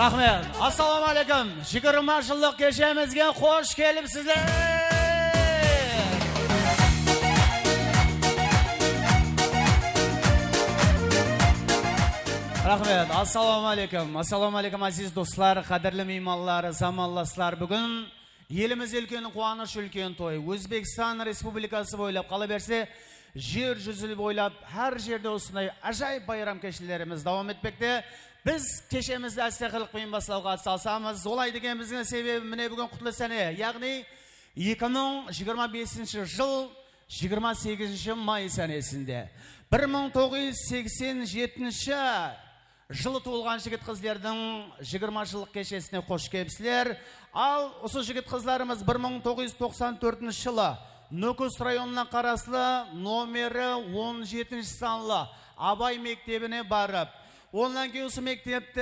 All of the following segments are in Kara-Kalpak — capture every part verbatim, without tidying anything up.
Raxmet. Assalawma áleykum. Jigirma jıllıq keshemizge xosh kelipsizler. Raxmet. Assalawma áleykum. Assalawma áleykum, aziz doslar, qádirli miymanlar, zamanlaslar. Búgin elimiz úlken quwanısh, úlken toy. Ózbekstan Respublikası boylap, qalaberse, jer júzi boylap hár jerde usınday ájayıp bayram keshelerimiz dawam etpekte. Biz keshemizdi áste qılıqpenen baslawǵa atsalsamız. Olay degenimizdiń sebebi, mine, búgin qutlı sáne, yaǵnıy eki mıń jigirma besinshi jıl jigirma segizinshi may sánesinde bir mıń toǵız júz seksen jetinshi jılı tuwılǵan jigit-qızlardıń jigirma jıllıq keshesine xosh kelipsizler. Al, usı jigit-qızlarımız bir mıń toǵız júz toqsan tórtinshi jılı Nókis rayonına qaraslı nomeri on jetinshi sanlı Abay mektebine barıp, onnan keyin usı mektepti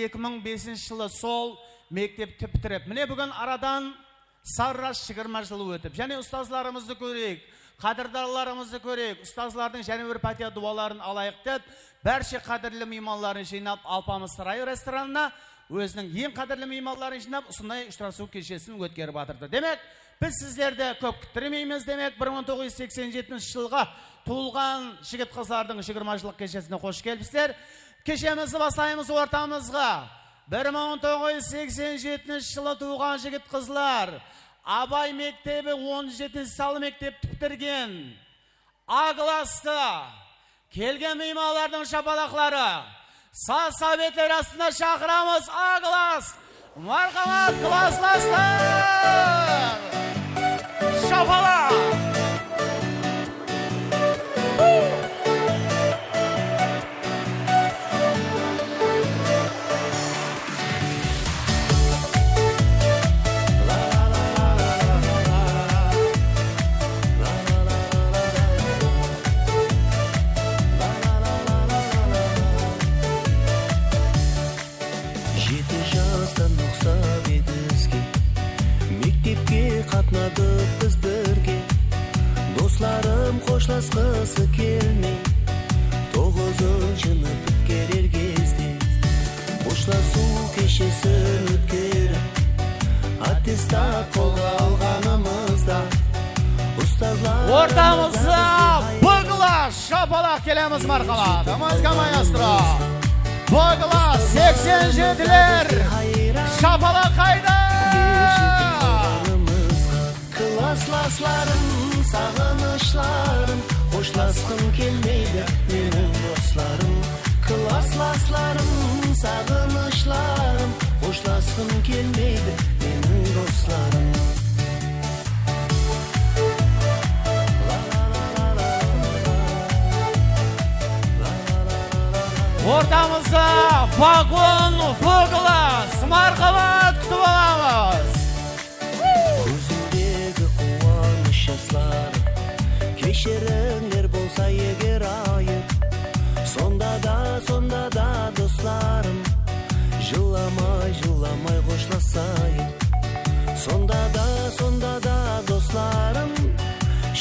eki mıń besinshi jılı sol mektepti pitirip, mine, búgin aradan sarras jigirma jıl ótip, jáne ustazlarımızdı kóreyik, qádirdarlarımızdı kóreyik, ustazlardıń jáne bir pátiya duwaların alayıq dep, bárshe qádirli miymanların jıynap, Alpamıs Ray restoranına óziniń eń qádirli miymanların jıynap, usınday ushırasıw keshesin ótkerip atırdı. Demek, biz sizlerdi kóp kúttirmeymiz. Demek, bir mıń toǵız júz seksen jetinshi jılǵa tuwılǵan jigit-qızlardıń jigirma jıllıq keshesine xosh kelipsizler. Keshemizdi baslaymız ortamızǵa. Bir mıń toǵız júz seksen jetinshi jılı tuwǵan jigit-qızlar, Abay mektebi on jetinshi sanlı mektepti pitirgen A klasstı kelgen miymanlardıń shapalaqları, saz sáwbetleri astında shaqıramız. A klass! Marhamat, klasslaslar! Shapalaq! Jeti jastan uqsap edi bizge, mektepke qatnadıq biz birge. Doslarım xoshlasqısı kelmey, toǵızınshını pitkerer gezde, xoshlasıw keshesin ótkerip, attestat qolǵa alǵanımızda, ustazlar ortamızda B klass shapalaq kelemiz, marhamat. Muzıka maestro. B klass seksen jetiler. Shapalaq qayda? Klasslaslarım, saǵınıshlarım, xoshlasqım kelmeydi meniń doslarım. Klasslaslarım, saǵınıshlarım, xoshlasqım kelmeydi meniń doslarım. Ortamızda Vagon B klass, marhamat, kútip alamız. Kózindegi quwanısh jaslarım, keshirińler bolsa eger ayıp. Sonda da, sonda da doslarım, jılamay, jılamay xoshlasayıq. Sonda da, sonda da doslarım,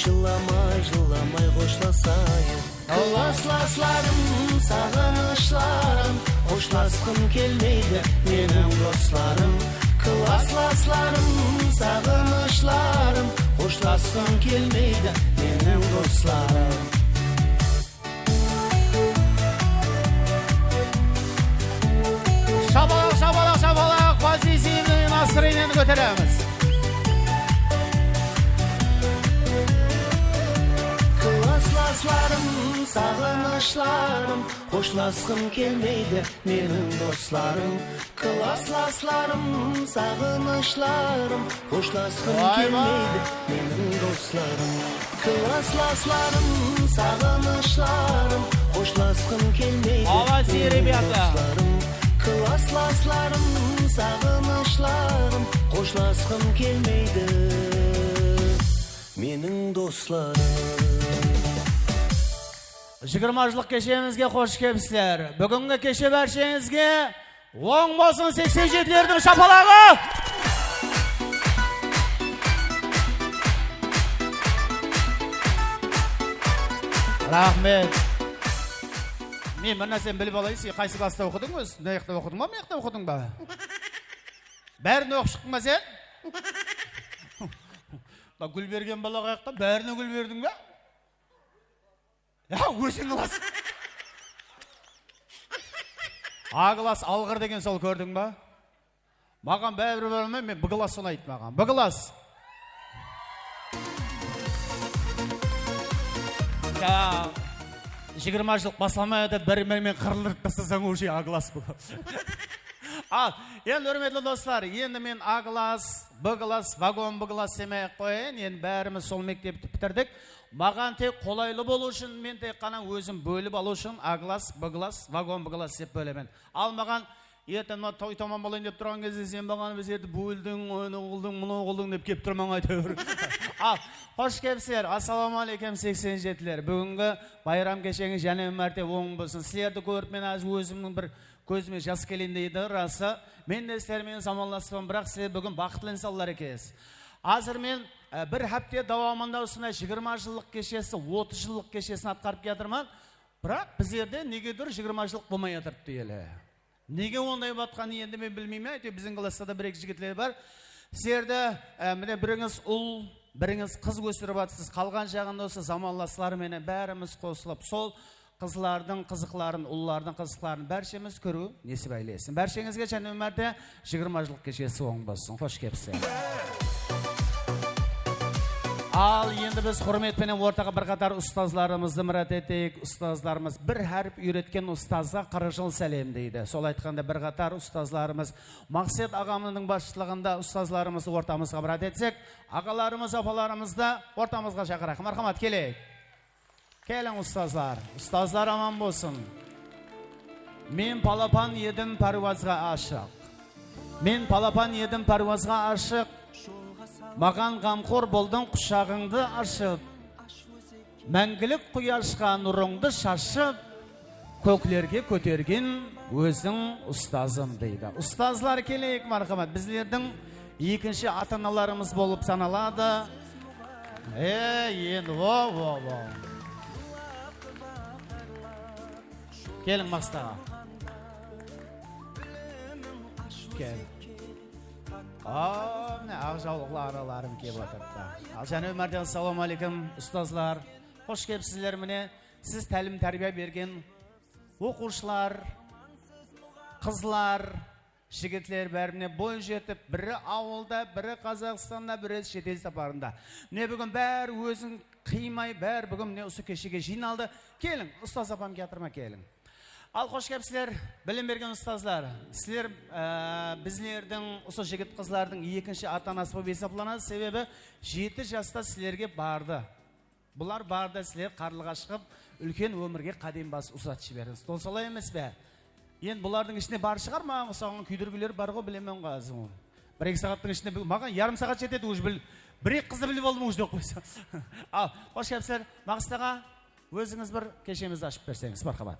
jılamay, jılamay xoshlasayıq. Klasslaslarım, saǵınıshlarım, xoshlasqım kelmeydi meniń doslarım. Klasslaslarım, saǵınıshlarım, xoshlasqım kelmeydi meniń doslarım. Shapalaq, shapalaq, shapalaq! Pozitivnıy nastroenieni kóteremiz. Klasslaslarım, saǵınıshlarım, xoshlasqım kelmeydi meniń doslarım. Klasslaslarım, saǵınıshlarım, xoshlasqım kelmeydi meniń doslarım. Klasslaslarım, saǵınıshlarım, xoshlasqım kelmeydi meniń doslarım. Молодцы, ребята! Klasslaslarım, saǵınıshlarım, xoshlasqım kelmeydi meniń doslarım. Jigirma jıllıq keshemizge xosh kelipsizler. Búgingi keshe bársheńizge oń bolsın, seksen jetilerdiń shapalaǵı! Raxmet. Men bir nárseni bilip alayın, sen qaysı klassta oqıdıń ózi? Mına jaqta oqıdıń ba, mına jaqta oqıdıń ba? Bárin oqıp shıqtıń ba sen? Mına gúl bergen bala qayaqta, bárine gúl berdiń ba? Ya, óziń alasıń. A klass alǵır degen sol, kórdiń ba? Maǵan báribir, bári almayman, men B klass unaydı maǵan. B klass. Ya, jigirma jıllıq baslamay atır, bir menen qırındırıp taslasań, уже A klass, B klass. Al, endi, húrmetli doslar, endi men A klass, B klass, vagon B klass demey-aq qoyayın, endi bárimiz sol mektepti pitirdik. Maǵan tek qolaylı bolıw ushın, men tek ǵana ózim bólip alıw ushın A klass, B klass, vagon B klass dep bólemen. Al, maǵan erteń mına toy-toman bolayın dep turǵan gezde sen maǵan bizlerdi bóldiń, oynaw qıldıń, mınaw qıldıń dep kelip turmań áytewir. Al, xosh kelipsizler. Assalawma áleykum, seksen jetiler. Búgingi bayram kesheńiz jáne bir márte oń bolsın. Sizlerdi kórip men házir ózimniń bir kózime jas keleyin deydi, rası. Men de sizler menen zamanlasıppan, biraq sizler búgin baxıtlı insanlar ekensiz. Házir men, e, bir hápte dawamında usınday jigirma jıllıq keshesi, otız jıllıq keshesin atqarıp kiyatırman. Biraq bizlerde negedur jigirma jıllıq bolmay atırıptı ele. Nege onday bolatqanın endi men bilmeymen, áytewir biziń klassta da bir-eki jigitler bar. Sizlerdi, e, mine, birińiz ul, birińiz qız ósirip atırsız. Qalǵan jaǵında usı zamanlaslar menen bárimiz qosılıp, sol qızlardıń qızıqların, ullardıń qızıqların bárshemiz kóriw nesip áylesin. Bársheńizge jáne bir márte jigirma jıllıq keshesi oń bolsın. Xosh kelipsizler. Al, endi biz húrmet penen ortaǵa bir qatar ustazlarımızdı mirát eteyik. Ustazlarımız bir hárip úyretken ustazǵa qırq jıl sálem deydi. Sol aytqanda bir qatar ustazlarımız Maqset aǵamızdıń basshılıǵında ustazlarımızdı ortamızǵa mirát etsek, aǵalarımız, apalarımızdı ortamızǵa shaqırayıq. Marhamat, keleyik. Keliń, ustazlar. Ustazlar aman bolsın. Men palapan edim párwazǵa ashıq. Men palapan edim párwazǵa ashıq. Maǵan ǵamxor boldıń, qushaǵıńdı ashıp. Máńgilik quyashqa nurıńdı shashıp, kóklerge kótergin óziń ustazım, deydi. Ustazlar, keleyik, marhamat. Bizlerdiń ekinshi ata-analarımız bolıp sanaladı. Ey, endi, o, o, o. Keliń, Maqset aǵa. Kel. A, mine, aq jawlıqlı aralarım kelip atırıptı. Al, jáne bir márte assalawma áleykum, ustazlar. Xosh kelipsizler, mine, siz tálim-tárbiya bergen oqıwshılar, qızlar, jigitler bári mine boy jetip, biri awılda, biri Qazaqstanda, biri shet el saparında. Mine, búgin bári ózin qıymay, bári búgin mine usı keshege jıynaldı. Keliń, ustaz apam kiyatır ma, keliń. Al, xosh kelipsizler, bilim bergen ustazlar. Sizler, e, bizlerdiń, usı jigit-qızlardıń ekinshi ata-anası bolıp esaplanadı, sebebi jeti jasta sizlerge bardı. Bular bardı, sizler qarlıǵa shıǵıp, úlken ómirge qádem basıp uzatıp jiberińiz. Dol solay emes pe? Endi bulardıń ishinde bar shıǵar, maǵan usaǵan kúydirgiler bar ǵo, bilemen ǵo, azı. Bir-eki saattıń ishinde, maǵan yarım saat jetedi, уже bil-, bir-eki qızdı bilip aldım, уже, dep qoysa. Al, xosh kelipsizler, Maqset aǵa, ózińiz bir keshemizdi ashıp berseńiz, marhamat.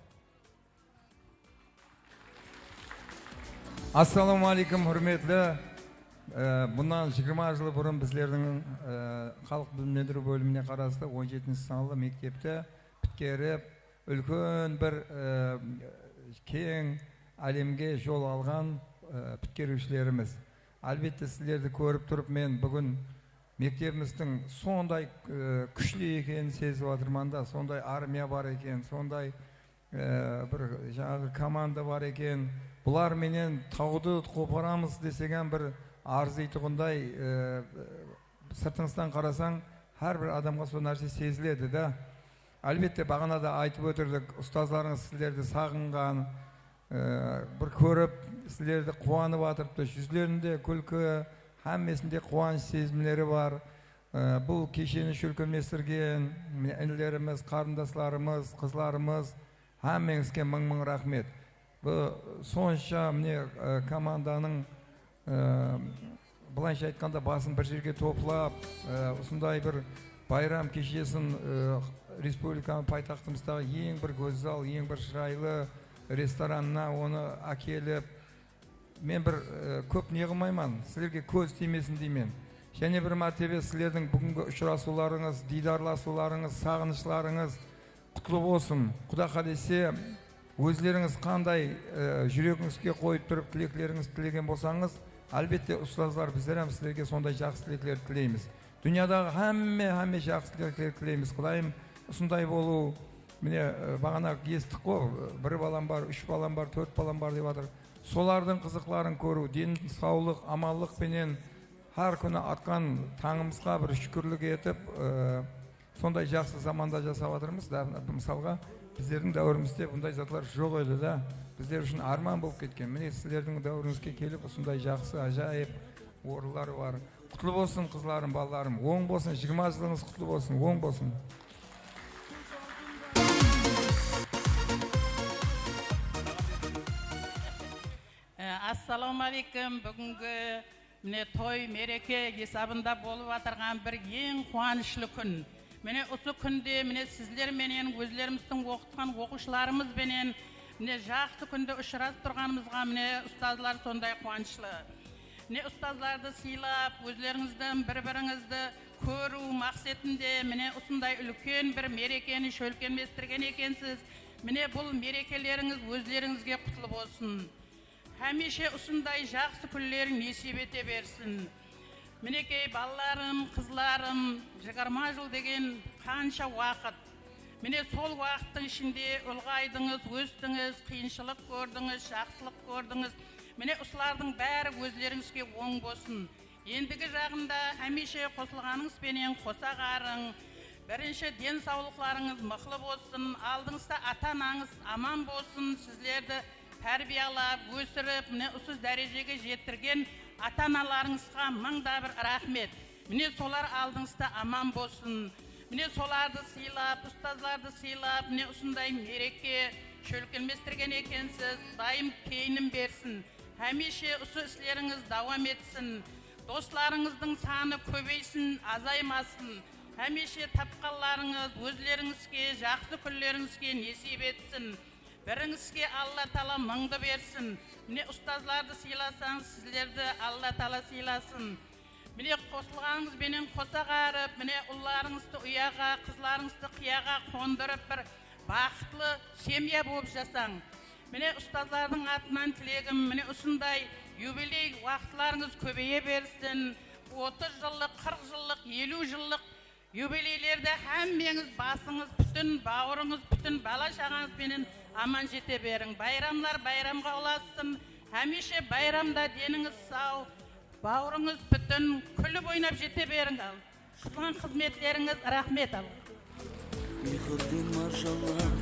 Assalawma áleykum, húrmetli. E, bunnan jigirma jıl burın bizlerdiń, e, xalıq bilimlendiriw bólimine qarastı on jetinshi sanlı mektepti pitkerip, úlken bir, e, keń álemge jol alǵan, e, pitkeriwshilerimiz. Álbette, sizlerdi kórip turıp, men búgin mektebimizdiń sonday, e, kúshli ekenin sezip atırman da, sonday armiya bar eken, sonday, e, bir jańaǵı komanda bar eken. Bular menen tawdı qoparamız desek hám bir arzıytuǵınday, e, sırtıńızdan qarasań, hár bir adamǵa sol nárse seziledi da. Álbette, baǵana da aytıp ótirdik, ustazlarıńız sizlerdi saǵınǵan, e, bir kórip, sizlerdi quwanıp atırıptı. Júzlerinde kúlki, hámmesinde quwanısh sezimleri bar. E, bul kesheni shólkemlestirgen, mine, inilerimiz, qarındaslarımız, qızlarımız, hámmeńizge mıń-mıń raxmet. Bu sonsha, mine, e, komandanıń, e, bılayınsha aytqanda, basın bir jerge toplap, e, usınday bir bayram keshesin, e, respublikanıń paytaxtımızdaǵı eń bir gózzal, eń bir shıraylı restoranına onı ákelip, men bir, e, kóp ne qılmayman, sizlerge kóz tiymesin deymen. Jáne bir mártebe sizlerdiń búgingi ushırasıwlarıńız, diydarlasıwlarıńız, saǵınıshlarıńız qutlı bolsın. Quda qálese, Ózlerińiz qanday, e, júregińizge qoyıp turıp tileklerińizdi tilegen bolsańız, álbette, ustazlar, bizler hám sizlerge sonday jaqsı tileklerdi tileymiz. Dúnyadaǵı hámme, hámme jaqsı tileklerdi tileymiz. Qudayım, usınday bolıw, mine, e, baǵana esittik ǵo, bir balam bar, úsh balam bar, tórt balam bar dep atır. Solardıń qızıqların kóriw, den sawlıq, amanlıq penen hár kúni atqan tańımızǵa bir shúkirlik etip, e, sonday jaqsı zamanda jasap atırmız. Da, mısalǵa, bizlerdiń dáwirimizde bunday zatlar joq edi da. Bizler ushın árman bolıp ketken. Mine, sizlerdiń dáwirińizge kelip, usınday jaqsı, ájayıp orınlar bar. Qutlı bolsın, qızlarım, balalarım. Oń bolsın, jigirma jılıńız qutlı bolsın, oń bolsın. Á, assalawma áleykum. Búgingi, mine, toy, mereke esabında bolıp atırǵan bir eń quwanıshlı kún. Mine, usı kúnde, mine, sizler menen, ózlerimizdiń oqıtqan oqıwshılarımız benen, mine, jaqsı kúnde ushırasıp turǵanımızǵa, mine, ustazlar, sonday quwanıshlı. Mine, ustazlardı sıylap, ózlerińizdiń bir-birińizdi kóriw maqsetinde, mine, usınday úlken bir merekeni shólkemlestirgen ekensiz. Mine, bul merekelerińiz ózlerińizge qutlı bolsın. Hámiyshe usınday jaqsı kúnleriń nesiyp ete bersin. Minekey, balalarım, qızlarım, jigirma jıl degen qansha waqıt. Mine, sol waqıttıń ishinde ulǵaydıńız, óstińiz, qıyınshılıq kórdińiz, jaqsılıq kórdińiz. Mine, usılardıń bári ózlerińizge oń bolsın. Endigi jaǵında hámiyshe qosılǵanıńız penen qosa ǵarıń. Birinshi, densawlıqlarıńız mıqlı bolsın, aldıńızda ata-anańız aman bolsın, sizlerdi tárbiyalap, ósirip, mine, usı dárejege jettirgen ata-analarıńızǵa mıń da bir raxmet. Mine, solar aldıńızda aman bolsın. Mine, solardı sıylap, ustazlardı sıylap, mine, usınday mereke shólkemlestirgen ekensiz. Qudayım keyinin bersin. Hámiyshe usı islerińiz dawam etsin. Doslarıńızdıń sanı kóbeysin, azaymasın. Hámiyshe tapqanlarıńız ózlerińizge, jaqsı kúnlerińizge nesiyp etsin. Birińizge Alla taala mıńdı bersin. Mine, ustazlardı sıylasań, sizlerdi Alla taala sıylasın. Mine, qosılǵanıńız benen qosa ǵarıp, mine, ullarıńızdı uyaǵa, qızlarıńızdı qıyaǵa qondırıp, bir baxıtlı semya bolıp jasań. Mine, ustazlardıń atınan tilegim, mine, usınday yubiley waqıtlarıńız kóbeye bersin. Otız jıllıq, qırq jıllıq, eliw jıllıq yubileylerde hámmeńiz basıńız pútin, bawırıńız pútin, bala-shaǵańız benen aman jete beriń. Bayramlar bayramǵa ulasın. Hámiyshe bayramda denińiz saw, bawırıńız pútin, kúlip oynap jete beriń. Qılǵan xızmetlerińiz, raxmet, Alla. Mehirden marjanlar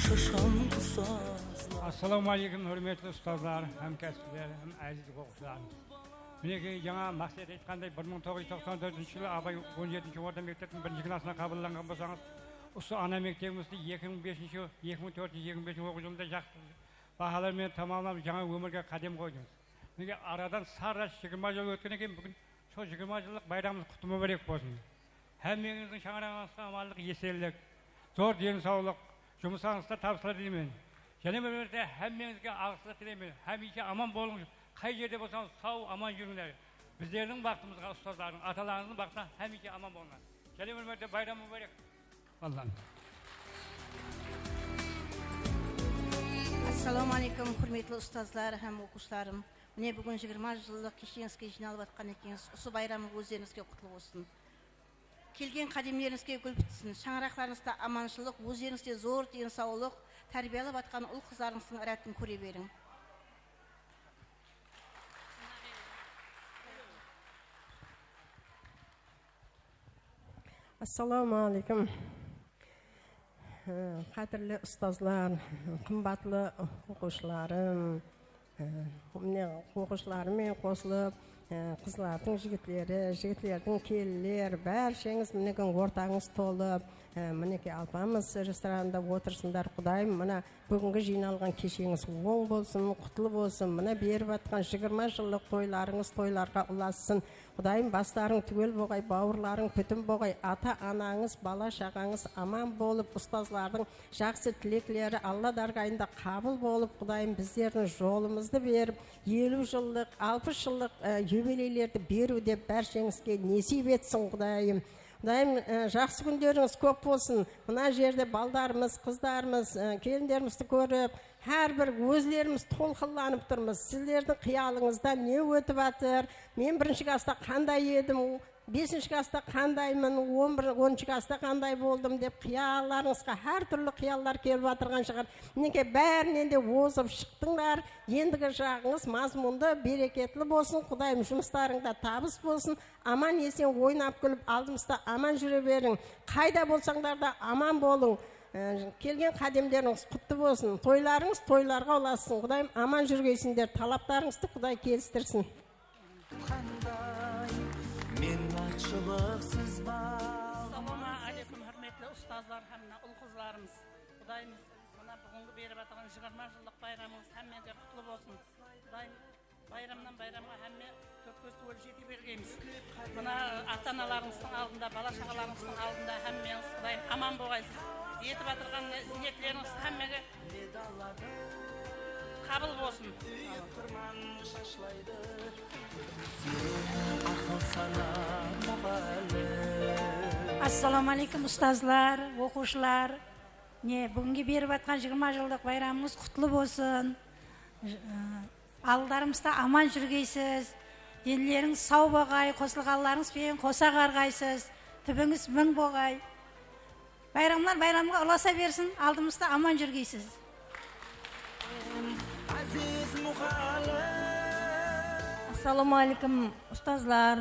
shashqan ustazlar. Assalawma áleykum, húrmetli ustazlar, hámkásipler, hám áziz oqıwshılarım. Minekey, jańa Maqset aytqanday, bir mıń toǵız júz toqsan tórtinshi jılı Abay on jetinshi orta mekteptiń birinshi klassına qabıllanǵan bolsańız, usı ana mektebimizdi eki mıń besinshi, eki mıń tórtinshi, eki mıń besinshi oqıw jılında jaqsı bahalar menen tamamlanıp, jańa ómirge qádem qoydıńız. Minekey, aradan sarra jigirma jıl ótken eken, búgin sol jigirma jıllıq bayramımız qutlı múbárek bolsın. Hámmeńizdiń shańaraǵıńızǵa amanlıq, esenlik, zor densawlıq, jumıslarıńızda tabıslar tileymen. Jáne bir márte hámmeńizge alǵıslar tileymen. Hámiyshe aman bolıń, qay jerde bolsańız, saw, aman júrińler. Bizlerdiń baxtımızǵa, ustazlardıń, atalarıńızdıń baxtına hámiyshe aman bolıńlar. Jáne bir márte bayram múbárek. Allam. Assalawma áleykum, húrmetli ustazlar hám oqıwshılarım. Mine, búgin jigirma jıllıq kesheńizge jıynalıp atqan ekensiz. Usı bayramıń ózlerińizge qutlı bolsın. Kelgen qádemlerińizge gúl pitsin, shańaraqlarıńızda amanshılıq, ózlerińizde zor densawlıq, tárbiyalap atqan ul-qızlarıńızdıń rátin kóre beriń. Assalawma áleykum. Há, qádirli ustazlar, qımbatlı oqıwshılarım, há, mine, oqıwshılarım menen qosılıp, há, qızlardıń jigitleri, jigitlerdiń kelinler, bársheńiz, minekey, ortańız tolıp, há, minekey, Alpamıs restoranında otırsınlar. Qudayım, mına, búgingi jıynalǵan kesheńiz oń bolsın, qutlı bolsın. Mına, berip atqan jigirma jıllıq toylarıńız toylarǵa ulassın. Qudayım, baslarıń túwel boǵay, bawırlarıń pútin boǵay, ata-anańız, bala-shaǵańız aman bolıp, ustazlardıń jaqsı tilekleri Alla dárgayında qabıl bolıp, Qudayım, bizlerdiń jolımızdı berip, eliw jıllıq, alpıs jıllıq, e, yubileylerdi beriw de bársheńizge nesiyp etsin, Qudayım. Qudayım, e, jaqsı kúnlerińiz kóp bolsın. Mına jerde baldarımız, qızlarımız, e, kelinlerimizdi kórip, hár bir ózlerimiz tolqınlanıp turmız. Sizlerdiń qıyalıńızda ne ótip atır? Men birinshi klassta qanday edim? Besinshi klassta qandaymın? On bir, onınshı klassta qanday boldım? Dep qıyallarıńızǵa hár túrli qıyallar kelip atırǵan shıǵar. Minekey, bárinen de ozıp shıqtıńlar. Endigi jaǵıńız mazmunlı, bereketli bolsın. Qudayım jumıslarıńda tabıs bolsın. Aman-esen oynap kúlip aldımızda aman júre beriń. Qayda bolsańlar da aman bolıń. Ee, kelgen qádemlerińiz qutlı bolsın. Toylarıńız toylarǵa ulassın. Qudayım aman júrgeysindler. Talaplarıńızdı Quday kelistirsin. Qanday minnatshılıqsız bağ. Assalawma áleykum, húrmetli ustazlar hám mına ul-qızlarımız. Qudayımız mına búgingi berip atırǵan jigirma jıllıq bayramıńız hámmege qutlı bolsın. Qudayım bayramnan bayramǵa hámme tórt kóz túwel jete bergeymiz. Mına ata-analarıńızdıń aldında, bala-shaǵalarıńızdıń aldında hámmeńiz Qudayım aman bolıńız. Etip atırǵan niyetlerińiz hámmege qabıl bolsın. Assalawma áleykum, ustazlar, oqıwshılar. Mine, búgingi berip atqan jigirma jıllıq bayramıńız qutlı bolsın. J-, ı, aldarımızda aman júrgeysiz. Denlerińiz saw bolǵay, qosılǵanlarıńız benen qosa ǵarǵaysız. Túbińiz mıń bolǵay. Bayramlar bayramǵa ulasa bersin, aldımızda aman júrgeysiz. Assalawma áleykum, ustazlar,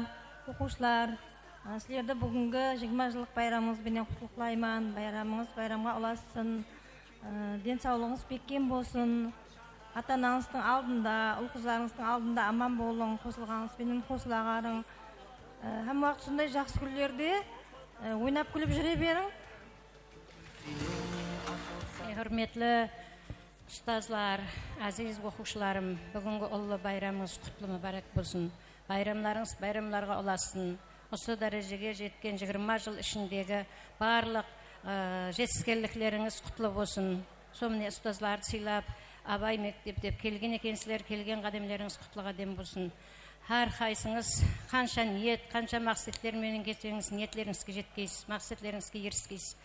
oqıwshılar. Sizlerdi búgingi jigirma jıllıq bayramıńız benen qutlıqlayman. Bayramıńız bayramǵa ulassın. Densawlıǵıńız bekkem bolsın. Ata-anańızdıń aldında, ul-qızlarıńızdıń aldında aman bolıń, qosılǵanıńız benen qosıla ǵarıń. Hámme waqıt usınday jaqsı kúnlerde oynap kúlip júre beriń. Ey, húrmetli ustazlar, áziz oqıwshılarım, búgingi ullı bayramıńız qutlı múbárek bolsın. Bayramlarıńız bayramlarǵa ulassın. Usı dárejege jetken jigirma jıl ishindegi barlıq, ı, jetiskenliklerińiz qutlı bolsın. Sol mine ustazlardı sıylap, Abay mektep dep kelgen ekensizler, kelgen qádemlerińiz qutlı qádem bolsın. Hár qaysıńız qansha niyet, qansha maqsetler menen kelseńiz, niyetlerińizge jetkeysiz, maqsetlerińizge eriskeysiz.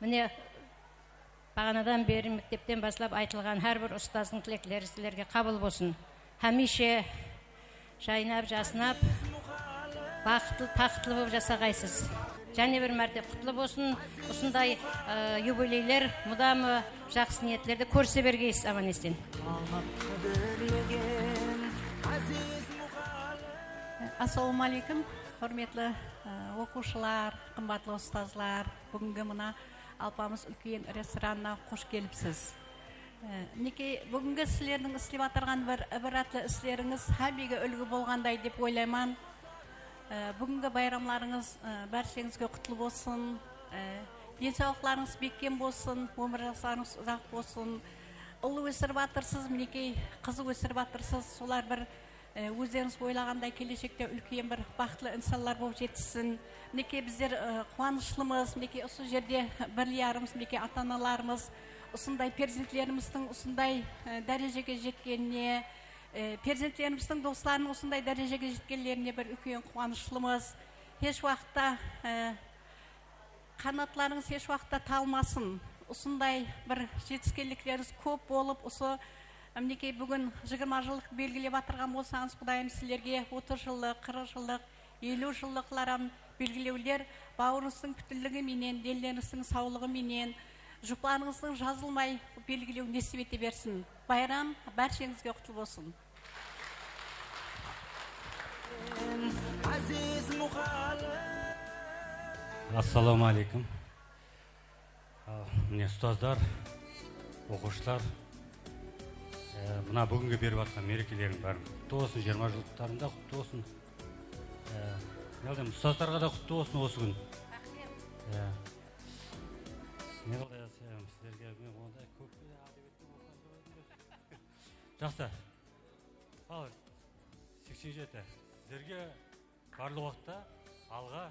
Mine, baǵanadan beri mektepten baslap aytılǵan hár bir ustazdıń tilekleri sizlerge qabıl bolsın. Hámiyshe jaynap, jasnap, baxıtlı, taxıtlı bolıp jasaǵaysız. Jáne bir márte qutlı bolsın. Usınday, ı, yubileyler mudamı jaqsı niyetlerdi kórise bergeysiz aman-esen. Assalawma áleykum, húrmetli, ı, oqıwshılar, qımbatlı ustazlar. Búgingi mına Alpamıs úlken restoranına xosh kelipsiz. E, minekey, búgingi sizlerdiń islep atırǵan bir ibratlı islerińiz hámmege úlgi bolǵanday dep oylayman. E, búgingi bayramlarıńız, e, bársheńizge qutlı bolsın. E, densawlıqlarıńız bekkem bolsın, ómir jaslarıńız uzaq bolsın. Ul ósirip atırsız, minekey, qız ósirip atırsız. Solar bir E, ózlerińiz oylaǵanday keleshekte úlken bir baxıtlı insanlar bolıp jetissin. Minekey, bizler, e, quwanıshlımız, minekey, usı jerde birleyarımız, minekey, ata-analarımız usınday perzentlerimizdiń usınday, e, dárejege jetkenine, e, perzentlerimizdiń doslarınıń usınday dárejege jetkenlerine bir úlken quwanıshlımız. Hesh waqıtta, e, Qanatlarıńız hesh waqıtta talmasın. Usınday bir jetiskenliklerińiz kóp bolıp, usı, minekey, búgin jigirma jıllıq belgilep atırǵan bolsańız, Qudayım sizlerge otız jıllıq, qırıq jıllıq, eliw jıllıqlar hám belgilewler bawırıńızdıń pútinligi menen, denlerińizdiń sawlıǵı menen, juplarıńızdıń jazılmay belgilew nesip ete bersin. Bayram bársheńizge qutlı bolsın. Assalawma áleykum. A, mine, ustazlar, oqıwshılar, e, mına búgingi berip atqan merekeleriń bárin qutlı bolsın, jigirma jıllıqlarıń da qutlı bolsın. E, ne qıldıq, ustazlarǵa da qutlı bolsın usı kún. Raxmet. E, ne qıldıq, e, sizlerge men onday kóp, e, adep etken bolsam. Jaqsı. Al, seksen jeti. Sizlerge barlıq waqıtta alǵa,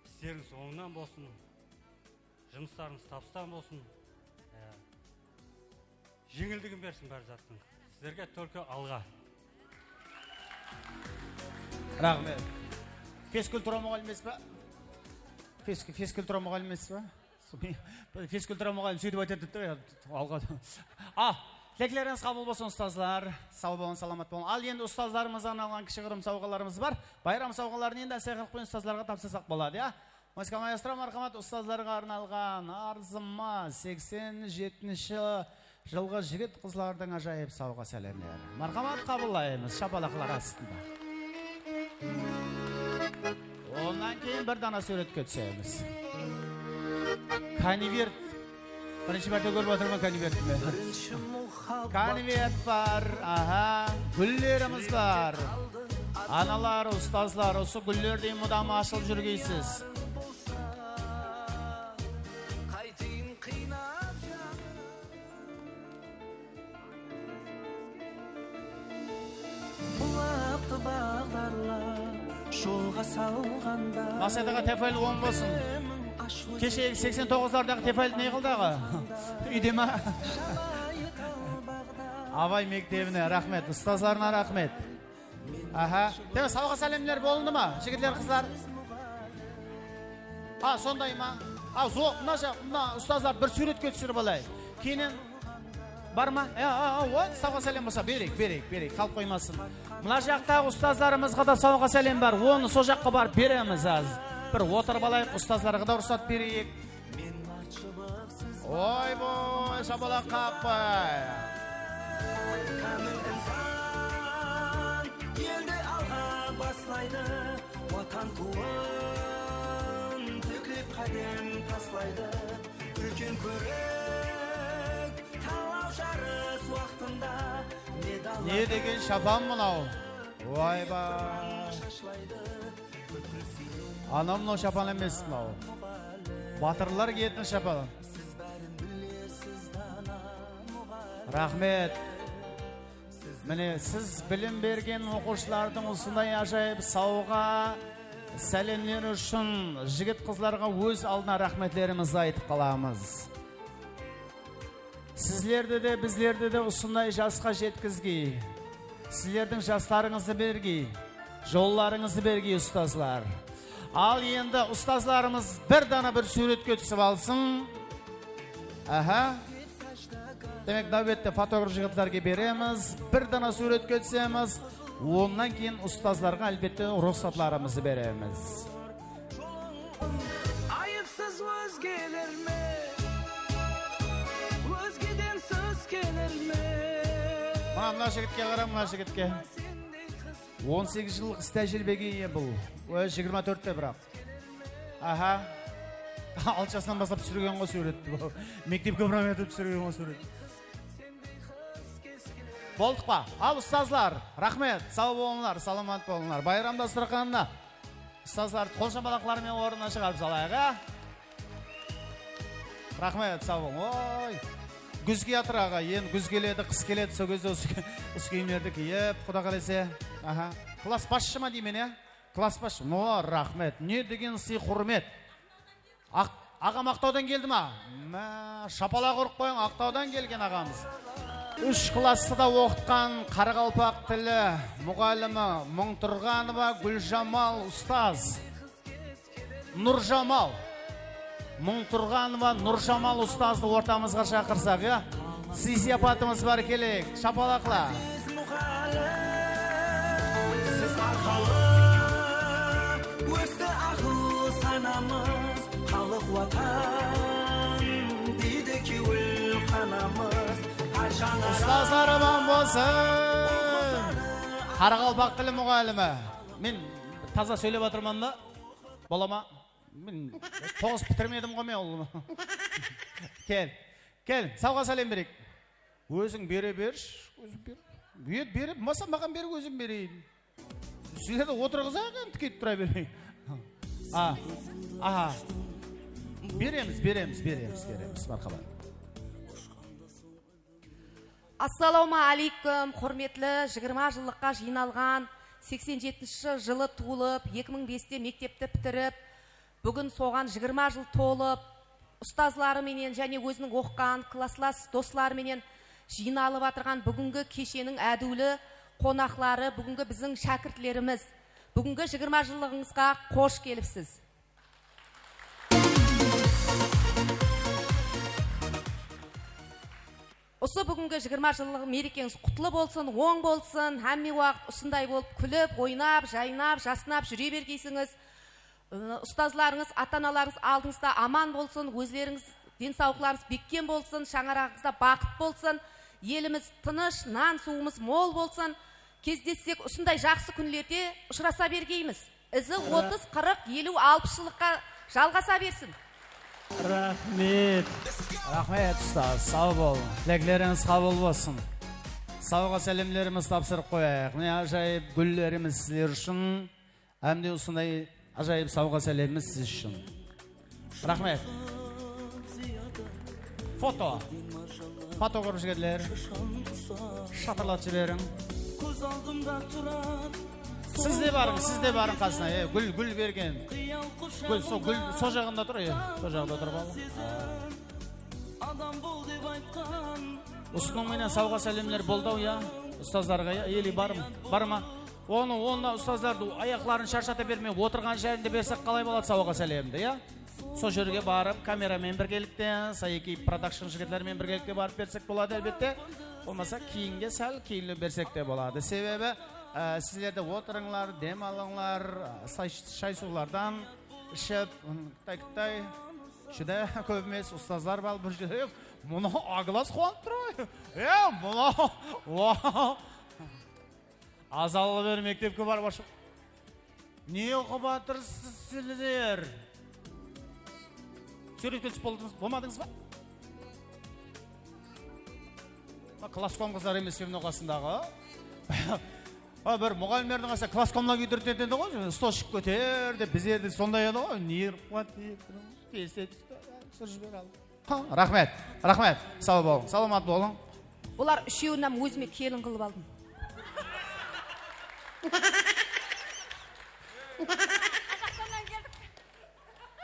islerińiz ońınan bolsın, jumıslarıńız tabıstan bolsın, e, jeńilligin bersin bár zattıń. Sizlerge только alǵa. Raxmet. Keskil tura muǵallim emes pa? Fizkultura muǵallimi emes pa? Fizkultura muǵallimi sóytip aytadı depti, ya, alǵa. A, tileklerińiz qabıl bolsın, ustazlar. Saw bolıń, salamat bolıń. Al, endi ustazlarımızǵa arnalǵan kishigirim sawǵalarımız bar. Bayram sawǵaların endi áste qılıp ustazlarǵa tapsırsaq boladı, ya. Muzıka maestro, marhamat, ustazlarǵa arnalǵan Arzıma seksen jetinshi jılǵı jigit-qızlardıń ájayıp sawǵa sálemleri. Marhamat, qabıllaymız, shapalaqlar astında. Onnan keyin bir dana súwretke túsemiz. Konvert. Birinshi márte kórip atırman konvertti men. Konvert bar, aha, gúllerimiz bar. Analar, ustazlar, usı gúllerdey mudamı ashılıp júrgeysiz. Bulaqtı baǵdarlap, jolǵa salǵanda. Maqset aǵa, tefayl oń bolsın. Keshegi seksen toǵızlardaǵı tefayl ne qıldı, aǵa? Úyde ma? Abay mektebine raxmet, ustazlarına raxmet. Aha. Deme, sawǵa sálemler bolındı ma, jigitler, qızlar? A, sonday ma? A, zoq, mına jaq, mına ustazlar bir súwretke túsirip alayıq. Keyin bar ma? A, a, a, o, sawǵa sálem bolsa bereyik, bereyik, bereyik, qalıp qoymasın. Mına jaqtaǵı ustazlarımızǵa da sawǵa sálem bar, onı sol jaqqa barıp beremiz az. Bir otırıp alayıq, ustazlarǵa da ruxsat bereyik. Oy-boy, shapalaq qaqqan. Kámil insan elde alǵa baslaydı, Watan tuwın tiklep qádem taslaydı. Úlken kúrek tańlaw jarıs waqtında medallar. Ne degen shapan mınaw? Oy-ba. Anam, mınaw shapan emes, mınaw. Batırlar kiyetin shapan. Raxmet. Mine, siz bilim bergen oqıwshılardıń usınday ájayıp sawǵa, sálemleri ushın jigit-qızlarǵa óz aldına raxmetlerimizdi aytıp qalamız. Sizlerdi de, bizlerdi de usınday jasqa jetkizgey. Sizlerdiń jaslarıńızdı bergey, jollarıńızdı bergey, ustazlar. Al, endi ustazlarımız bir dana bir súwretke túsip alsın. Aha. Demek, náwbetti fotograf jigitlerge beremiz. Bir dana súwretke túsemiz. Onnan keyin ustazlarǵa, álbette, ruxsatlarımızdı beremiz. Ayıpsız ózgeler me? Ózgeden sóz keler me? Mına, mına jigitke qara, mına jigitke. On segiz jıllıq is tájiriybege iye bul. Ózi jigirma tórtte, biraq. Aha. Altı jasınan baslap túsirgen ǵoy súwretti. Mektepke barmay atırıp túsirgen ǵoy súwretti. Boldıq pa? Al, ustazlar, raxmet, saw bolıńlar, salamat bolıńlar. Bayram dasturxanına ustazlardı qol shapalaqları menen ornına shıǵarıp salayıq, a? Raxmet, saw bolıń. Oy. Gúz kiyatır, aǵa, endi gúz keledi, qıs keledi, sol gezde usı, usı kiyimlerdi kiyip, Quda qálese. Aha. Klass basshı ma deymen, ya? Klass basshı. No, raxmet. Ne degen sıy-húrmet. Aq-, aǵam Aqtawdan keldi ma? Má, shapalaq urıp qoyıń, Aqtawdan kelgen aǵamız. Úsh klasstı da oqıtqan qaraqalpaq tili muǵallimi Mıńturǵanova Gúljamal ustaz. Nurjamal. Mıńturǵanova Nurjamal ustazdı ortamızǵa shaqırsaq, ya? Sıy-zıyapatımız bar, keleyik, shapalaqla. Siz arqalı ósti aqıl sanamız, xalıq, Watan deydi kewil qanamız. Ustazlar aman bolsın. Qaraqalpaq tili muǵallimi. Men taza sóylep atırman da. Bola ma? Men toǵız pitirmedim ǵoy men ol. Kel. Kel, sawǵa sálem bereyik. Óziń bere bershi, óziń ber. Ber, bere, masa maǵan ber, ózim bereyin. Sizlerdi otırǵızayıq endi, tikeyip tura bermey. A, aha. Beremiz, beremiz, beremiz, beremiz. Marhamat. Assalawma áleykum, húrmetli jigirma jıllıqqa jıynalǵan, seksen jetinshi jılı tuwılıp, eki mıń beste mektepti pitirip, búgin soǵan jigirma jıl tolıp, ustazları menen jáne óziniń oqıǵan klasslas dosları menen jıynalıp atırǵan búgingi kesheniń ádiwli qonaqları, búgingi biziń shákirtlerimiz, búgingi jigirma jıllıǵıńızǵa xosh kelipsiz. Usı búgingi jigirma jıllıǵı merekeńiz qutlı bolsın, oń bolsın, hámme waqıt usınday bolıp kúlip, oynap, jaynap, jasnap júre bergeysińiz. I, ustazlarıńız, ata-analarıńız aldıńızda aman bolsın, ózlerińiz densawlıqlarıńız bekkem bolsın, shańaraǵıńızda baxıt bolsın, elimiz tınısh, nan suwımız mol bolsın. Kezdessek, usınday jaqsı kúnlerde ushırasa bergeymiz. Izi otız, qırıq, eliw, alpıs jıllıqqa jalǵasa bersin. Raxmet. Raxmet, ustaz, saw bolıń. Tileklerińiz qabıl bolsın. Sawǵa sálemlerimiz tapsırıp qoyayıq. Mine, ájayıp gúllerimiz sizler ushın. Hám de usınday ájayıp sawǵa sálemimiz siz ushın. Raxmet. Foto. Fotograf jigitler. Shatırlatıp jiberiń. Siz de barıń, siz de barıń qasına. E, gúl, gúl bergen. Gúl, so, gúl, so jaǵında tur, e, so jaǵında turıp al. Usınıń menen sawǵa sálemler boldı-aw, ya? Ustazlarǵa, ya? Eli bar ma? Bar ma? Onı, onda ustazlardı ayaqların sharshata bermey, otırǵan jerinde bersek qalay boladı sawǵa sálemdi, ya? Sol jerge barıp, kameramen birgelikte, Sayeki Production jigitlermen birgelikte barıp bersek boladı, álbette. Bolmasa, keyinge sál keyinli bersek te boladı. Sebebi, e, sizler de otırıńlar, dem alıńlar, say-, shay-suwlardan iship, ım, qıtay-qıtay, júdá kóp emes ustazlar bar bul jerde. Mına, A-klass quwanıp tur ǵoy. E, mına, wa. Azalǵı beri mektepke barıp ashıq. Ne oqıp atırsız sizler? Súwretke túsip boldıńız, bolmadıńız ba? Ha, klasskom qızlar emes, mına qasındaǵı. Ha, bir muǵallimlerdiń qasında klasskomlar kiydirtedi edi ǵoy, stolshik kóter dep, bizlerde sonday edi ǵoy, nerv quwat deydi. Kelse tústi, túsirip jiber al. Ha, raxmet, raxmet. Saw bolıń, salamat bolıń. Bular úshewin hám ózime kelin qılıp aldım.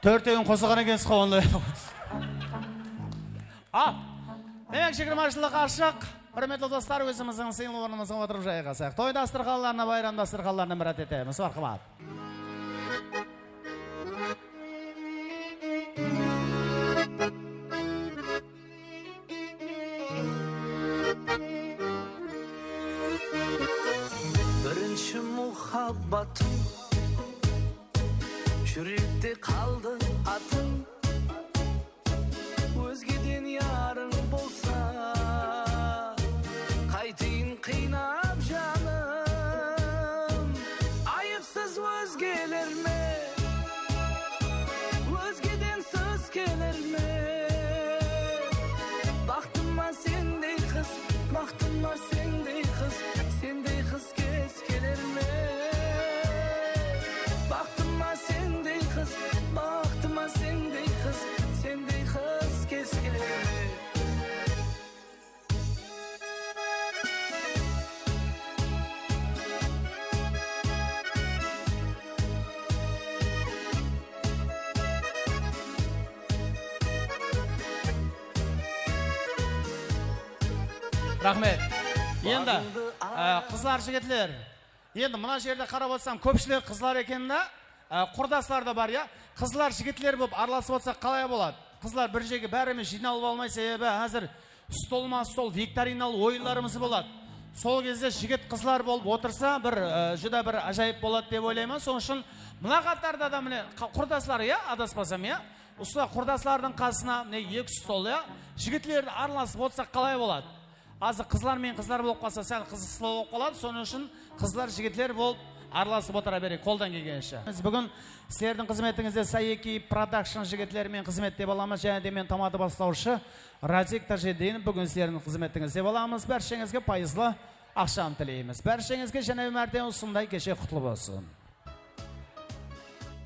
Tórtewin qosılǵan ekensiz ǵo onday. Al, demek, jigirma jıllıq ashıq. Húrmetli dostlar, ózimizdiń sıylı ornımızǵa otırıp jayǵasaq. Toy dasturxanlarına, bayram dasturxanlarına mirát etemiz. Marhamat. Birinshi muhabbatım, júrekte qaldı atıń. Ózgeden yarıń bolsa, qaytayın qıynap janım. Ayıpsız ózgeler me? Ózgeden sız keler me? Baxtıma sendey qız, baxtıma sendey qız, sendey qız kez keler me? Baxtıma sendey qız, baxtıma sendey qız, sendey qız kez keler me? Raxmet. Endi, e, qızlar, jigitler, endi mına jerde qarap otırsam, kópshilik qızlar eken da, e, qurdaslar da bar, ya. Qızlar jigitler bolıp aralasıp otsaq qalay boladı? Qızlar bir jerge bárimiz jıynalıp almay, sebebi házir stolma-stol viktorinalı oyınlarımız boladı. Sol gezde jigit qızlar bolıp otırsa, bir, e, júdá bir ájayıp boladı dep oylayman. Sonıń ushın mına qatarda da mine qa-, qurdaslar, ya, adaspasam, ya. Usı qurdaslardıń qasına mine eki stol, ya, jigitlerdi aralasıp otsaq qalay boladı? Azı qızlar menen qızlar bolıp qalsa, sál qızıqsızlaw bolıp qaladı. Sonıń ushın qızlar, jigitler bolıp aralasıp otıra bereyik qoldan kelgeninshe. Biz búgin sizlerdiń xızmetińizde Sayeki Production jigitleri menen xızmette bolamız. Jáne de men tamada baslawshı Radik Tajedinov búgin sizlerdiń xızmetińizde bolamız. Bársheńizge payızlı aqshanı tileymiz. Bársheńizge jáne bir márte usınday keshe qutlı bolsın.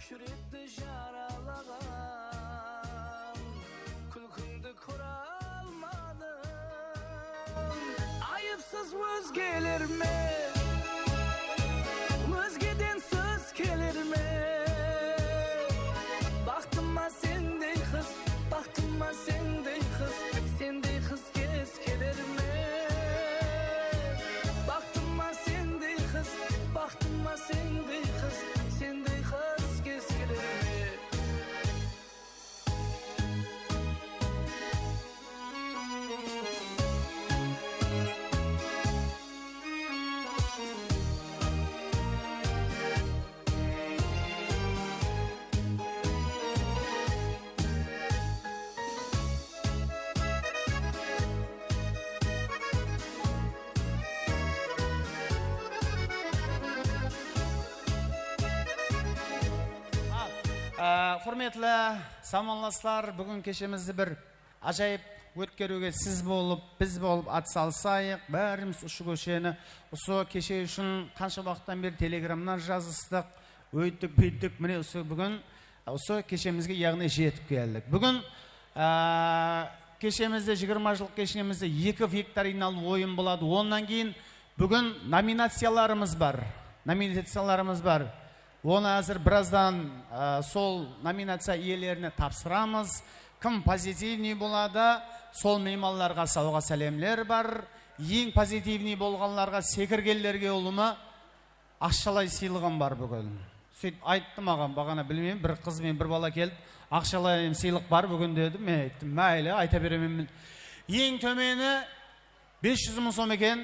Júrekti jaralaǵan kúlkińdi kóre almadım. Ayıpsız ózgeler me? Ózgeden sız keler me? Baxtıma sendey qız, baxtıma sendey qız, sendey qız kez keler me? Baxtıma sendey qız, baxtıma sendey qız, sendey qız kez keler me? Húrmetli zamanlaslar, búgin keshemizdi bir ájayıp ótkeriwge siz bolıp, biz bolıp at salsayıq. Bárimiz usı kósheni, usı keshe ushın qansha waqıttan beri telegramnan jazıstıq, óyttik, búyttik. Mine, usı búgin usı keshemizge, yaǵnıy jetip keldik. Búgin, á, keshemizde jigirma jıllıq keshemizde eki viktorinal oyın boladı. Onnan keyin búgin nominaciyalarımız bar. Nominaciyalarımız bar. Onı házir birazdan, á, sol nominaciya iyelerine tapsıramız. Kim pozitivniy boladı, sol miymanlarǵa sawǵa sálemler bar. Eń pozitivniy bolǵanlarǵa sekirgenlerge ulıwma aqshalay sıylıǵım bar búgin. Sóytip ayttı maǵan, baǵana bilmeymen, bir qız benen bir bala kelip, aqshalay sıylıq bar búgin dedi. Men ayttım, máyli, ayta beremen. Eń tómeni bes júz mıń som eken.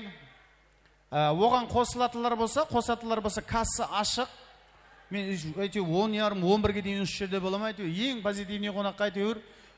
Á, oǵan qosılatılar bolsa, qosılatılar bolsa, kassa ashıq. Men, áytewir, on yarım, on birge deyin usı jerde bolaman, áytewir, eń pozitivniy qonaqqa, áytewir,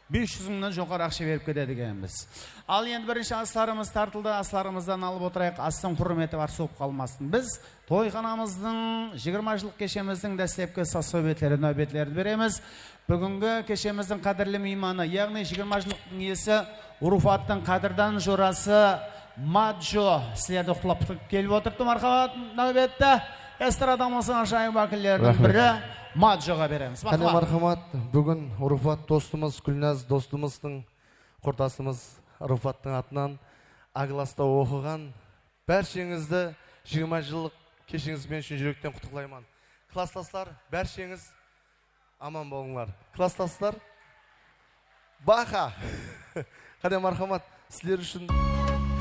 bes júz mıńnan joqarı aqsha berip ketedi ekenbiz. Al, endi birinshi aslarımız tartıldı, aslarımızdan alıp otırayıq, astıń húrmeti bar, suwıp qalmasın. Biz toyxanamızdıń jigirma jıllıq keshemizdiń dáslepki saz-sáwbetleri, náwbetlerin beremiz. Búgingi keshemizdiń qádirli miymanı, yaǵnıy jigirma jıllıqtıń iyesi Rufattıń qádirdan jorası Madjo sizlerdi qutlap kelip otırıptı. Marhamat, náwbetti estradamızdıń ájayıp wákilleriniń biri Madjoǵa beremiz. Qáne, marhamat. Marhamat, búgin Rufat dostımız, Gúlnaz dostımızdıń, qurdasımız Rufattıń atınan A klassta oqıǵan bársheńizdi jigirma jıllıq keshińiz menen shın júrekten qutlıqlayman. Klasslaslar, bársheńiz aman bolıńlar. Klasslaslar. Baha. Qáne, marhamat, sizler ushın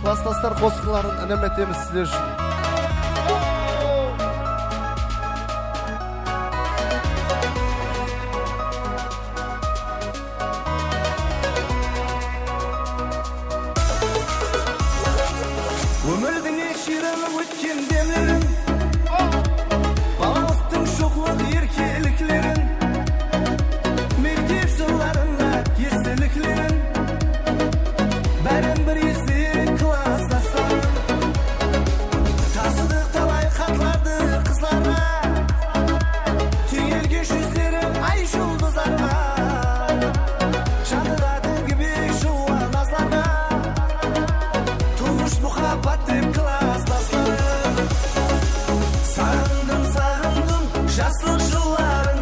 klasslaslar qosıqların inam etemiz sizler ushın. Ómirdiń eshirinip ótken demlerin, balalıqtıń shoqlıq erkeliklerin, mektep jıllarına estiliklerin, bárin bir esse klasslaslarım. Tasıdıq talay xatlardı qızlarǵa, túyilgen júzleri ay juldızlarǵa, jatıradı gibik juwan nazlarǵa. Tuwmısh muhabbat dep klasslaslarım. Saǵındım, saǵındım jaslıq jılların,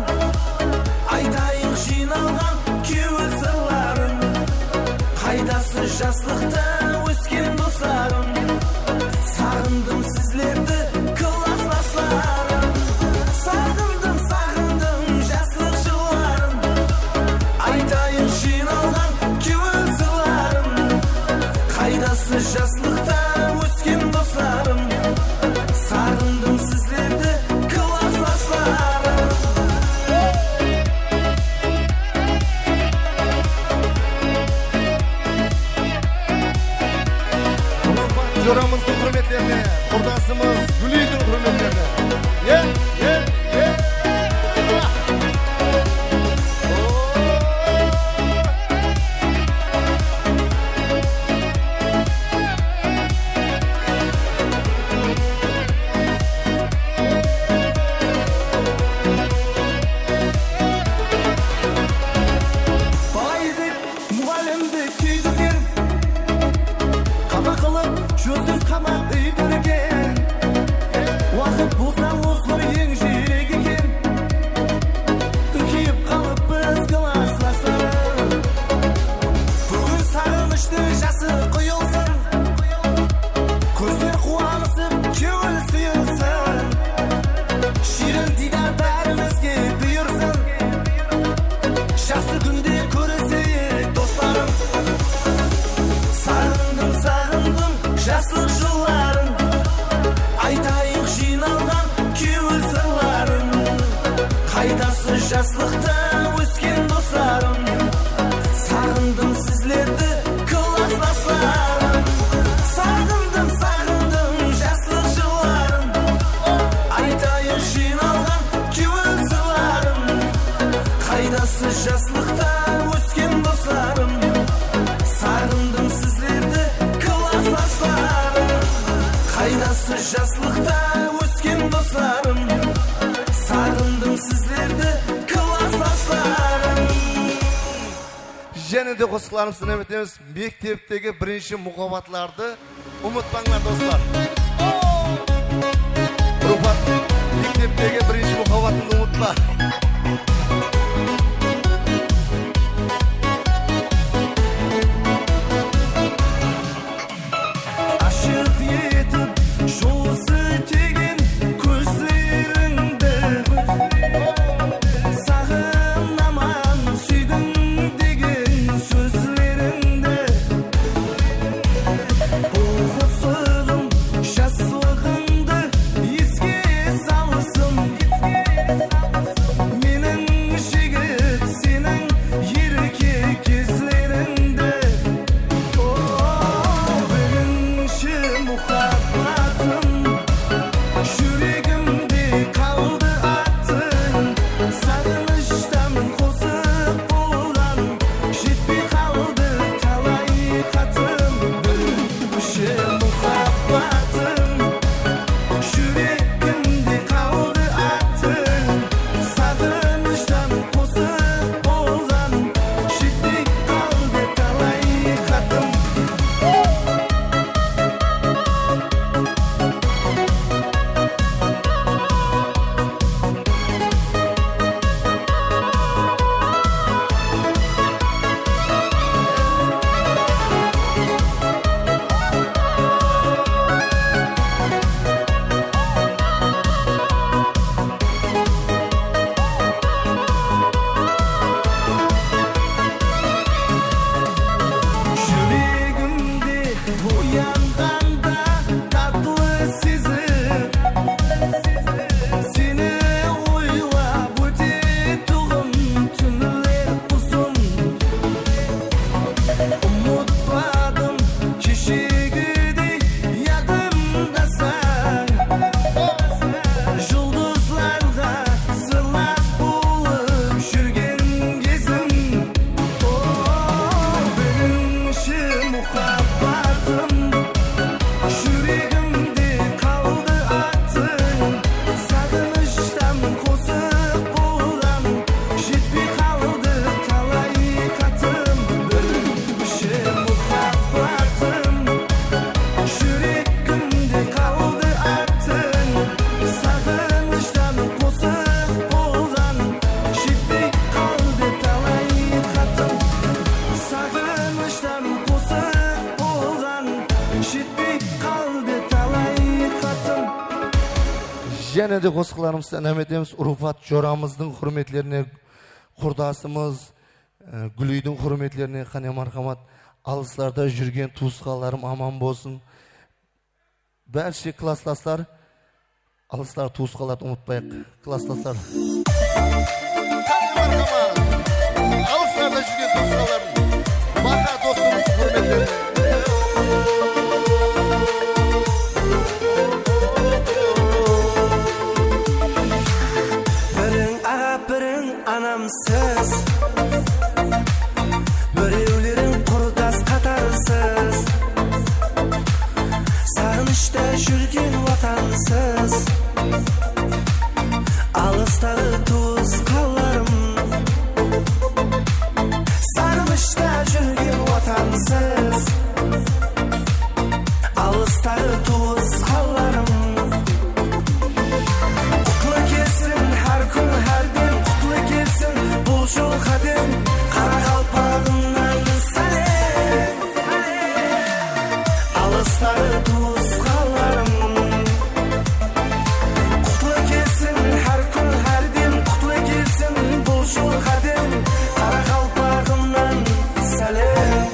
aytayıq jıynalǵan kewil sırların. Qaydasız jaslıqta ósken doslarım? Saǵındım sizlerdi, klasslaslarım. Saǵındım, saǵındım jaslıq jılların, aytayıq jıynalǵan kewil sırların. Qaydasız jaslıqta ósken doslarım? Saǵındım sizlerdi, klasslaslarım. Joramızdıń húrmetlerine, qurdasımız Gúliydiń húrmetlerine. Ye, ye, ye. Balay dep muǵallimdi kúydirgen, qapa qılıp júzsiz qamaq úydirgen. Waqıt bolsa ozǵır eń júrek eken, úlkeyip qalıppız klasslaslarım. Búgin saǵınıshtı jası quyılsın, kózler quwanısıp kewil sıyılsın. Shiyrin diydar bárimizge buyırsın, jaqsı kúnde kóriseyik doslarım. Saǵındım, saǵındım jaslıq jılların, aytayıq jıynalǵan kewil sırların. Qaydasız jaslıqta ósken doslarım? Saǵındım sizlerdi, klasslaslarım. Saǵındım, saǵındım jaslıq jılların, aytayıq jıynalǵan kewil sırların. Qaydasız jaslıqta ósken doslarım? Saǵındım sizlerdi, klasslaslarım. Qaydasız jaslıqta ósken doslarım? Saǵındım sizlerdi, klasslaslarım. Jáne de qosıqlarımızdı ınaw etemiz. Mekteptegi birinshi muhabbatlardı umıtpańlar, doslar. Ruxsat, mekteptegi birinshi muhabbatıńdı umıtpa. Ashıq etip julısı tegen kózlerińdi, saǵınaman súydim degen sózlerińdi. Bul qosıǵım jaslıǵımdı eske salsın. Meniń jigit, seniń erkek kezlerińdi. O, birinshi muhabbatım, júregimde qaldı atıń. Saǵınıshtan qosıq bolǵan jetpey qaldı talay xatım. Birinshi muhabbatım, júregimde qaldı atıń. Saǵınıshtan qosıq bolǵan, jetpey qaldı talay xatım. Júregimde oyanǵanda tatlı sezim, seni oylap ótetuǵın túnler uzın. Umıtpadım keshegidey yadımdasań, juldızlarǵa sırlas bolıp júrgen gezim. O, birinshi muhabbatım, júregimde qaldı atıń. Saǵınıshtan qosıq bolǵan, jetpey qaldı talay xatım. Birinshi muhabbatım, júregimde qaldı atıń. Saǵınıshtan qosıq bolǵan, jetpey qaldı talay xatım. Saǵınıshtan qosıq bolǵan, jetpey qaldı talay xatım. Jáne de qosıqlarımızdı ınam etemiz. Ruxsat joramızdıń húrmetlerine, qurdasımız, e, Gúliydiń húrmetlerine, qáne marhamat. Alıslarda júrgen tuwısqanlarım aman bolsın. Bárshe klasslaslar, alıslar, tuwısqanlardı umıtpayıq, klasslaslar. Qáne marhamat, alıslarda júrgen tuwısqanlarım, baha dostımız, húrmetler. Biriń aǵa, biriń anamsız, birewleriń qurdas qatarsız. Saǵınıshta júrgen watansız, alıstaǵı tuwısqanlarım. Saǵınıshta júrgen watansız, alıstaǵı tuwısqanlarım. Qutlı kelsin hár kún, hár dem qutlı kelsin bul jıl qádem. Qaraqalpaǵımnan sálem. Alıstaǵı tuwısqanlarım. Qutlı kelsin hár kún, hár dem qutlı kelsin bul jıl qádem. Qaraqalpaǵımnan sálem.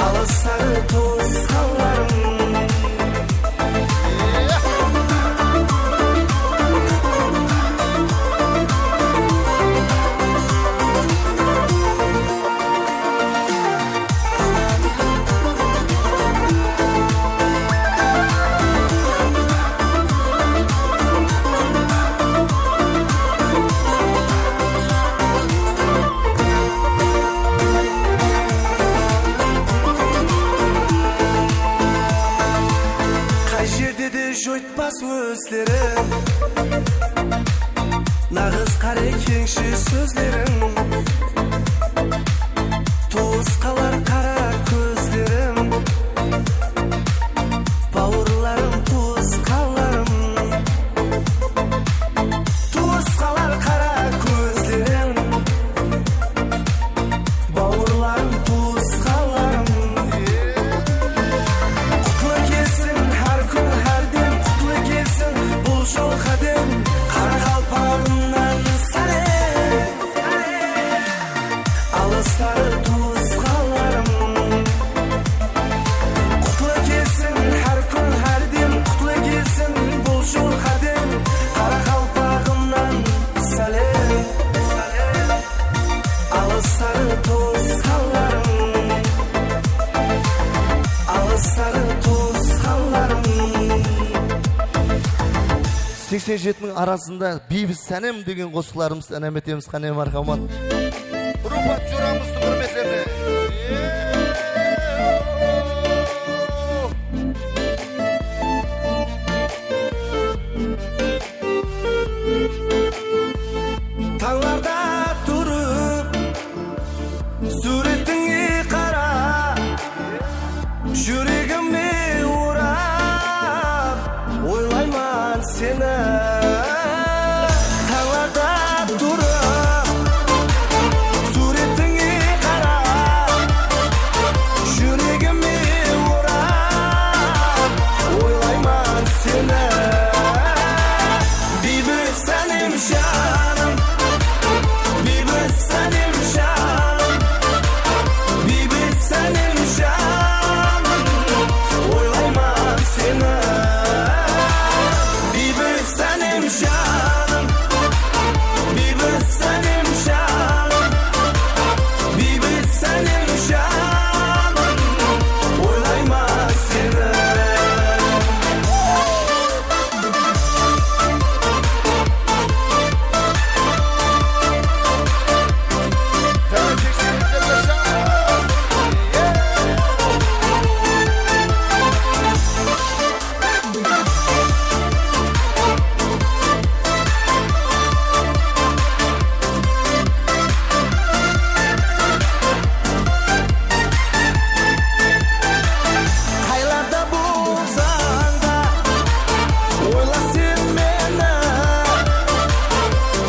Alıstaǵı tuwısqanlarım. Qay jerde de joytpas ózlerin, naǵız qáre keńshi sózlerin. Qısqalar qara kózlerim, bawırlarım, tuwısqanlarım. Tuwısqalar qara kózlerim, bawırlarım, tuwısqanlarım. Qutlı kelsin hár kún, hár dem qutlı kelsin bul jıl qádem. Qaraqalpaǵımnan sálem. Alısları tuwısqanlarım. Qutlı kelsin hár kún, hár dem qutlı kelsin bul jıl qádem. Qaraqalpaǵımnan sálem. Alısları tuwısqanlarım. Alısları tuwısqanlarım. Seksen jetiniń arasında Biybi Sánem degen qosıqlarımızdı ánam etemiz, qáne, marhamat. Rupat joramızdıń húrmetlerine. Tańlarda turıp, súwretińe qarap, júregime orap, oylayman seni. Tańlarda turıp, súwretińe qarap, júregime orap, oylayman seni. Biybi Sánem janım, Biybi Sánem janım, Biybi Sánem janım, oylayman seni. Biybi Sánem janım, Biybi Sánem janım, Biybi Sánem janım, oylayman seni. Qaylarda bolsań da, oyla sen meni.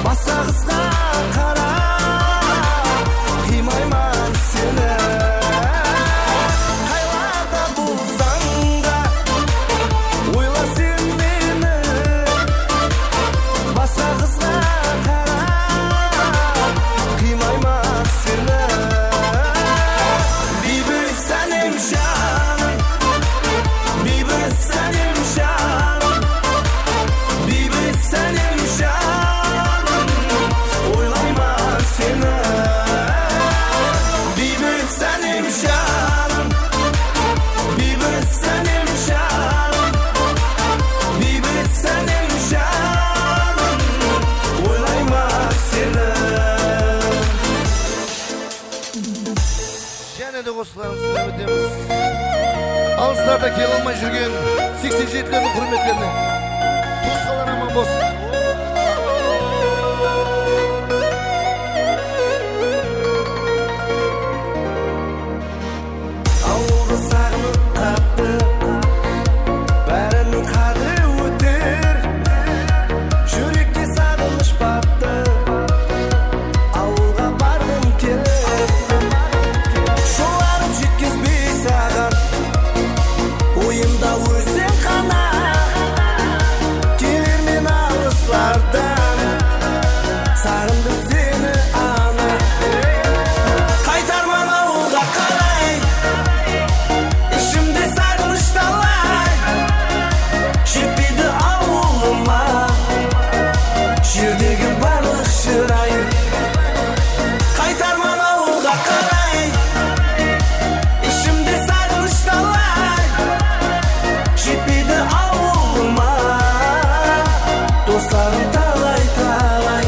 Basqa qızǵa qarap, qıymayman seni. Qaylarda bolsań da, oyla sen meni. Basqa qızǵa qarap, qıymayman seni. Biybi Sánem janım, Biybi Sánem janım, Biybi Sánem janım, oylayman seni. Biybi Sánem janım, Biybi Sánem janım, Biybi Sánem janım, oylayman seni. Jáne de qosıqlarımızdı ánam etemiz. Alıslarda kele almay júrgen seksen jetilerdiń húrmetlerine. Tuwısqanlar aman bolsın. Awıldı saǵınıp qattı, báriniń qádiri óter. Júrekke saǵınısh battı, awılǵa barǵım kelip. Jollarıp jetkizbey saǵan, oyımda óziń ǵana. Kelermen alıslardan, saǵındım seni, ana. Qaytarman awılǵa qaray, ishimde saǵınısh talay. Jetpeydi awılıma jerdegi barlıq shıray. Qaytarman awılǵa qaray, ishimde saǵınısh talay. Jetpeydi awılıma doslarım talay-talay.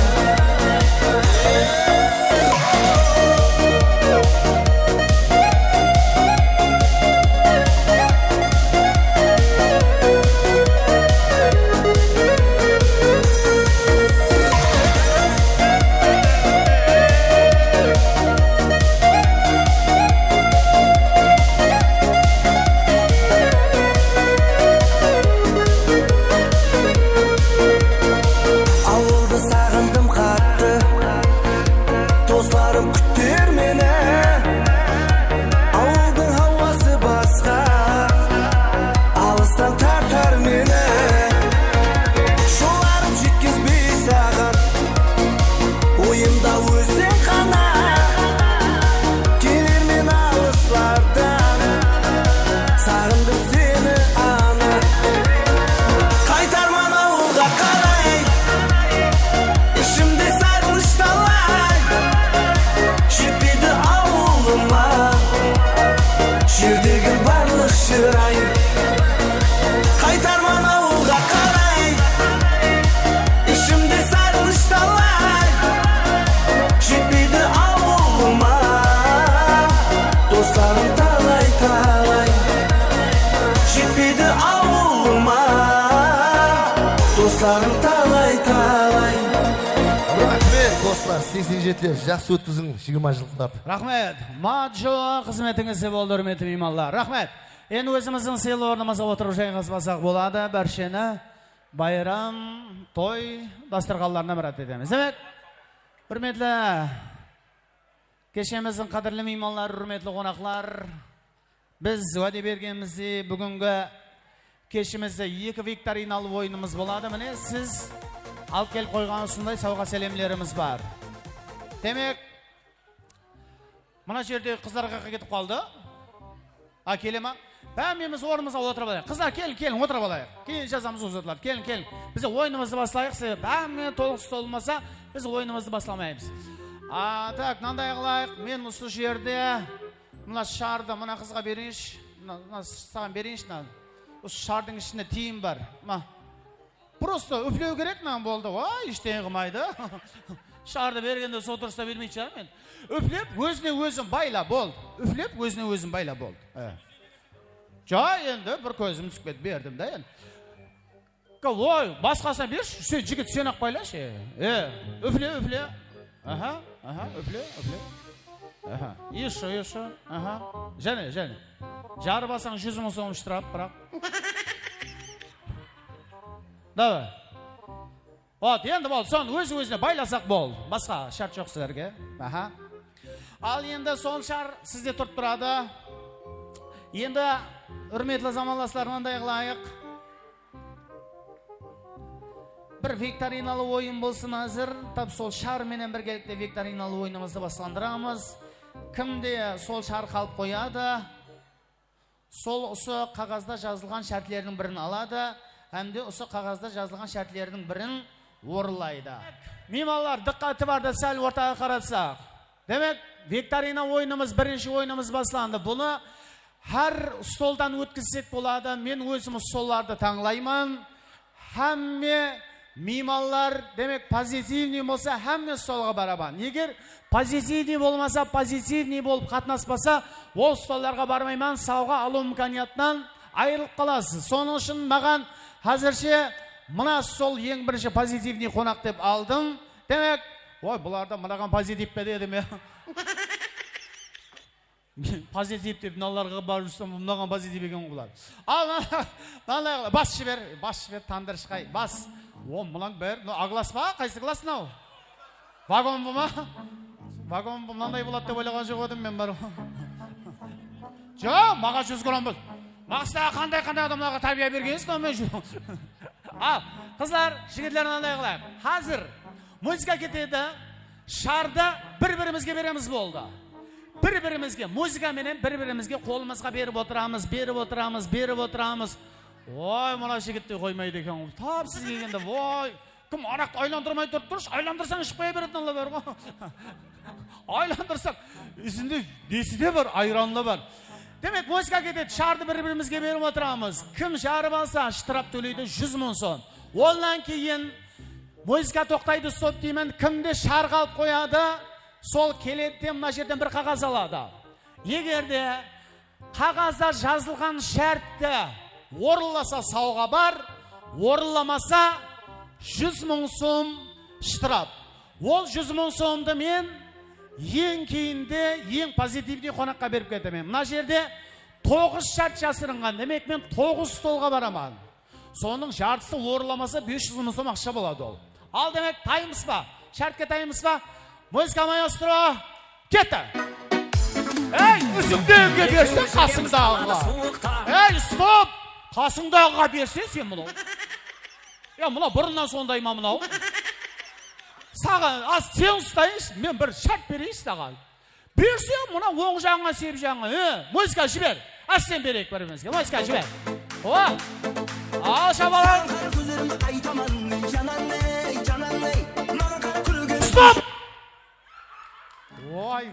Edi awılıma doslarım talay-talay. Raxmet, doslar, seksen jetiler, jaqsı ótkiziń jigirma jıllıqlardı. Raxmet. Majo, xızmetińizde boldı, húrmetli miymanlar. Raxmet. Endi ózimizdiń sıylı ornımızǵa otırıp jayǵaspasaq boladı. Bársheni bayram, toy dasturxanlarına mirát etemiz. Demek, húrmetli keshemizdiń qádirli miymanları, húrmetli qonaqlar, biz wáde bergenimizdey, búgingi keshimizde eki viktorinalı oyınımız boladı. Mine, siz alıp kelip qoyǵan usınday sawǵa-sálemlerimiz bar. Demek, mına jerdegi qızlar qayaqqa ketip qaldı? A, kele ma? Hámmemiz ornımızǵa otırıp alayıq. Qızlar, keliń, keliń, otırıp alayıq. Keyin jazamız ol zatlardı. Keliń, keliń. Biz oyınımızdı baslayıq, sebebi hámme tolıqsız bolmasa, biz oyınımızdı baslamaymız. A, tak, mınanday qılayıq. Men usı jerde mına shardı mına qızǵa bereyinshi. Mına, mına saǵan bereyinshi mınanı. Usı shardıń ishinde tiyin bar. Mına. Prosto úflew kerek, mınaw boldı. Oy, eshteńe qılmaydı. Shardı bergende sol turısta bermeydi shıǵar men. Úflep, ózine ózin bayla, boldı. Úflep, ózine ózin bayla, boldı. E. Ja, endi bir kózim túsip ketip berdim da endi. Oy, basqasına bershi, sen jigit, sen-aq baylashı. E, úfle, úfle. Aha, aha, úfle, úfle. Aha, ещё, ещё. Aha, jáne, jáne. Jarıp alsań júz mıń som shtıraps, biraq. Davay. Ot, endi boldı, sonı óz-ózine baylasaq boldı. Basqa shárt joq sizlerge. Aha. Al, endi sol shar sizde turıp turadı. Endi, húrmetli zamanlaslar, mınanday qılayıq. Bir viktorinalı oyın bolsın házir. Tap sol shar menen birgelikte viktorinalı oyınımızdı baslandıramız. Kim de sol shardı alıp qoyadı, sol usı qaǵazda jazılǵan shártlerdiń birin aladı hám de usı qaǵazda jazılǵan shártlerdiń birin orınlaydı. Miymanlar, dıqqat, itibardı sál ortaǵa qaratsaq. Demek, viktorina oyınımız, birinshi oyınımız baslandı. Bunı hár stoldan ótkizsek boladı. Men ózim stollardı tańlayman. Hámme miymanlar, demek, pozitivniy bolsa, hámme stolǵa baraman. Eger pozitivniy bolmasa, pozitivniy bolıp qatnaspasa, ol stollarǵa barmayman, sawǵa alıw imkaniyatınan ayırılıp qalasız. Sonıń ushın maǵan házirshe mına stol eń birinshi pozitivniy qonaq dep aldım. Demek, oy, bulardı mınaǵan pozitiv pe dedim, ya. Pozitiv dep mınalarǵa barıp júrsem, mınaǵan pozitiv eken ǵoy bular. Al, mınalar, bas jiber, bas jiber, tandır shıqay, bas. O, mınań bári, mına A klass pa? Qaysı klass mınaw? Vagon bu ma? Vagon bu, mınanday boladı dep oylaǵan joq edim men, bar. Joq, maǵan júz gramm bol. Maqsat, qanday-qanday adamlarǵa tárbiya bergensiz, mınaw men júz. Al, qızlar, jigitler, mınanday qılayıq. Házir muzıka ketedi, shardı bir-birimizge beremiz, boldı. Bir-birimizge, muzıka menen bir-birimizge qolımızǵa berip otıramız, berip otıramız, berip otıramız. Oy, mına jigit te qoymaydı eken ǵoy. Tap siz kelgende, voy, kim araqtı aylandırmay turıp turıpshı, aylandırsań, iship qoya beretin bar ǵoy. Aylandırsaq, izinde nesi de bar, ayranı da bar. Demek, muzıka ketedi, shardı bir-birimizge berip otıramız. Kim jarıp alsa, shtıraps tóleydi júz mıń som. Onnan keyin muzıka toqtaydı, stop deymen. Kimde sharıq alıp qoyadı, sol keledi de mına jerden bir qaǵaz aladı. Eger de qaǵazda jazılǵan shártti orınlasa, sawǵa bar, orınlamasa, júz mıń som shtıraps. Ol júz mıń somdı men eń keyinde, eń pozitivniy qonaqqa berip ketemen. Mına jerde toǵız shárt jasırınǵan. Demek, men toǵız stolǵa baraman. Sonıń jartısı orınlamasa, bes júz mıń som aqsha boladı ol. Al, demek, tayınbız ba? Shártke tayınbız ba? Muzıka, maestro, ketti! Ey, úzimdege berse, qasımdaǵıǵa. Ey, stop! Qasıńdaǵıǵa berse, sen mınaw. Ya, mınaw burınnan sonday ma mınaw? Saǵan, a, sen ustayınshı, men bir shárt bereyinshi saǵan. Berse, mına oń jaǵıńa, sep jaǵıńa. E, muzıka jiber. Ásten bereyik bir-birimizge. Muzıka jiber. O! Al, shabalar. Stop! Oy,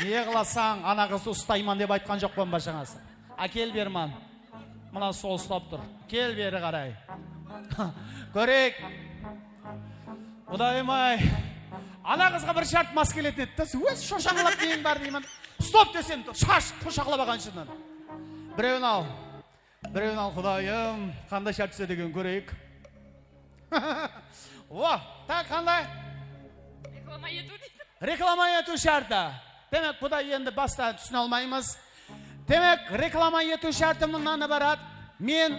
ne qılasań, ana qızdı ustayman dep aytqan joqpan ba jańası? Ákel, berman. Mına stol uslap tur. Kel beri qaray. Kóreyik. Qudayım-ay. Ana qızǵa bir shárt mas keletin edi da, óz shoshańlap neń bar deymen. Stop desem, shash qushaqlap alǵan shınnan. Birewin al. Birewin al, Qudayım, qanday shárt túsedi eken, kóreyik. O, tak, qanday? Reklama etiw deydi. Reklama etiw shárti. Demek, bu da endi basta túsine almaymız. Demek, reklama etiw shárti mınnan ibarat. Men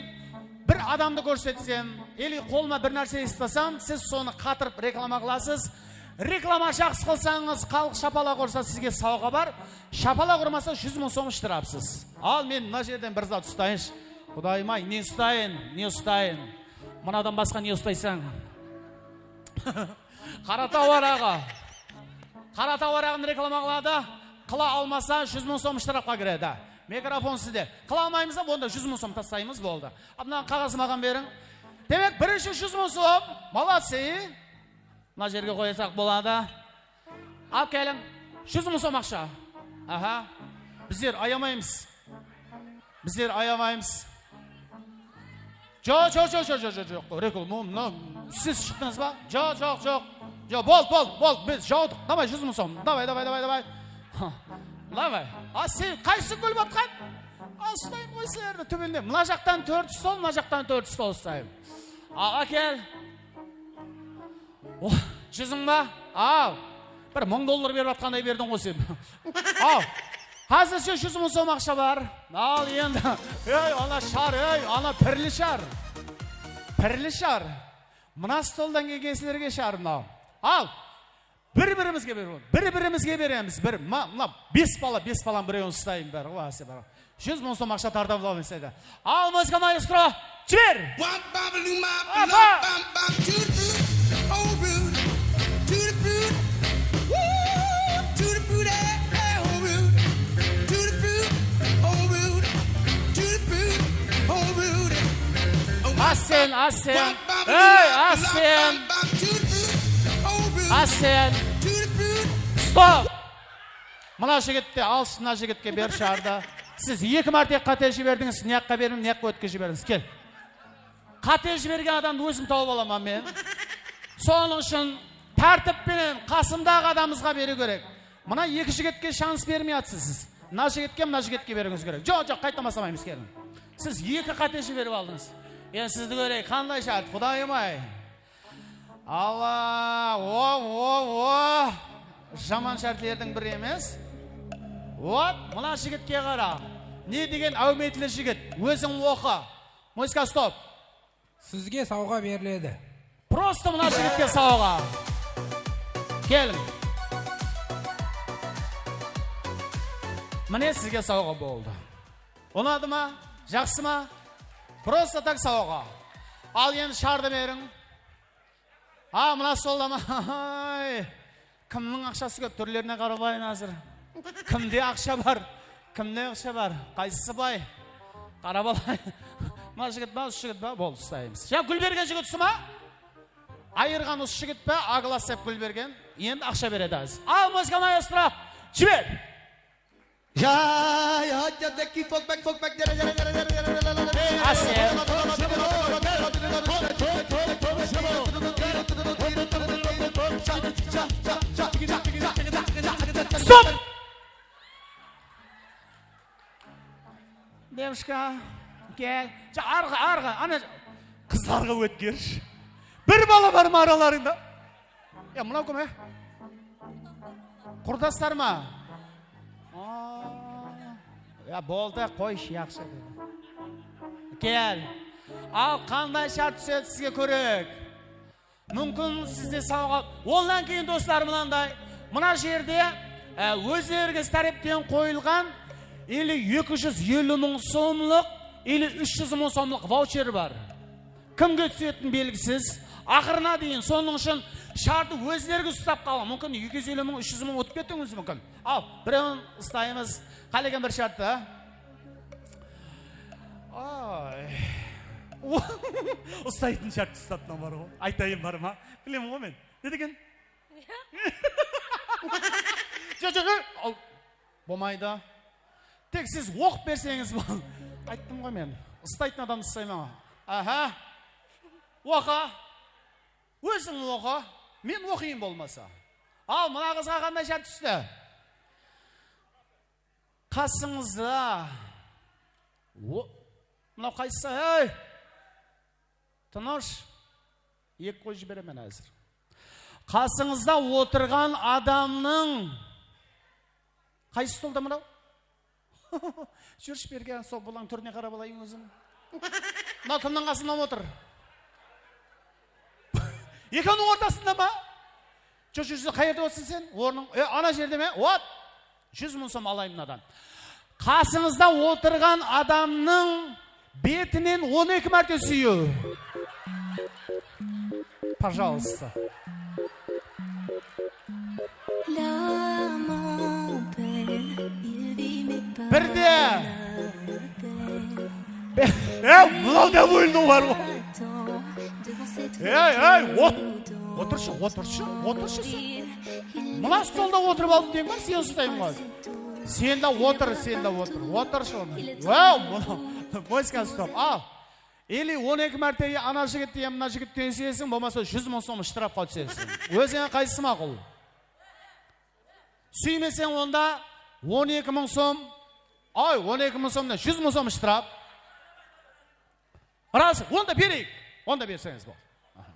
bir adamdı kórsetsem, ele qolıma bir nárse ustasam, siz sonı qatırıp reklama qılasız. Reklama jaqsı qılsańız, xalıq shapalaq ursa, sizge sawǵa bar. Shapalaq urmasa, júz mıń som shtrapsız. Al, men mına jerden bir zat ustayınshı. Qudayım-ay, ne ustayın, ne ustayın? Mınadan basqa ne ustaysań? Qarataw araǵı. Qarataw araǵın reklama qıladı. Qıla almasa, júz mıń som shtrapqa kiredi. Mikrofon sizde. Qıla almaymız da, onda júz mıń som taslaymız, boldı. A, mına qaǵazdı maǵan beriń. Demek, birinshi júz mıń som. Молодцы. Mına jerge qoyasaq boladı. Alıp keliń. Júz mıń som aqsha. Aha. Bizler ayamaymız. Bizler ayamaymız. Joq, joq, joq, joq, joq, joq, joq. Rekl-, mı-, mına, siz shıqtıńız ba? Joq, joq, joq. Joq, bol, bol, bol. Biz jawdıq. Davay, júz mıń som. Davay, davay, davay, davay. Davay. A, sen qaysısın kúlip atqan? A, ustayım ǵoy sizlerdi túbinde. Mına jaqtan tórt stol, mına jaqtan tórt stol ustayım. Aǵa kel. Oh, júziń ba? Al. Bir mıń dollar berip atqanday berdiń ǵoy sen. Al. Házirshe júz mıń som aqsha bar. Al endi. Ey, ana shar, ey, ana pirli shar. Pirli shar. Mına stoldan kelgen sizlerge shar mınaw. Al. Bir-birimizge beremiz. Bir-birimizge beremiz. Bir, ma-, mına bes bala, bes balanıń birewin ustayın bári ǵoy, áse bar. Júz mıń som aqsha tartıp alamız dedi. Al, muzıka maestro, jiber! Apa! Asen, Asen! Ey, Asen! Asen! Stop! Mına jigit te, al, mına jigitke ber shardı. Siz eki márte qáte jiberdińiz, mına jaqqa beriń, mına jaqqa ótke jiberdińiz. Kel. Qáte jibergen adamdı ózim tawıp alaman men. Sonıń ushın tártip penen qasımdaǵı adamıńızǵa beriw kerek. Mına eki jigitke shans bermey atırsız siz. Mına jigitke, mına jigitke beriwińiz kerek. Joq, joq, qaytadan baslamaymız, keliń. Siz eki qáte jiberip aldıńız. Endi sizdi kóreyik, qanday shárt, Qudayım-ay. Alla, o, o, o. Jaman shártlerdiń biri emes. Vot, mına jigitke qara. Ne degen áwmetli jigit. Óziń oqı. Muzıka, stop. Sizge sawǵa beriledi. Prosto mına jigitke sawǵa. Keliń. Mine, sizge sawǵa boldı. Unadı ma? Jaqsı ma? Prosto tak sawǵa. Al, endi shardı beriń. A, mına stolda ma? Ay, kimniń aqshası kóp? Túrlerine qaralayın házir. Kimde aqsha bar? Kimde aqsha bar? Qaysısı bay? Qarap alayın. Mına jigit pa, usı jigit pa? Boldı, ustaymız. Ja, gúl bergen jigit usı ma? Ayırǵan usı jigit pa? A klass dep gúl bergen. Endi aqsha beredi házir. Al, muzıka, maestro, jiber! Jay, hajjatdaki fokbek, fokbek, jere, jere, jere. Asen. Stop! Devshka, kel. Ja, arǵa, arǵa, ana, qızlarǵa ótkershi. Bir bala bar ma aralarıńda? Ya, mınaw kim, e? Qurdaslar ma? Aa, ya, boldı, qoyshı, yaqshı, dedi. Kel. Al, qanday shárt túsedi sizge kóreyik. Múmkin, sizde sawǵa. Onnan keyin, doslar, mınanday. Mına jerde, e, ózlerińiz tárepten qoyılǵan ele eki júz elli mıń somlıq, ele úsh júz mıń somlıq vaucher bar. Kimge túsetin belgisiz. Aqırına deyin, sonıń ushın shartı ózlerińiz uslap qalıń. Múmkin, eki júz elli mıń, úsh júz mıń utıp ketiwińiz múmkin. Al, birewin ustaymız. Qálegen bir sharttı. Ay. Ustaytın sharttı ustap mınaw bar ǵoy. Aytayın bar ma? Bilemen ǵoy men. Ne degen? Joq, joq, joq. Al. Bolmaydı. Tek siz oqıp berseńiz bol. Ayttım ǵoy men. Ustaytın adamdı uslayman ǵoy. Aha. Oqı. Óziń oqı. Men oqıyın bolmasa. Al, mına qızǵa qanday shárt tústi? Qasıńızda. O-, Mınaw qaysısı, ey? Tınısh. Eki qoy jiberemen házir. Qasıńızda otırǵan adamnıń, qaysı stolda mınaw? Júrshi bergen, sol bulań túrine qarap alayın ózim. Mınaw kimniń qasında otır? Ekewiniń ortasında ma? Júr, júr, júr, qayerde otırsań sen? Ornıń, e, ana jerde me? Ot! Júz mıń som alayın mınadan. Qasıńızda otırǵan adamnıń betinen on eki márte súyiw. Пожалуйста. Birde. Be-, e, mınaw da bólindiń bar ǵo. Ey, ey, ot-, otırshı, otırshı, otırshı sen. Mına stolda otırıp aldım degen bar, sen ustayın ǵoy. Sen de otır, sen de otır. Otırshı onda. Vau, mına muzıka stop. Al. Ili on eki márte ana jigit ya mına jigit túsiresiń, bolmasa júz mıń som shtrafqa túsesiń. Ózińe qaysısı maqul? Súymeseń onda on eki mıń som, ay, on eki mıń somnan júz mıń som shtraf. Ras, onda bereyik. Onda berseńiz boldı. Aha.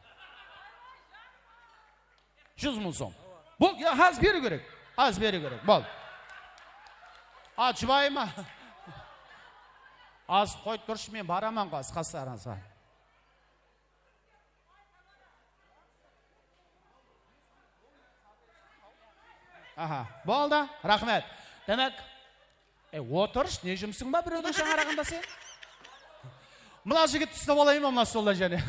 Júz mıń som. Bul, ya, házir beriw kerek. Házir beriw kerek. Bol. A, jubayma. Az qoyıp turshı, men baraman ǵoy, qaslarıńızǵa. Aha, boldı, raxmet. Demek, e, otırısh, ne jumısıń bar birewdiń shańaraǵında sen? Mına jigit uslap alayın ba mına stolda jáne?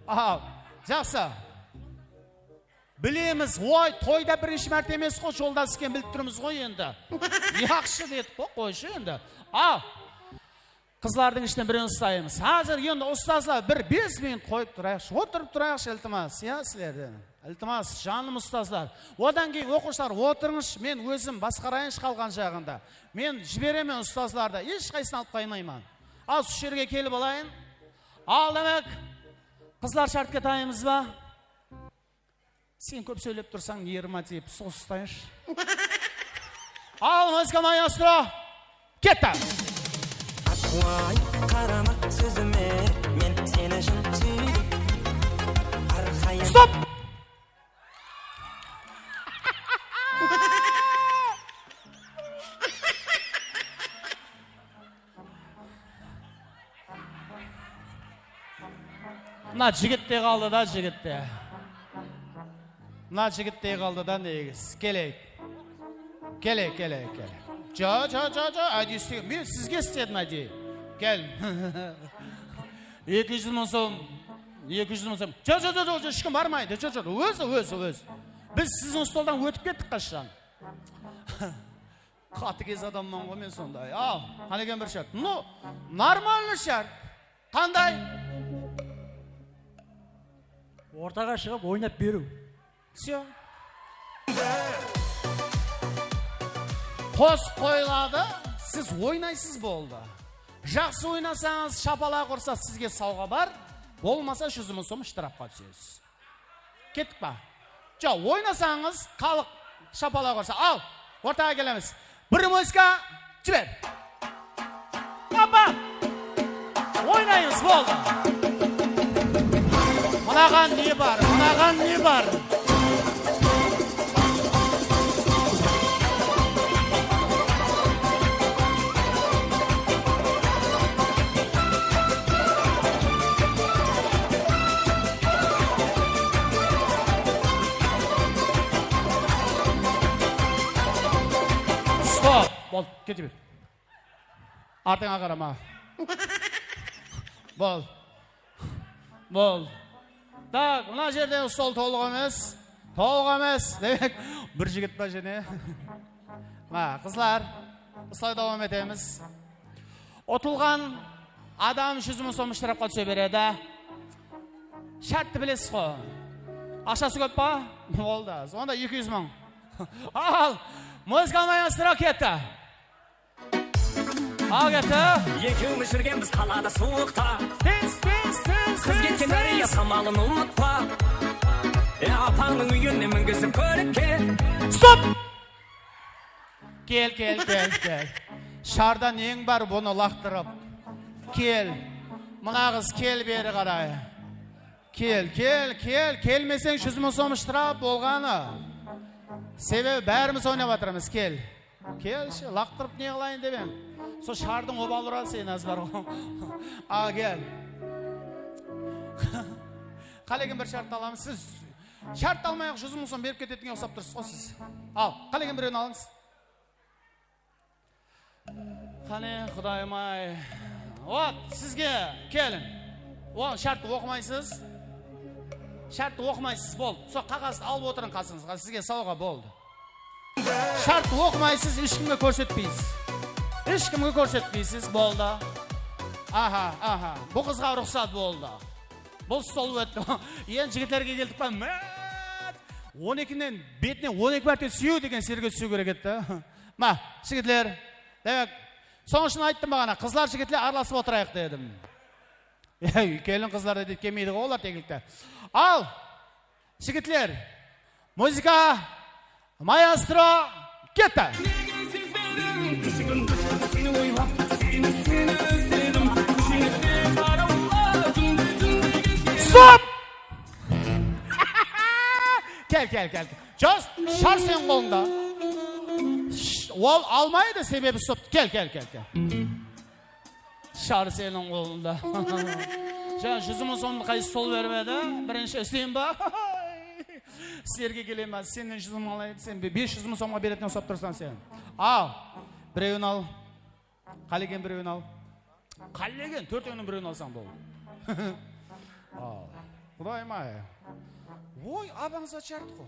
Al, jaqsı. Bilemiz, oy, toyda birinshi márte emes ǵoy, joldas eken bilip turmız ǵoy endi. Yaqshı dedik ǵoy, qoyshı endi. Al. Qızlardıń ishinen birewin ustaymız. Házir endi ustazlar bir bes minut qoyıp turayıqshı, otırıp turayıqshı, iltimas, ya, sizlerden. Iltimas, janım ustazlar. Odan keyin oqıwshılar otırıńızshı, men ózim basqarayınshı qalǵan jaǵında. Men jiberemen ustazlardı, hesh qaysısın alıp qalmayman. Al, usı jerge kelip alayın. Al, demek, qızlar shartke tayınmız ba? Sen kóp sóylep tursań, nervıma tiyip, sosıstayınshı. Al, muzıka, maestro. Ketti. Atuay, qarama sózime, men seni shın súydim. Arqayın. Stop! Mına jigit te qaldı da, jigit te. Mına jigit te qaldı da, negiz. Keleyik. Kele, kele, kele. Jo, jo, jo, jo, ádiy islegen. Men sizge istedim ádiy. Kel. Eki júz mıń som. Eki júz mıń som. Jo, jo, jo, jo, jo, hesh kim barmaydı. Jo, jo, ózi, ózi, ózi. Biz siziń stoldan ótip kettik qashan. Qatıkez adamman ǵoy men sonday. Al, qáneken bir shárt. Ну, нормальный shárt. Qanday? Ortaǵa shıǵıp oynap beriw. Всё. Qosıq qoyıladı, siz oynaysız, boldı. Jaqsı oynasańız, shapalaq ursa, sizge sawǵa bar, bolmasa júz mıń som shtrafqa túsesiz. Kettik pa? Joq, oynasańız, xalıq shapalaq ursa. Al, ortaǵa kelemiz. Bir muzıka, jiber. Apa! Oynaymız, boldı. Mınaǵan ne bar? Mınaǵan ne bar? Stop! Boldı, kete ber. Artıńa qarama. Bol. Bol. Tak, mına jerde stol tolıq emes. Tolıq emes. Demek, bir jigit pa jáne? Mına, qızlar, usılay dawam etemiz. Utılǵan adam júz mıń som shtrafqa túse beredi. Shártti bilesiz ǵo. Aqshası kóp pa? Boldı. Onda eki júz mıń. Al, muzıka maestro ketti. Al ketti. Ekewimiz júrgenbiz qalada suwıqta. Tez, tez, tez, tez, tez. Qız ketken Dáriya samalın umıtpa. E, apańnıń úyine mingizip kólikke. Stop! Kel, kel, kel, kel. Sharda neń bar bunı laqtırıp? Kel. Mına qız, kel beri qaray. Kel, kel, kel, kelmeseń júz mıń som shtraf bolǵanı. Sebebi bárimiz oynap atırmız, kel. Kelshi, laqtırıp ne qılayın dep em. Sol shardıń obalı uradı seni, azbar ǵo. A, kel. Qálegen bir sharttı alamız. Siz sharttı almay-aq júz mıń som berip ketetuǵınǵa uqsap tursız ǵo siz. Al, qálegen birewin alıńız. Qáne, Qudayım-ay. Ot, sizge, keliń. O, shártti oqımaysız. Shártti oqımaysız, boldı. Sol qaǵazdı alıp otırıń qasıńızǵa, sizge sawǵa, boldı. Shártti oqımaysız, hesh kimge kórsetpeysiz. Hesh kimge kórsetpeysiz, boldı. Aha, aha. Bul qızǵa ruxsat, boldı. Bul stol ótti. Endi jigitlerge keldik pa? Mát! On ekiden betine on eki márte súyew degen serge túsiw kerek edi da. Ma, jigitler, demek, sonıń ushın ayttım baǵana, qızlar, jigitler aralasıp otırayıq dedim. Ey, kelin qızlar da dep kelmeydi ǵo olar teklikte. Al, jigitler, muzıka, maestro, ketti! Stop! Kel, kel, kel. Jos, shar sen qolıńda. Sh, ol almaydı, sebebi stop. Kel, kel, kel, kel. Shar seniń qolıńda. Jańa júz mıń somdı qaysı stol bermedi? Birinshi isteyin ba? Sizlerge kelemen, sennen júz mıń alayın, sen be-, bes júz mıń somǵa beretin usap tursań sen. Al, birewin al. Qálegen birewin al. Qálegen tórtewiniń birewin alsań boldı. Al. Qudayım-ay. Oy, abańız atshı artıq ǵo.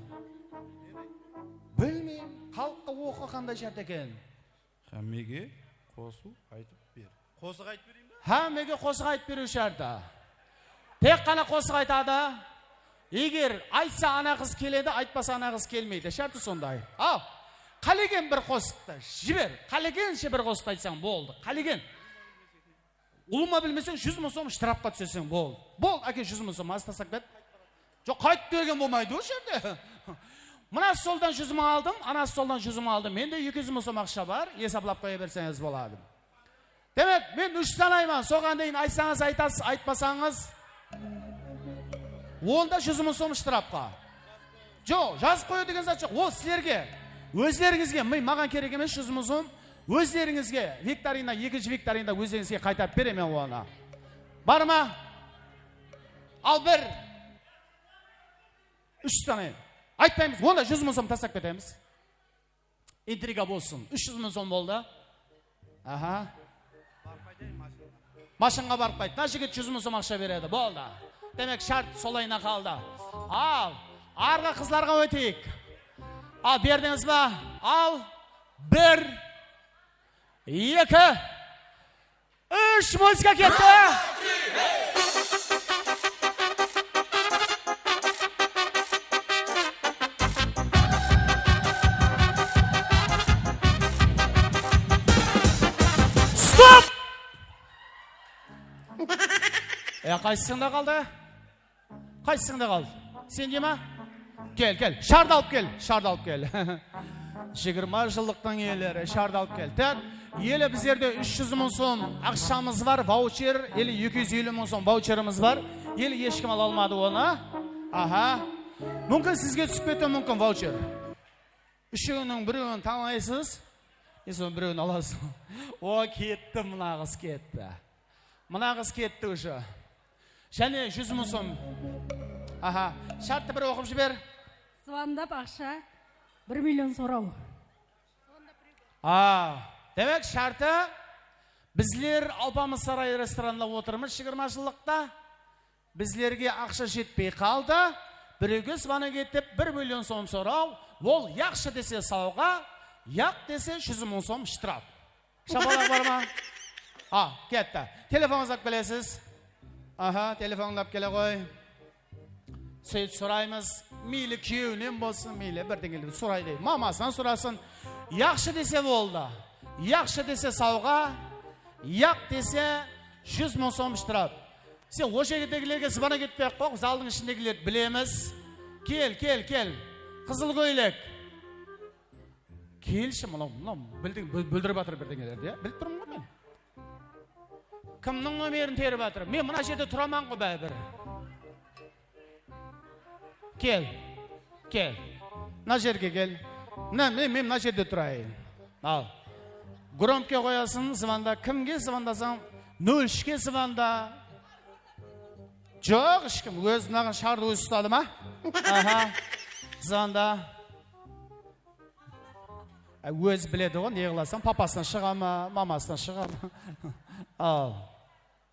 Bilmeymen, xalıqqa oqıǵa qanday shárt eken. Hámmege qosıq aytıp ber. Qosıq aytıp bereyin be? Hámmege qosıq aytıp beriw shárti. Tek ǵana qosıq aytadı. Eger aytsa, ana qız keledi, aytpasa, ana qız kelmeydi. Shárti sonday. Al, qálegen bir qosıqtı jiber. Qálegenshe bir qosıqtı aytsań boldı. Qálegen. Ulıwma bilmeseń, júz mıń som shtrafqa túseseń, boldı. Boldı, áke, júz mıń som, azı taslap ket. Joq, qaytıp bergen bolmaydı ol jerde. Mına stoldan júz mıń aldım, ana stoldan júz mıń aldım. Mende eki júz mıń som aqsha bar, esaplap qoya berseńiz boladı. Demek, men úsh sanayman, soǵan deyin aytsańız aytasız, aytpasańız, onda júz mıń som shtrafqa. Joq, jazıp qoyıw degen zat joq. Ol sizlerge, ózlerińizge, mıy, maǵan kerek emes júz mıń som. Ózlerińizge viktorina, ekinshi viktorinada ózlerińizge qaytarıp beremen onı. Bar ma? Al, bir. Úsh sanayın. Aytpaymız, onda júz mıń som taslap ketemiz. Intriga bolsın. Úsh júz mıń som boldı. Aha. Mashinaǵa barıp qayt. Mına jigit júz mıń som aqsha beredi. Boldı. Demek, shárt solayına qaldı. Al, arǵı qızlarǵa óteyik. Al, berdińiz ba? Al, bir, eki, úsh, muzıka ketti. Stop! E, qaysısında qaldı? Qaysısında qaldı? Sende ma? Kel, kel, shardı alıp kel, shardı alıp kel. Jigirma jıllıqtıń iyeleri, shardı alıp kel. Tak, ele bizlerde úsh júz mıń som aqshamız bar, vaucher, ele eki júz eliw mıń som vaucherimiz bar. Ele hesh kim ala almadı onı. Aha. Múmkin sizge túsip ketiwi múmkin vaucher. Úshewiniń birewin tańlaysız, e, sonıń birewin alasız. O, ketti, mına qız ketti. Mına qız ketti уже. Jáne júz mıń som. Aha, shártti bir oqıp jiber. Zvondap aqsha, bir million soraw. A, demek, shárti, bizler Alpamıs Saray restoranında otırmız jigirma jıllıqta. Bizlerge aqsha jetpey qaldı. Birewge zvanok etip, bir million som soraw. Ol yaqshı dese sawǵa, yaq dese júz mıń som shtraf. Shapalaq bar ma? A, ketti. Telefonıńızdı alıp kelesiz. Aha, telefonıńdı alıp kele ǵoy. Sóytip soraymız. Meyli kúyewinen bolsın, meyli birdeńelerden soray dey. Mamasınan sorasın. Yaqshı dese boldı. Yaqshı dese sawǵa, yaq dese júz mıń som shtraf. Sen o jerdegilerge zvanok etpey-aq qoy, zaldıń ishindegilerdi bilemiz. Kel, kel, kel. Qızıl kóylek. Kelshi, mınaw, mınaw bildiń, búl-, búldirip atır birdeńelerdi, ya. Bilip turman ǵoy men. Kimniń nomerin terip atır? Men mına jerde turaman ǵo báribir. Kel. Kel. Mına jerge kel. Mına, men, men mına jerde turayın. Al. Gromke qoyasıń, zvonda. Kimge zvondasań? Nol úshke zvonda. Joq, hesh kim. Óz mınaǵan shardı ózi ustadı ma? Aha. Zvonda. Á, ózi biledi ǵo, ne qılasań, papasına shıǵa ma, mamasına shıǵa ma? Al,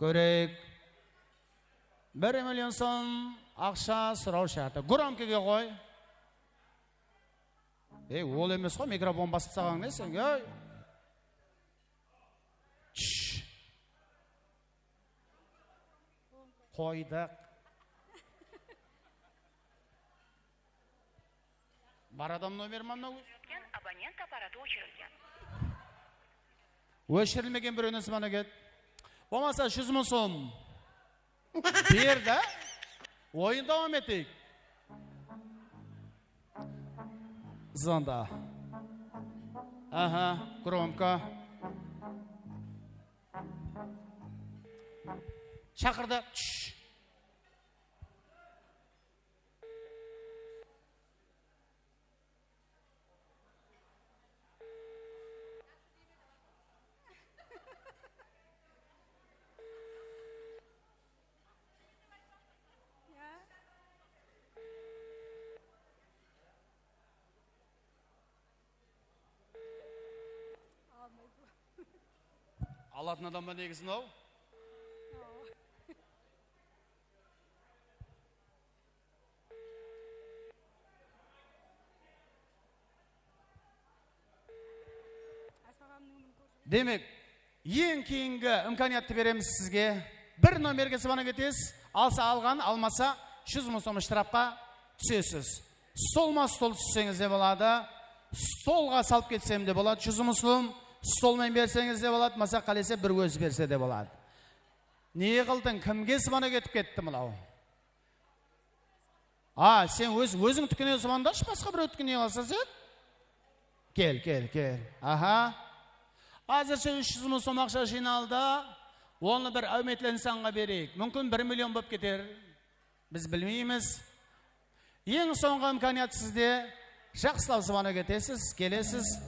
kóreyik. Bir million som aqsha soraw shárti. Gromkege qoy. Ey, ol emes ǵo, mikrofon basıp taslaǵan ne sen, ey? Shh. Qoydıq. Bar adam nomeri ma mınaw? Abonent apparatı óshirilgen. Óshirilmegen birewinen zvanok et. Bolmasa júz mıń som. Ber da. Oyın dawam eteyik. Zvonda. Aha, gromko. Shaqırdı. Shh. Alatın adam ba negizi mınaw? Demek, eń keyingi imkaniyattı beremiz sizge. Bir nomerge zvanok etesiz, alsa alǵan, almasa júz mıń som shtrafqa túsesiz. Stol ma stol tússeńiz de boladı, stolǵa salıp ketsem de boladı, júz mıń som stol menen berseńiz de boladı, masa qálese bir ózi berse de boladı. Ne qıldıń, kimge zvanok etip ketti mınaw? A, sen óz, ózińdikine zvondashı, basqa birewdikine ne qılasań sen? Kel, kel, kel. Aha. Házirshe úsh júz mıń som aqsha jıynaldı. Onı bir áwmetli insanǵa bereyik. Múmkin bir million bolıp keter. Biz bilmeymiz. Eń sońǵı imkaniyat sizde. Jaqsılap zvanok etesiz, kelesiz.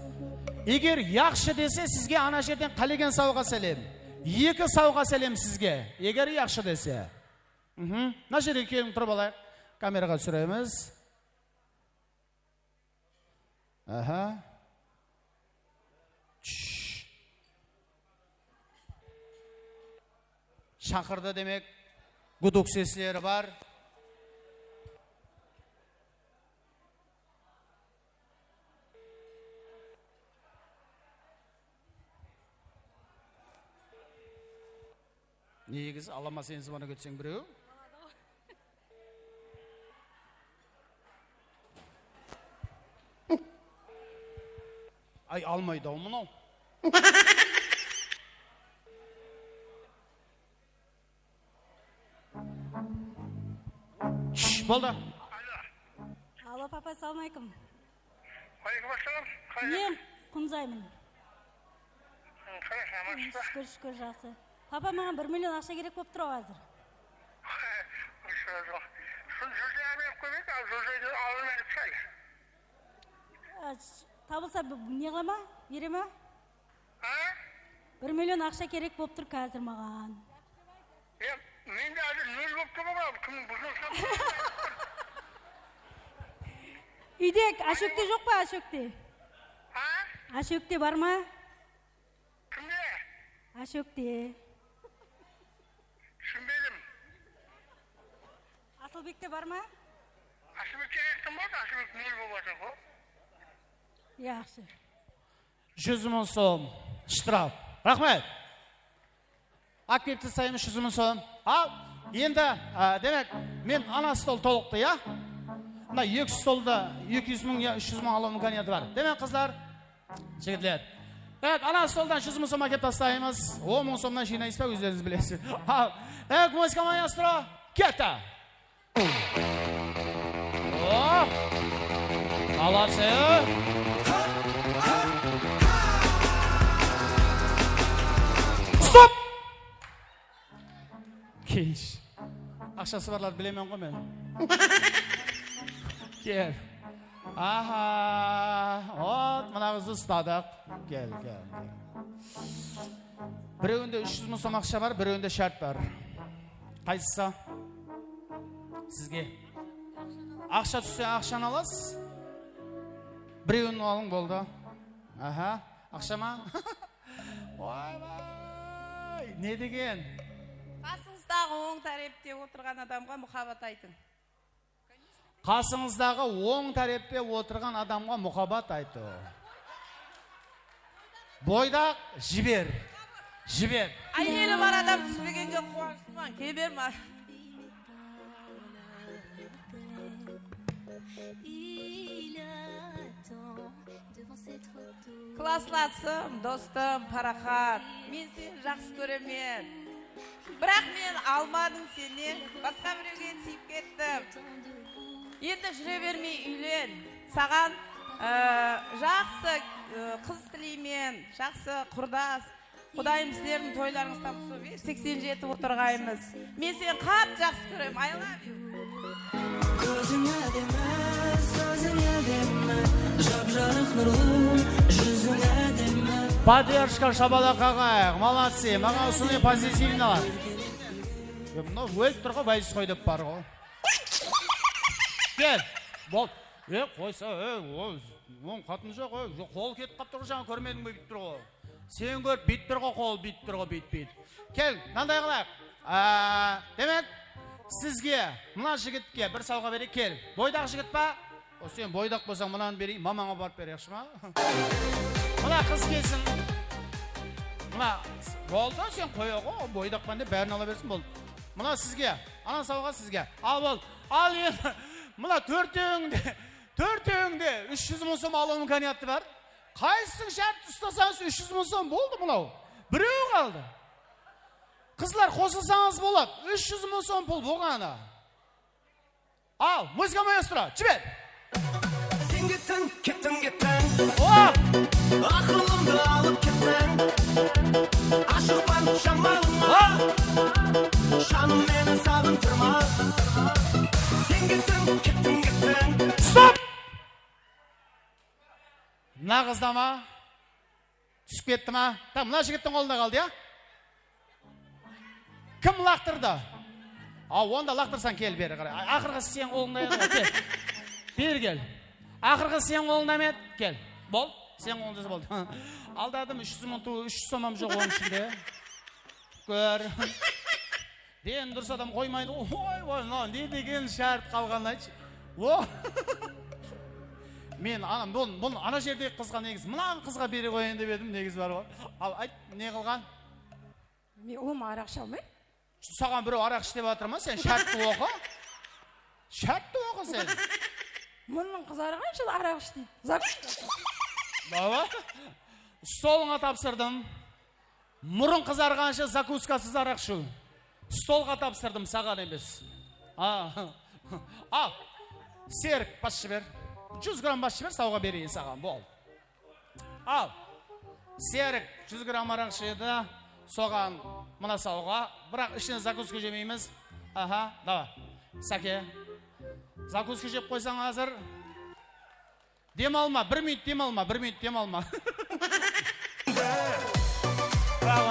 Eger yaqshı dese, sizge ana jerden qálegen sawǵa sálem. Eki sawǵa sálem sizge. Eger yaqshı dese. Mhm. Mına jerge keliń, turıp alayıq. Kameraǵa túsiremiz. Aha. Shh. Shaqırdı demek. Gudok sesleri bar. Negizi alama sen zvanok etseń birew. Ay, almaydı-aw mınaw. Shsh, boldı. Alo, papa, assalawma aleykum. Aleykum assalam. Qay Ne, Qunzaymın. Hı, qalasın, aman. Shúkir, shúkir, jaqsı. Papa, maǵan bir million aqsha kerek bolıp tur-aw házir. Shul júzde berip qoyayıq, al, júzde aldın berip sal. A, sh-, tabılsa, b-, ne qıla ma? Bere ma? A? Bir million aqsha kerek bolıp tur házir maǵan. Ya, mende házir nol bolıp tur ǵoy, kim buzılsa. Úyde ashókte joq pa, ashókte? A? Ashókte bar ma? Kimde? Ashókte. Túsinbedim. Asılbekte bar ma? Asılbekte ayttım ǵoy, Asılbek nol bolıp atır ǵoy. Jaqsı. Júz mıń som shtraf. Raxmet. Alıp kelip taslaymız júz mıń som. Al, endi, a, demek, men ana stol tolıqtı, ya? Mına eki stolda eki júz mıń ya úsh júz mıń alıw imkaniyatı bar. Demek, qızlar, jigitler. Demek, ana stoldan júz mıń som ákelip taslaymız. On mıń somnan jıynaysız ba, ózlerińiz bilesiz. Al, demek, muzıka maestro, ketti. O! Молодцы! Stop! Kelshi. Aqshası barlardı bilemen ǵoy men. Kel. Aha, ot, mına qızdı ustadıq. Kel, kel, kel. Birewinde úsh júz mıń som aqsha bar, birewinde shárt bar. Qaysısı? Sizge. Aqsha tússe, aqshanı alasız. Birewin alıń, boldı. Aha, aqsha ma? Oybay, ne degen? Qasıńızdaǵı oń tárepte otırǵan adamǵa muhabbat aytıń. Qasıńızdaǵı oń tárepte otırǵan adamǵa muhabbat aytıń. Boydaq, jiber. Jiber. Áyeli bar adam túspegenge quwanıshlıman, kebe ma? Klaslasım, dostım, Paraxat, men seni jaqsı kóremen. Biraq men almadıń sennen, basqa birewge tiyip kettim. Endi júre bermey úylen. Saǵan, e, jaqsı, e, qız tileymen, jaqsı qurdas. Qudayım sizlerdiń toylarıńızdan qusıp, seksen jeti otırǵaymız. Men seni qattı jaqsı kóremen. I love you. Kóziń ádemi, sóziń ádemi, jap-jarıq nurlı júziń ádemi. Поддержка, shabalaq qaǵayıq, молодцы, maǵan usınday pozitivnıy. E, mınaw ólip tur ǵoy, vayis qoy dep bar ǵoy. Kel, bol. E, qoysa, e, o, oń qatın joq, e, joq, qol ketip qap tur ǵoy, jańa kórmediń be, búytip tur ǵoy. Sen kórip, búytip tur ǵoy, qol búytip tur ǵoy, búytip, búytip. Kel, mınanday qılayıq. Á, demek, sizge, mına jigitke bir sawǵa bereyik, kel. Boydaq jigit pa? O, sen boydaq bolsań, mınanı bereyik, mamańa barıp ber, yaqshı ma? Mına qız kelsin. Mına, boldı, sen qoya ǵoy, boydaqpan dep bárin ala bersin, boldı. Mına sizge, ana sawǵa sizge. Al, boldı. Al endi, mına tórtewińde, tórtewińde úsh júz mıń som alıw imkaniyatı bar. Qaysısın shárt ustasańız, úsh júz mıń som boldı mınaw. Birew qaldı. Qızlar, qosılsańız boladı. Úsh júz mıń som pul bolǵanı. Al, muzıka, maestro, jiber. Sen kettiń, kettiń, kettiń. Hop! Aqılımdı alıp kettiń. Ashıqpan jamalıńa. Hop! Janım meni saǵıntırma. Sen kettiń, kettiń, kettiń. Stop! Mına qızda ma? Túsip ketti ma? Tak, mına jigittiń qolında qaldı, ya? Kim laqtırdı? A, onda laqtırsań, kel beri qaray. A, aqırǵısı seniń qolıńda edi ǵoy, kel. Beri kel. Aqırǵısı seniń qolıńda ma edi? Kel. Bol. Seniń qolıńda boldı. Aldadım, úsh júz mıń tuwı, úsh júz somam joq onıń ishinde. Kór. Deni durıs adam qoymaydı ǵoy. Oy, oy, mınaw ne degen shárt qalǵanın aytshı. O. Men ana, bun, bun ana jerdegi qızǵa negizi, mınaǵı qızǵa bere qoyayın dep edim, negizi bar ǵoy. Al, ayt, ne qılǵan? Men ulıwma araq ishe almayman. Saǵan birew araq ish dep atır ma, sen shártti oqı. Shártti oqı sen. Murnıń qızarǵansha araq ish deydi. Zakuska. Baba, stolıńa tapsırdım. Murın qızarǵansha zakuskasız araq ishiw. Stolǵa tapsırdım, saǵan emes. A, al, Serik, bas jiber. Júz gramm bas jiber, sawǵa bereyin saǵan, bol. Al, Serik, júz gramm araq ishedi, soǵan mına sawǵa. Biraq ishinen zakuska jemeymiz. Aha, davay. Sake. Zakuska jep qoysań házir. Dem alma, bir minut dem alma, bir minut dem alma. Bravo.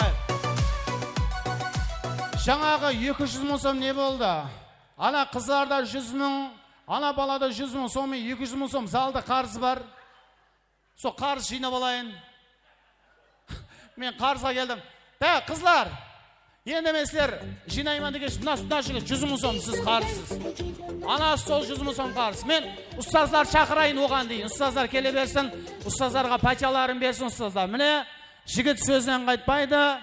Jańaǵı eki júz mıń som ne boldı? Ana qızlarda júz mıń, ana balada júz mıń som, eki júz mıń som zalda qarız bar. Sol qarız jıynap alayın. Men qarızǵa keldim. Dá, qızlar. Endi men sizler jıynayman degenshe, mına, mına jigit júz mıń som siz qarızsız. Ana stol júz mıń som qarız. Men ustazlar shaqırayın oǵan deyin. Ustazlar kele bersin. Ustazlarǵa pátiyaların bersin ustazlar. Mine, jigit sózinen qaytpaydı.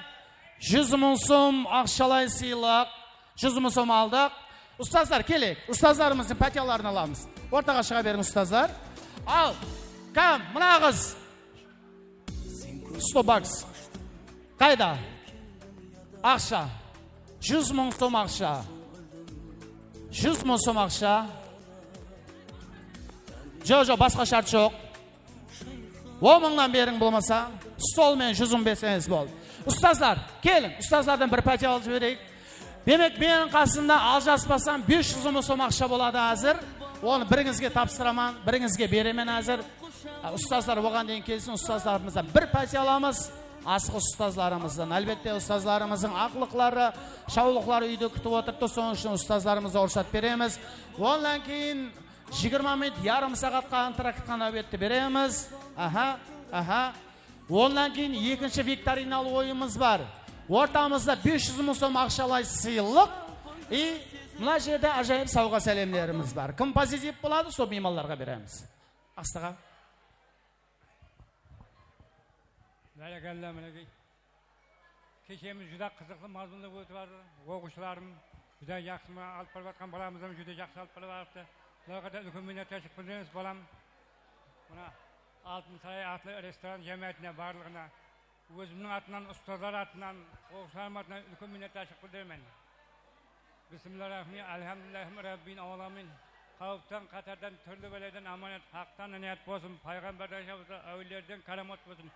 Júz mıń som aqshalay sıylıq. Júz mıń som aldıq. Ustazlar, keleyik. Ustazlarımızdıń pátiyaların alamız. Ortaǵa shıǵa beriń, ustazlar. Al, kam, mına qız. Sto baks. Qayda? Aqsha. Júz mıń som aqsha. Júz mıń som aqsha. Joq, joq, basqa shárt joq. On mıńnan beriń bolmasa, stol menen júz mıń berseńiz boldı. Ustazlar, keliń, ustazlardan bir pátiya alıp jibereyik. Demek, meniń qasımda aljaspasam bes júz mıń som aqsha boladı házir. Onı birińizge tapsıraman, birińizge beremen házir. Ustazlar oǵan deyin kelsin, ustazlarımızdan bir pátiya alamız. Asıǵıs ustazlarımızdan. Álbette, ustazlarımızdıń aqlıqları, shawlıqları úyde kútip otırıptı. Sonıń ushın ustazlarımızǵa ruxsat beremiz. Onnan keyin jigirma minut, yarım saatqa antraktqa náwbetti beremiz. Aha, aha. Onnan keyin ekinshi viktorinalı oyınımız bar. Ortamızda bes júz mıń som aqshalay sıylıq. I mına jerde ájayıp sawǵa sálemlerimiz bar. Kim pozitiv boladı, sol miymanlarǵa beremiz. Astıǵa. Bárekella, minekey. Keshemiz júdá qızıqlı, mazmunlı ótip atır. Oqıwshılarım júdá jaqsı, mına alıp barıp atqan balamız hám júdá jaqsı alıp barıp atırıptı. Bularǵa da úlken minnetdarshılıq bildiremiz, balam. Mına Altın Saray atlı restoran jámáátine, barlıǵına, ózimniń atınan, ustazlar atınan, oqıwshılarım atınan úlken minnetdarshılıq bildiremen. Bismillahirrahmanirrahim. Alhamdulillahim Rabbin alamin. Qáwipten, qáterden, túrli bálerden amanat, Haqtan inayat bolsın, payǵambardan shafaatat, áwliyelerden káramat bolsın.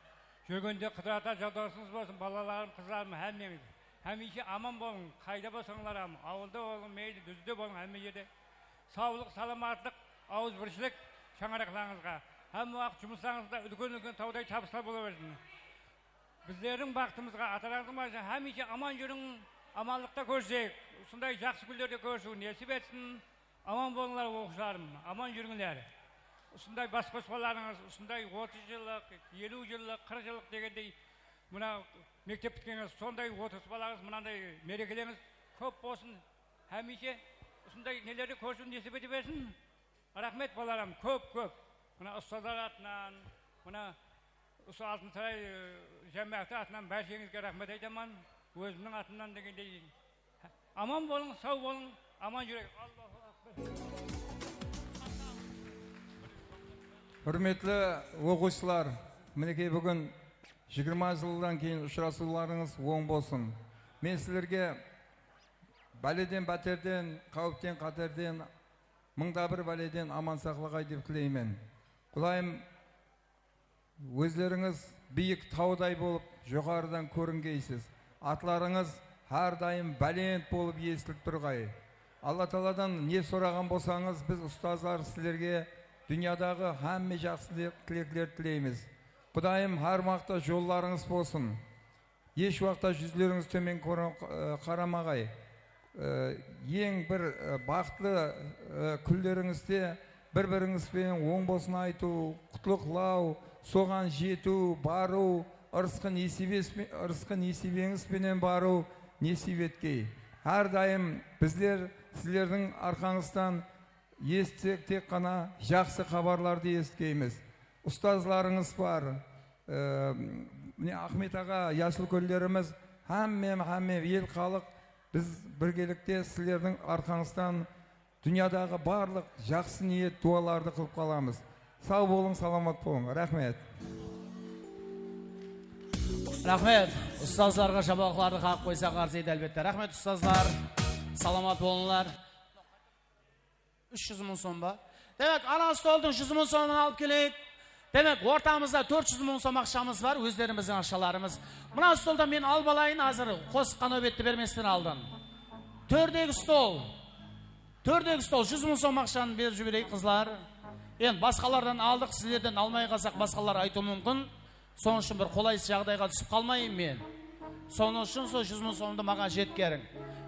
Júrgende Qıdırata joldasıńız bolsın, balalarım, qızlarım, hámmeńiz. Hámiyshe aman bolıń, qayda bolsańlar hám, awılda bolıń, meyli, dúzde bolıń, hámme jerde. Sawlıq, salamatlıq, awızbirshilik shańaraqlarıńızǵa, hámme waqıt jumıslarıńızda úlken-úlken tawday tabıslar bola bersin. Bizlerdiń baxtımızǵa, atalarımızdıń baxtına hámiyshe aman júriń, amanlıqta kórsek, usınday jaqsı kúnlerde kórisiw nesip etsin. Aman bolıńlar, oqıwshılarım, aman júrińler. Usınday bas qospalarıńız, usınday otız jıllıq, eliw jıllıq, qırq jıllıq degendey, mına mektep pitkenińiz, sonday otırıspalaryńız, mınanday merekelerińiz kóp bolsın. Hámiyshe usınday nelerdi kórisiw nesip ete bersin. Raxmet, balalarım, kóp-kóp. Mına ustazlar atınan, mına usı Altın Saray, e, jámááti atınan bársheńizge raxmet aytaman. Ózimniń atımnan degendey, aman bolıń, saw bolıń, aman júrek. Allahu akbar. Húrmetli oqıwshılar, minekey, búgin jigirma jıldan keyin ushırasıwlarıńız oń bolsın. Men sizlerge báleden, báterden, qáwipten, qáterden, mıńda bir báleden aman saqlaǵay dep tileymen. Qudayım, ózlerińiz biyik tawday bolıp, joqarıdan kóringeysiz. Atlarıńız hár dayım bálent bolıp esitilip turǵay. Alla taaladan ne soraǵan bolsańız, biz ustazlar sizlerge dúnyadaǵı hámme jaqsı tile-, tileklerdi tileymiz. Qudayım hár waqıtta jollarıńız bolsın. Hesh waqıtta júzlerińiz tómen kóre-, e, qaramaǵay. E, eń bir, e, baxıtlı, e, kúnlerińizde bir-birińiz benen oń bolsın aytıw, qutlıqlaw, soǵan jetiw, barıw, ırısqı nesiybe-, ırısqı nesiybeńiz benen barıw nesiyp etkey. Hár dayım bizler sizlerdiń arqańızdan esitsek, tek ǵana jaqsı xabarlardı esitkeymiz. Ustazlarıńız bar. E, mine, Axmet aǵa, jasúlkenlerimiz, hámme, hámme el xalıq, biz birgelikte sizlerdiń arqańızdan dúnyadaǵı barlıq jaqsı niyet, duwalardı qılıp qalamız. Saw bolıń, salamat bolıń. Raxmet. Raxmet. Ustazlarǵa shapalaqlardı qaǵıp qoysaq arzıydı, álbette. Raxmet, ustazlar. Salamat bolıńlar. Úsh júz mıń som ba? Demek, ana stoldıń júz mıń somın alıp keleyik. Demek, ortamızda tórt júz mıń som aqshamız bar, ózlerimizdiń aqshalarımız. Mına stoldan men alıp alayın, házir qosıqqa náwbetti bermesten aldın. Tórdegi stol. Tórdegi stol, júz mıń som aqshanı berip jibereyik, qızlar. Endi basqalardan aldıq, sizlerden almay qalsaq, basqalar aytıwı múmkin. Sonıń ushın bir qolaysız jaǵdayǵa túsip qalmayın men. Sonıń ushın sol júz mıń somdı maǵan jetkeriń.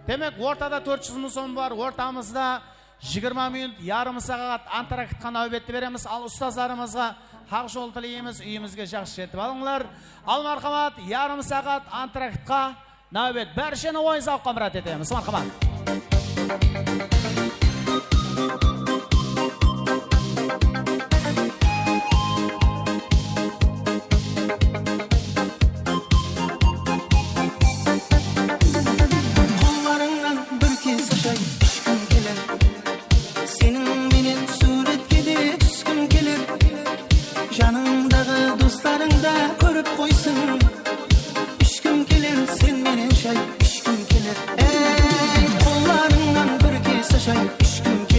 Demek, ortada tórt júz mıń som bar, ortamızda jigirma minut, yarım saat antraktqa náwbetti beremiz. Al, ustazlarımızǵa haq jol tileymiz, úyimizge jaqsı jetip alıńlar. Al, marhamat, yarım saat antraktqa náwbet. Bársheni oyın-zawıqqa mirát etemiz. Marhamat. Qollarıńnan bir kez ashayın, ishkim keler. Seniń menen súwretke de túskim keler. Janıńdaǵı doslarıń da kórip qoysın. Ishkim keler, sen menen shay, ishkim keler. Ey, qollarıńnan bir kez ashayın, ishkim keler.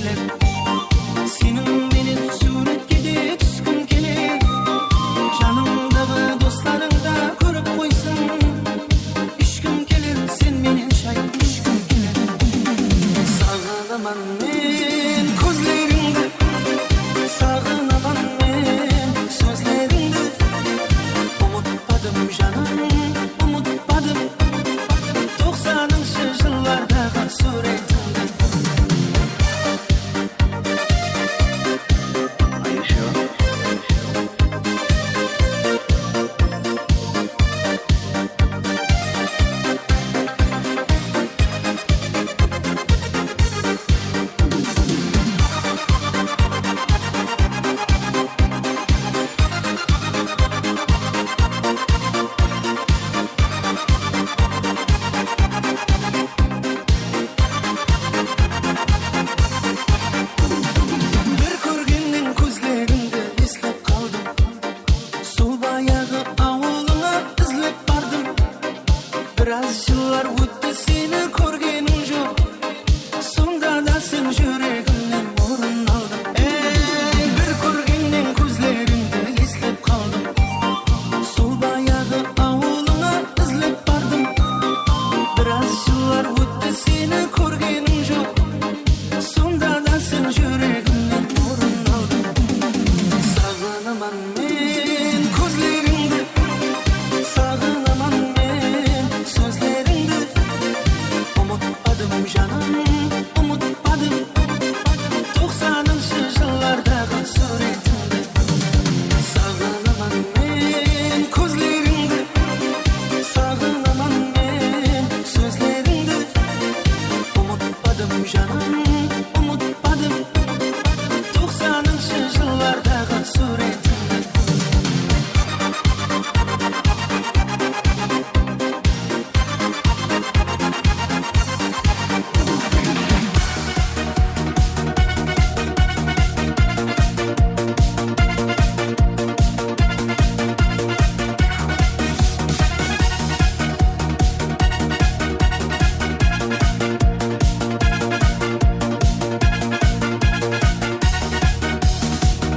Men kózlerińdi, saǵınaman men sózlerińdi. Umıtpadım, janım, umıtpadım. Toqsanınshı jıllardaǵı súwretińdi. Bir kórgennen kózlerińdi eslep qaldım. Sol bayaǵı awılıńa izlep bardım. Biraz jıllar ótti, seni kórgenim joq. Sonda da sen júregimnen orın aldıń. Ey, bir kórgennen kózlerińdi eslep qaldım. Sol bayaǵı awılıńa izlep bardım. Biraz jıllar ótti, seni kórgenim joq. Sonda da sen júregimnen orın aldıń. Saǵınaman men kózlerińdi, saǵınaman men sózlerińdi. Umıtpadım, janım, umıtpadım. Toqsanınshı jıllardaǵı súwretińdi. Saǵınaman men kózlerińdi, saǵınaman men sózlerińdi. Umıtpadım, janım, umıtpadım. Toqsanınshı jıllardaǵı súwretińdi.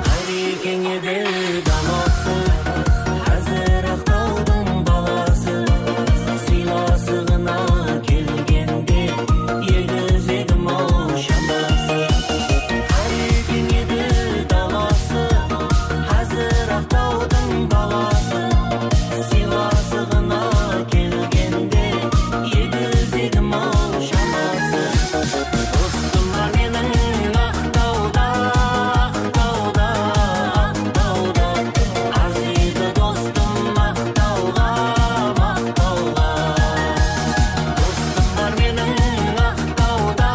Qárekeń edi dalası, házir Aqtawdıń balası. Sıylasıǵına kelgende, egizegim-aw shanası. Qárekeń edi dalası, házir Aqtawdıń balası. Sıylasıǵına kelgende, egizegim-aw shanası. Dostım bar meniń Aqtawda, Aqtawda, Aqtawda. Arzıydı dostım Aqtawǵa, Aqtawǵa. Dostım bar meniń Aqtawda,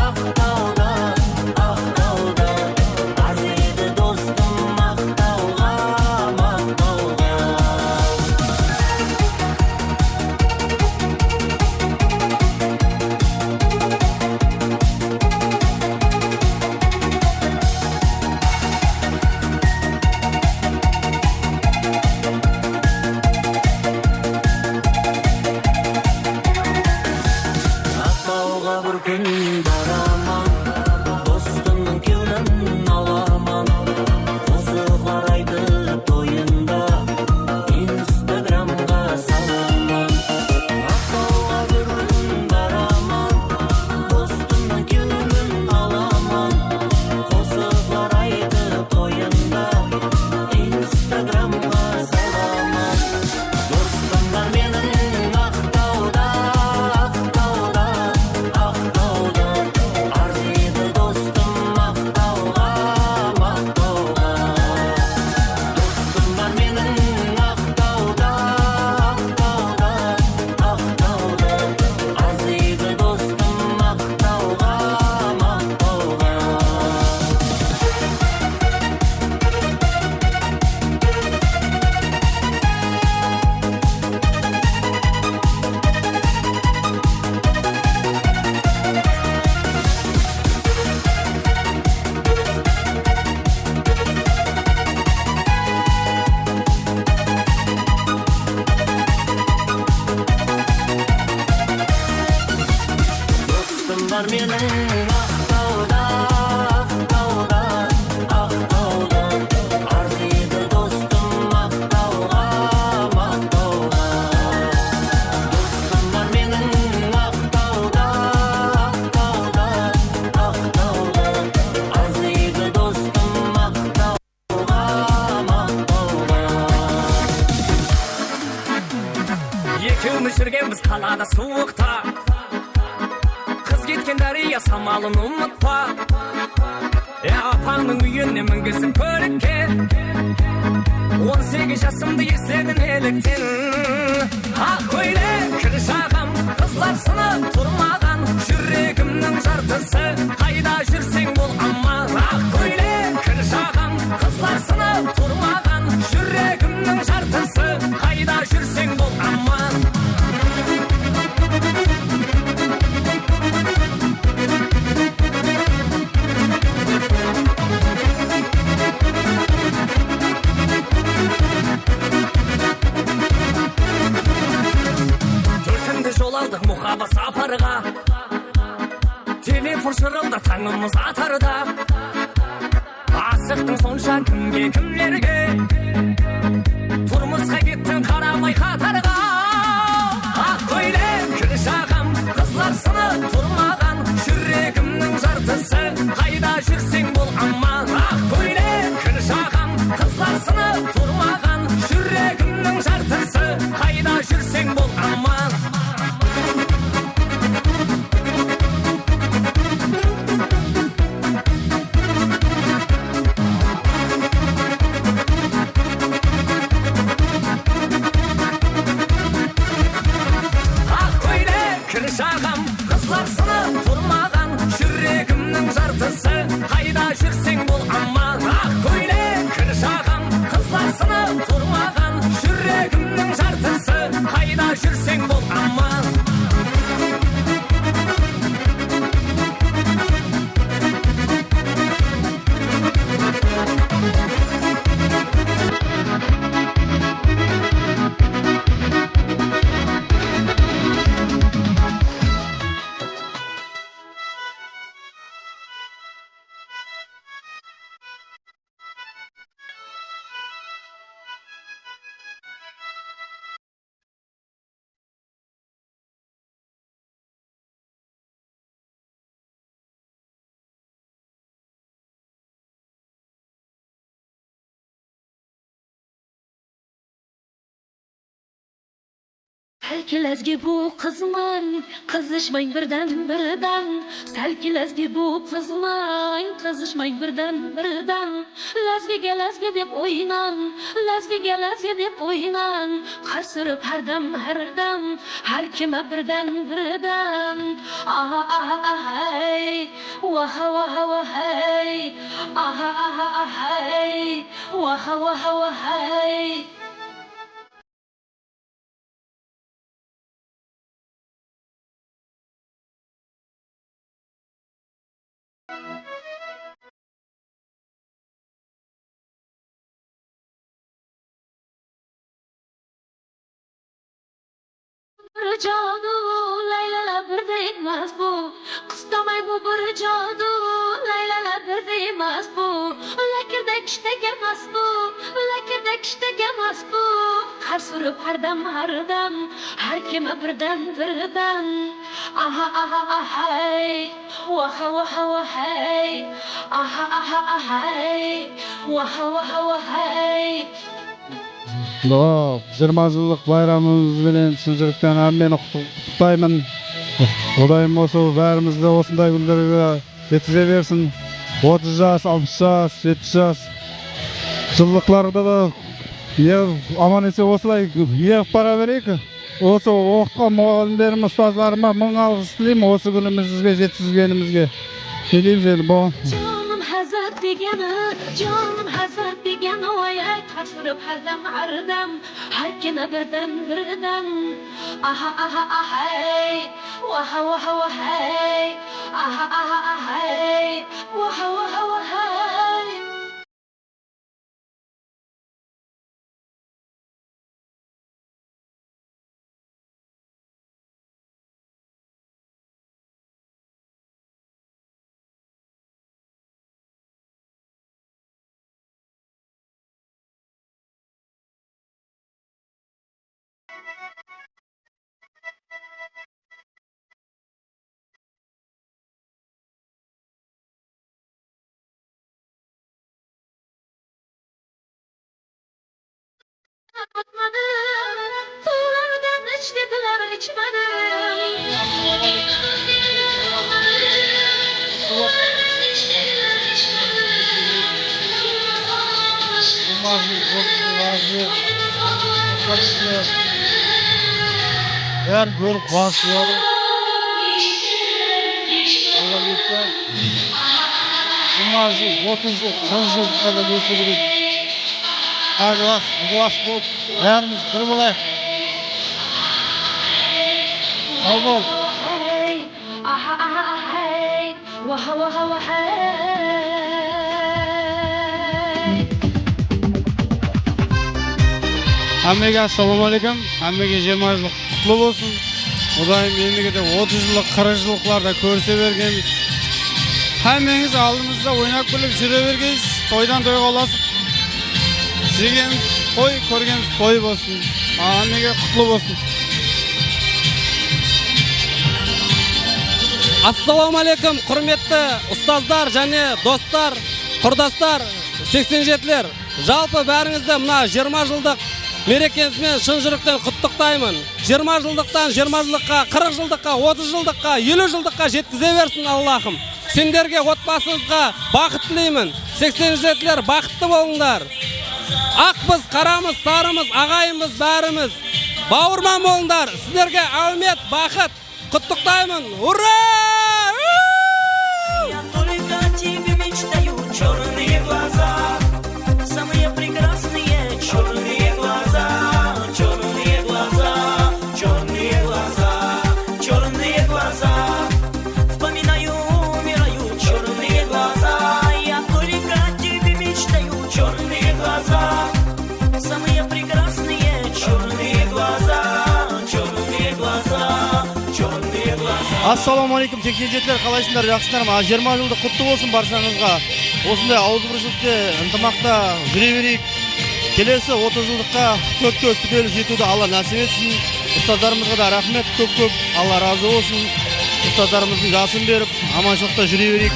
Aqtawda, Aqtawda. Arzıydı dostım Aqtawǵa, Aqtawǵa. Aqtawǵa bir kún baraman, dostımnıń kewlin alaman. Qosıqlar aytıp toyında Instagramǵa salaman. Aqtawǵa bir kún baraman, dostımnıń kewlin alaman. Qosıqlar aytıp toyında Instagramǵa salaman. Dostım bar meniń Aqtawda, Aqtawda, Aqtawda. Arzıydı dostım Aqtawǵa, Aqtawǵa. Dostım bar meniń Aqtawda, Aqtawda, Aqtawda. Arzıydı dostım Aqtawǵa, Aqtawǵa. Dostım bar meniń Aqtawda, Aqtawda, Aqtawda. Arzıydı dostım Aqtawǵa, Aqtawǵa. Dostım bar meniń Aqtawda, Aqtawda, Qalada suwıqta qız ketken dárya samalın umıtpa. Ya apańnıń úyine mingiziń kólikke. On segiz jasımdı esledim elikten. Aq kóylek kir jaǵam, qızlar sınıp turmaǵan, júregimniń jartısı. Qayda júrseń bol aman. Aq kóylek kir jaǵam, qızlar sınıp turmaǵan, júregimniń jartısı. Qayda júrseń bol aman. Tórtimdi jol aldıq muhabbat saparǵa. Telefon shırıldı tańımız atarda. Asıqtıń sonsha kimge, kimlerge? Turmısqa kettiń qaramay qatarǵa. Aq kóylek kir jaǵam, qızlar sınıp turmaǵan, júregimniń jartısı. Qayda júrseń bol aman. Aq kóylek kir jaǵam, qızlar sınıp turmaǵan, júregimniń jartısı. Qayda júrseń bol aman. Aq kóylek kir jaǵam, qızlar sınıp turmaǵan, júregimniń jartısı. Qayda júrseń bol aman. Aq kóylek kir jaǵam, qızlar sınıp turmaǵan, júregimniń jartısı. Qayda júrseń bol aman. Sál kelezge bu qızmań, qızıshmań birden-birden. Sál kelezge bu qızmań, qızıshmań birden-birden. Lázgege lázge dep oynań, lázgege lázge dep oynań. Qars urıp hárdam, hárdam, hár kime birden-birden. Aha, aha, ahay, waha, waha, wahay. Aha, aha, ahay, waha, waha, wahay. Bir jadu, laylala birdey mast bu. Qıstamay bu bir jadu, laylala birdey mast bu. Lákirde kishtege mast bu, lákirde kishtege mast bu. Qars urıp hárdam, hárdam, hár kime birden-birden. Aha, aha, ahay, waha, waha, wahay. Aha, aha, ahay, waha, waha, wahay. Mınaw jigirma jıllıq bayramımız benen shın júrekten hámmeni qutlı-, qutlayman. Qudayım usı bárimizdi osınday kúnlerge jetkize bersin. Otız jas, alpıs jas, jetpis jas jıllıqlarda da ne aman-esen osılay ne qılıp bara bereyik. Usı oqıtqan muǵallimlerime, ustazlarıma mıń alǵıs tileymen usı kúnimizge jetkizgenimizge. Ne deymiz endi buǵan? Janım házir degeni, janım házir degeni, oy-ay, qars urıp hárdam, hárdam, hár kime birden-birden. Aha, aha, ahay, waha, waha, wahay. Aha, aha, ahay, waha, waha, wahay. Bárin kórip quwanıshlı boladı. Alla buyırsa, jigirma jıl, otız jıl, qırq jıl qadar ótse kerek. Hár waqıt ıqlas bolıp, bárimiz bir bolayıq. Saw bol. Aha, aha, aha, hey. Waha, waha, waha, hey. Hámmege assalawma áleykum. Hámmege jigirma jıllıq qutlı bolsın. Qudayım endigi de otız jıllıq, qırıq jıllıqlarda kórse bergenbiz. Hámmeńiz aldımızda oynap kúlip júre bergeysiz. Toydan toyǵa ulasıp. Jegenimiz toy, kórgenimiz toy bolsın. Hámmege qutlı bolsın. Assalawma áleykum, húrmetli ustazlar jáne dostlar, qurdaslar, seksen jetiler. Jalpı bárińizdi mına jigirma jıldıq merekemiz benen shın júrekten qutlıqtayman. Jigirma jıldıqtan jigirma jıldıqqa, qırıq jıldıqqa, otız jıldıqqa, eliw jıldıqqa jetkize bersin Allahım. Senlerge, otbasıńızǵa baxıt tileymen. Seksen jetiler, baxıtlı bolıńlar. Aqpız, qaramız, sarımız, aǵayinbiz bárimiz. Bawırman bolıńlar. Sizlerge áwmet, baxıt. Qutlıqtayman. Urra! Я только о тебе мечтаю, чёрные глаза. Самые прекрасные чёрные глаза, чёрные глаза, чёрные глаза, чёрные глаза. Вспоминаю, умираю, чёрные глаза. Я только о тебе мечтаю, чёрные глаза. Самые прекрасные чёрные глаза, чёрные глаза, чёрные глаза. Assalawma áleykum, seksen jetiler, qalayshılar, jaqsılar ma? Jigirma jıldıq qutlı bolsın barshańızǵa. Osınday awızbirshilikke, ıntımaqta júre bereyik. Kelesi otız jıldıqqa tórt kóz túkeli jetiwdi Alla násip etsin. Ustazlarımızǵa da raxmet kóp-kóp. Alla razı bolsın. Ustazlarımızdıń jasın berip, amanshılıqta júre bereyik.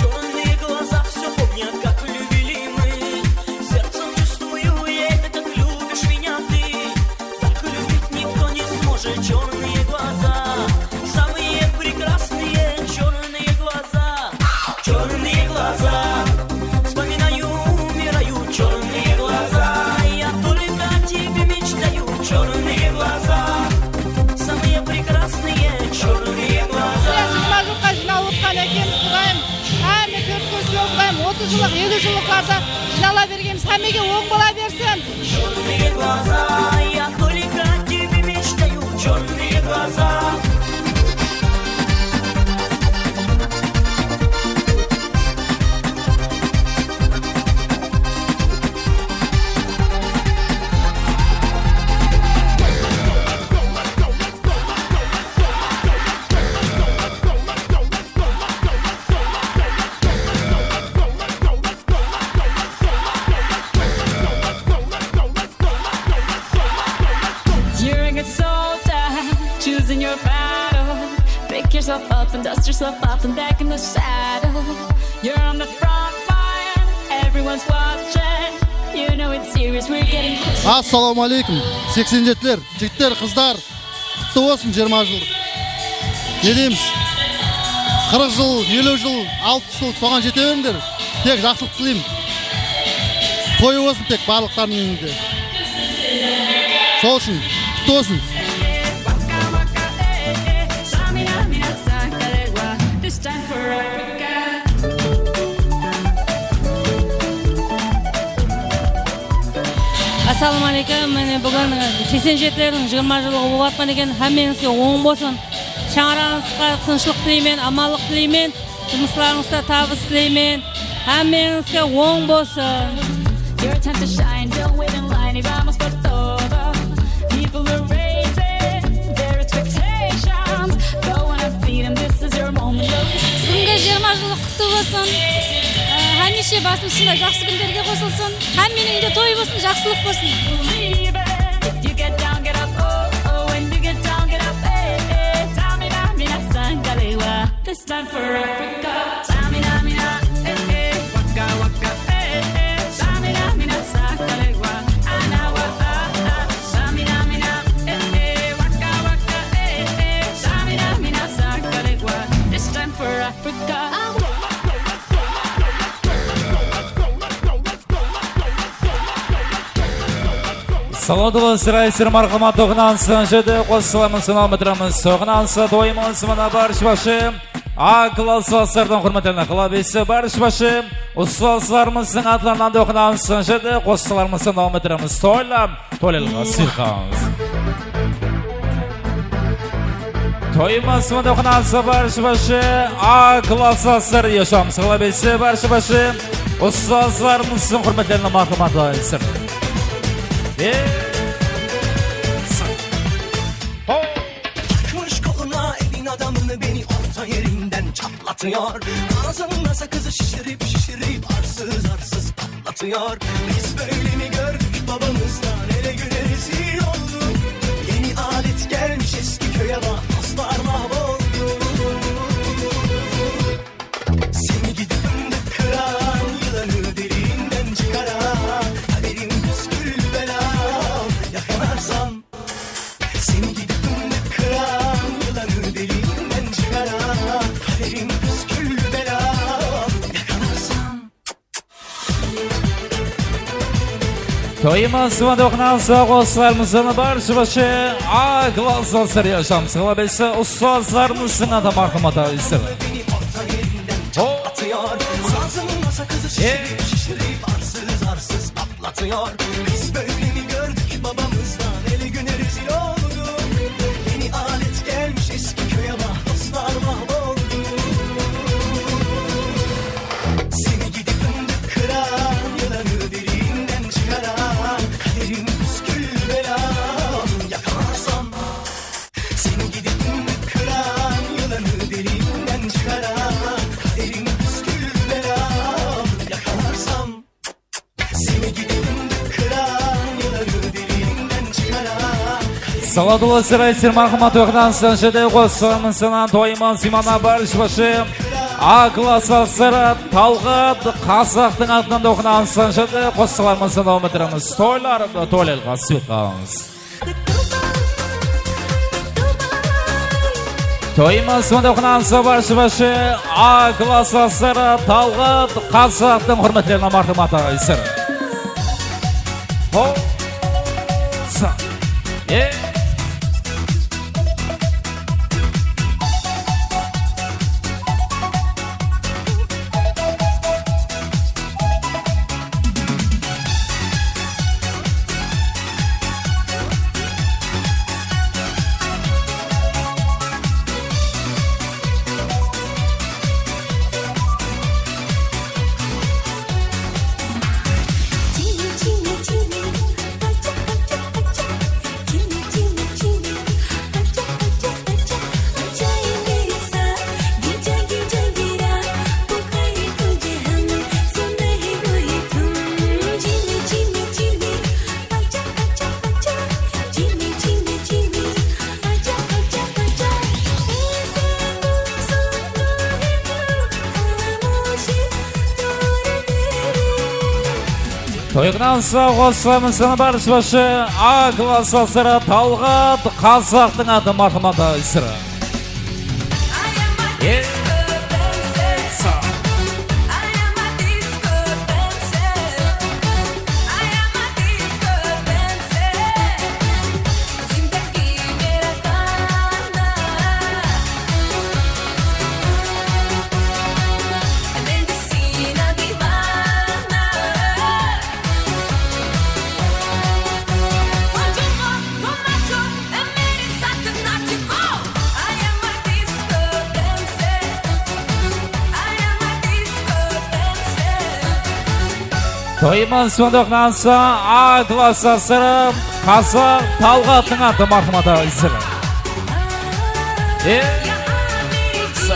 Чёрные глаза всё помнят, как любили мы. Сердцем чувствую я это, как любишь меня ты. Так любить никто не сможет. Чёрные глаза, самые прекрасные чёрные глаза. Чёрные глаза, вспоминаю, умираю, чёрные глаза. Я только о тебе мечтаю, чёрные глаза. Самые прекрасные чёрные глаза. Jigirma jılǵa jıynalıp otqan ekenbiz, Qudayım. Hámme tórt kóz túkeli, Qudayım, otız jıllıq, eliw jıllıqlarda jıynala bergenbiz. Hámmege oń bola bersin. Чёрные глаза, я только о тебе мечтаю, чёрные глаза. You're a good soldier, choosing your battle. Pick yourself up and dust yourself off and back in the saddle. You're on the front line, everyone's watching. You know it's serious, we're getting closer. Assalawma áleykum, seksen jetiler, jigitler, qızlar. Qutlı bolsın jigirma jıldıq. Ne deymiz? Qırıq jıl, eliw jıl, alpıs jıl, soǵan jete berińler. Tek jaqsılıq tileymen. Toy bolsın tek barlıqlarınıń úyinde. Sol ushın qutlı bolsın. Assalawma áleykum. Mine, búgin seksen jetilerdiń jigirma jıllıǵı bolıp atqan eken. Hámmeńizge oń bolsın. Shańaraǵıńızǵa tınıshlıq tileymen, amanlıq tileymen. Jumıslarıńızda tabıs tileymen. Hámmeńizge oń bolsın. Your time to shine, don't wait in line, y vamos por todo. People are raising their expectations. Go on and feed 'em, this is your moment. Búgingi jigirma jıllıq qutlı bolsın. Á, hámiyshe basımız usınday jaqsı kúnlerge qosılsın. Hámmeniń úyinde toy bolsın, jaqsılıq bolsın. Believe it. If you get down, get up, oh, oh. When you get down, get up, eh, eh. Tamina, mina, sangalewa. This time for Africa. Tamina, mina, eh, eh. Waka, waka, eh, eh. Tamina, mina, sangalewa. Salatullı sirayısır marhamat toqınansın jedi qosılarımızdan almıtıramız. Toqınansın toyımız mına barshı başı. A klassaslardan húrmetlerine qalabesi barshı başı. Ustazlarımızdıń atlarınan toqınansın jedi qosılarımızdan almıtıramız. Toyla. Toylarǵa sıyqamız. Toyımız mına toqınası barshı başı A klassaslar yaşamsız qalabesi barshı başı. Ustazlarımızdıń húrmetlerine marhamat aytsın. E, ho. Takmış koluna evin adamını beni orta yerinden çatlatıyor. Ağzında sakızı şişirip şişirip arsız arsız patlatıyor. Biz böyle mi gördük babamızdan ele güne rezil olduk. Yeni adet gelmiş eski köye bak dostlar mahvoldu. Seni gidip fındık kıran yılanı deliğinden çıkaran kaderim püsküllü belam yakalarsam. Seni gidip fındık kıran yılanı deliğinden çıkaran kaderim püsküllü belam yakalarsam. Toyımız mına toqınası qosılarımızdan barshı başı A klassaslar yaşamsız qalabesi ustazlarımızdıń atı marhamat aytsın. Ho. Atıyor. Ağzında sakızı şişirip şişirip arsız arsız patlatıyor. Biz böyle mi gördük babamızdan ele güne rezil olduk. Yeni alet gelmiş eski köye bak dostlar mahvoldu. Seni gidip fındık kıran yılanı deliğinden çıkaran kaderim püsküllü belam yakalarsam. Seni gidip fındık kıran yılanı deliğinden çıkaran kaderim püsküllü belam yakalarsam. Seni gidip fındık kıran yılanı deliğinden çıkaran. Salatullı sirayısır marhamat toqınansın jedi qosılarımızdan toyımız mına barshı başı. A klassasları Talǵat Qazaqtıń atınan toqınansın jedi qosılarımızdan almıtıramız. Toylar, toylarǵa sıyqamız. Toyımız mında qunansı barshı başı A klassasları Talǵat Qazaqtıń húrmetlerine marhamat aytsın. Ho, sa, e. Toyınan sawǵa qosılamız barshı başı A klassasları Talǵat Qazaqtıń atı marhamat aytsın. Toyımız sonda qunansı A klassasları Qazaq Talǵattıń atı marhamat aytsın. E, sa.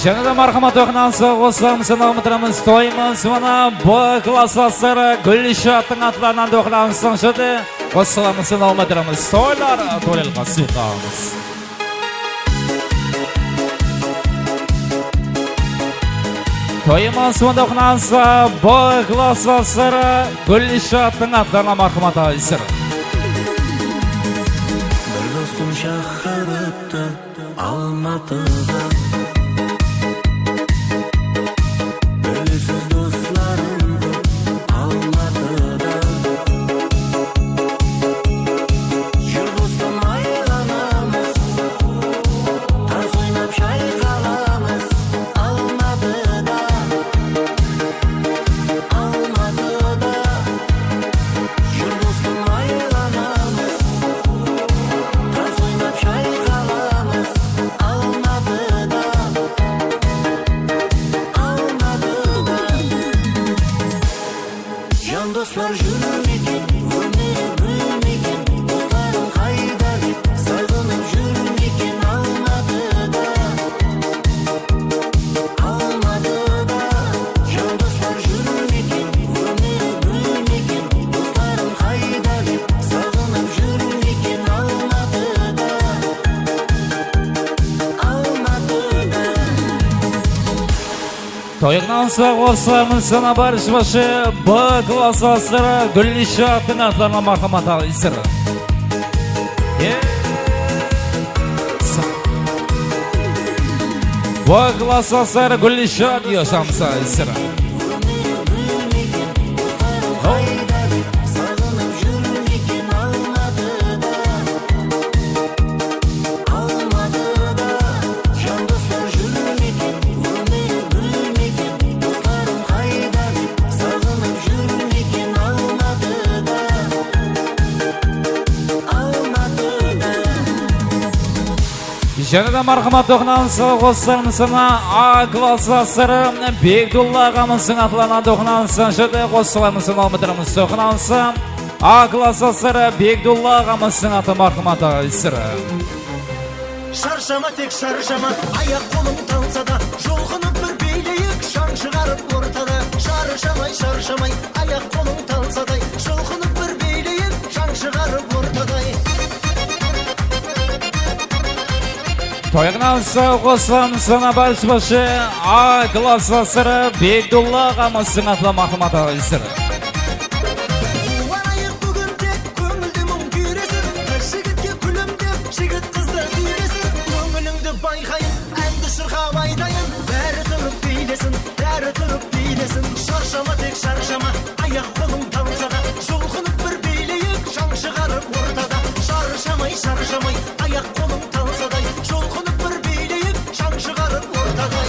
Jáne de marhamat toyınan sawǵa qosılamız, sanawıma turamız. Toyımız mına B klassasları Gúlshattıń atlarınan toyınan sawǵa qosılamız, sanawıma turamız. Toylar, toylarǵa sıyqamız. Toyımız onda oqınansa, B klass basları Gúlshattıń atlarına marhamat alıysızlar. Bir dostım shaqırıptı Almatıdan. Belgisiz doslarım kóp Almatıda. Júr dostım, aylanamız, tans oynap shayqalamız Almatıda. Almatıda. Júr dostım, aylanamız, tans oynap shayqalamız Almatıda. Almatıda. Jan doslar júrmeken, ómiri gúlmeken, doslarım qayda dep saǵınıp júrmeken Almatıda. Almatıda. Jan doslar júrmeken, ómiri gúlmeken, doslarım qayda dep saǵınıp júrmeken Almatıda. Almatıda. Toyıqnan sawǵa qosılamız sana barshı başı B klass basları Gúlshattıń atlarına marhamat alıysızlar. Yes. B klass basları Gúlshat yaşamsa alıysızlar. Almatıda. Jan doslar júrmeken, ómiri gúlmeken, doslarım qayda dep saǵınıp júrmeken Almatıda. Almatıda. Jáne de marhamat oqınansa qosılamız sana A klass basları Begdulla aǵamızdıń atlarına oqınansa jáne de qosılamız sana umıtırmız oqınansa A klass basları Begdulla aǵamızdıń atı marhamat alıysızlar. Sharshama, tek sharshama, ayaq-qolıń talsada, julqınıp bir biyleyik, shań shıǵarıp ortada. Sharshamay, sharshamay, ayaq-qolıń talsaday, julqınıp bir biyleyik, shań shıǵarıp ortaday. Toyıqnan sawǵa qosılamız sana barshı başı A klass basları Begdulla aǵamızdıń atına marhamat alıysızlar. Quwanayıq búgin tek, kóńilde muń kúyresin. Qız jigitke kúlimdep, jigit qızdı súyresin. Kóńilińdi bayqayın, ándi shırqap aytayın. Bári turıp biylesin, bári turıp biylesin. Sharshama, tek sharshama, ayaq-qolıń talsada, julqınıp bir biyleyik, shań shıǵarıp ortada. Sharshamay, sharshamay, ayaq-qolıń talsaday, julqınıp bir biyleyik, shań shıǵarıp ortaday.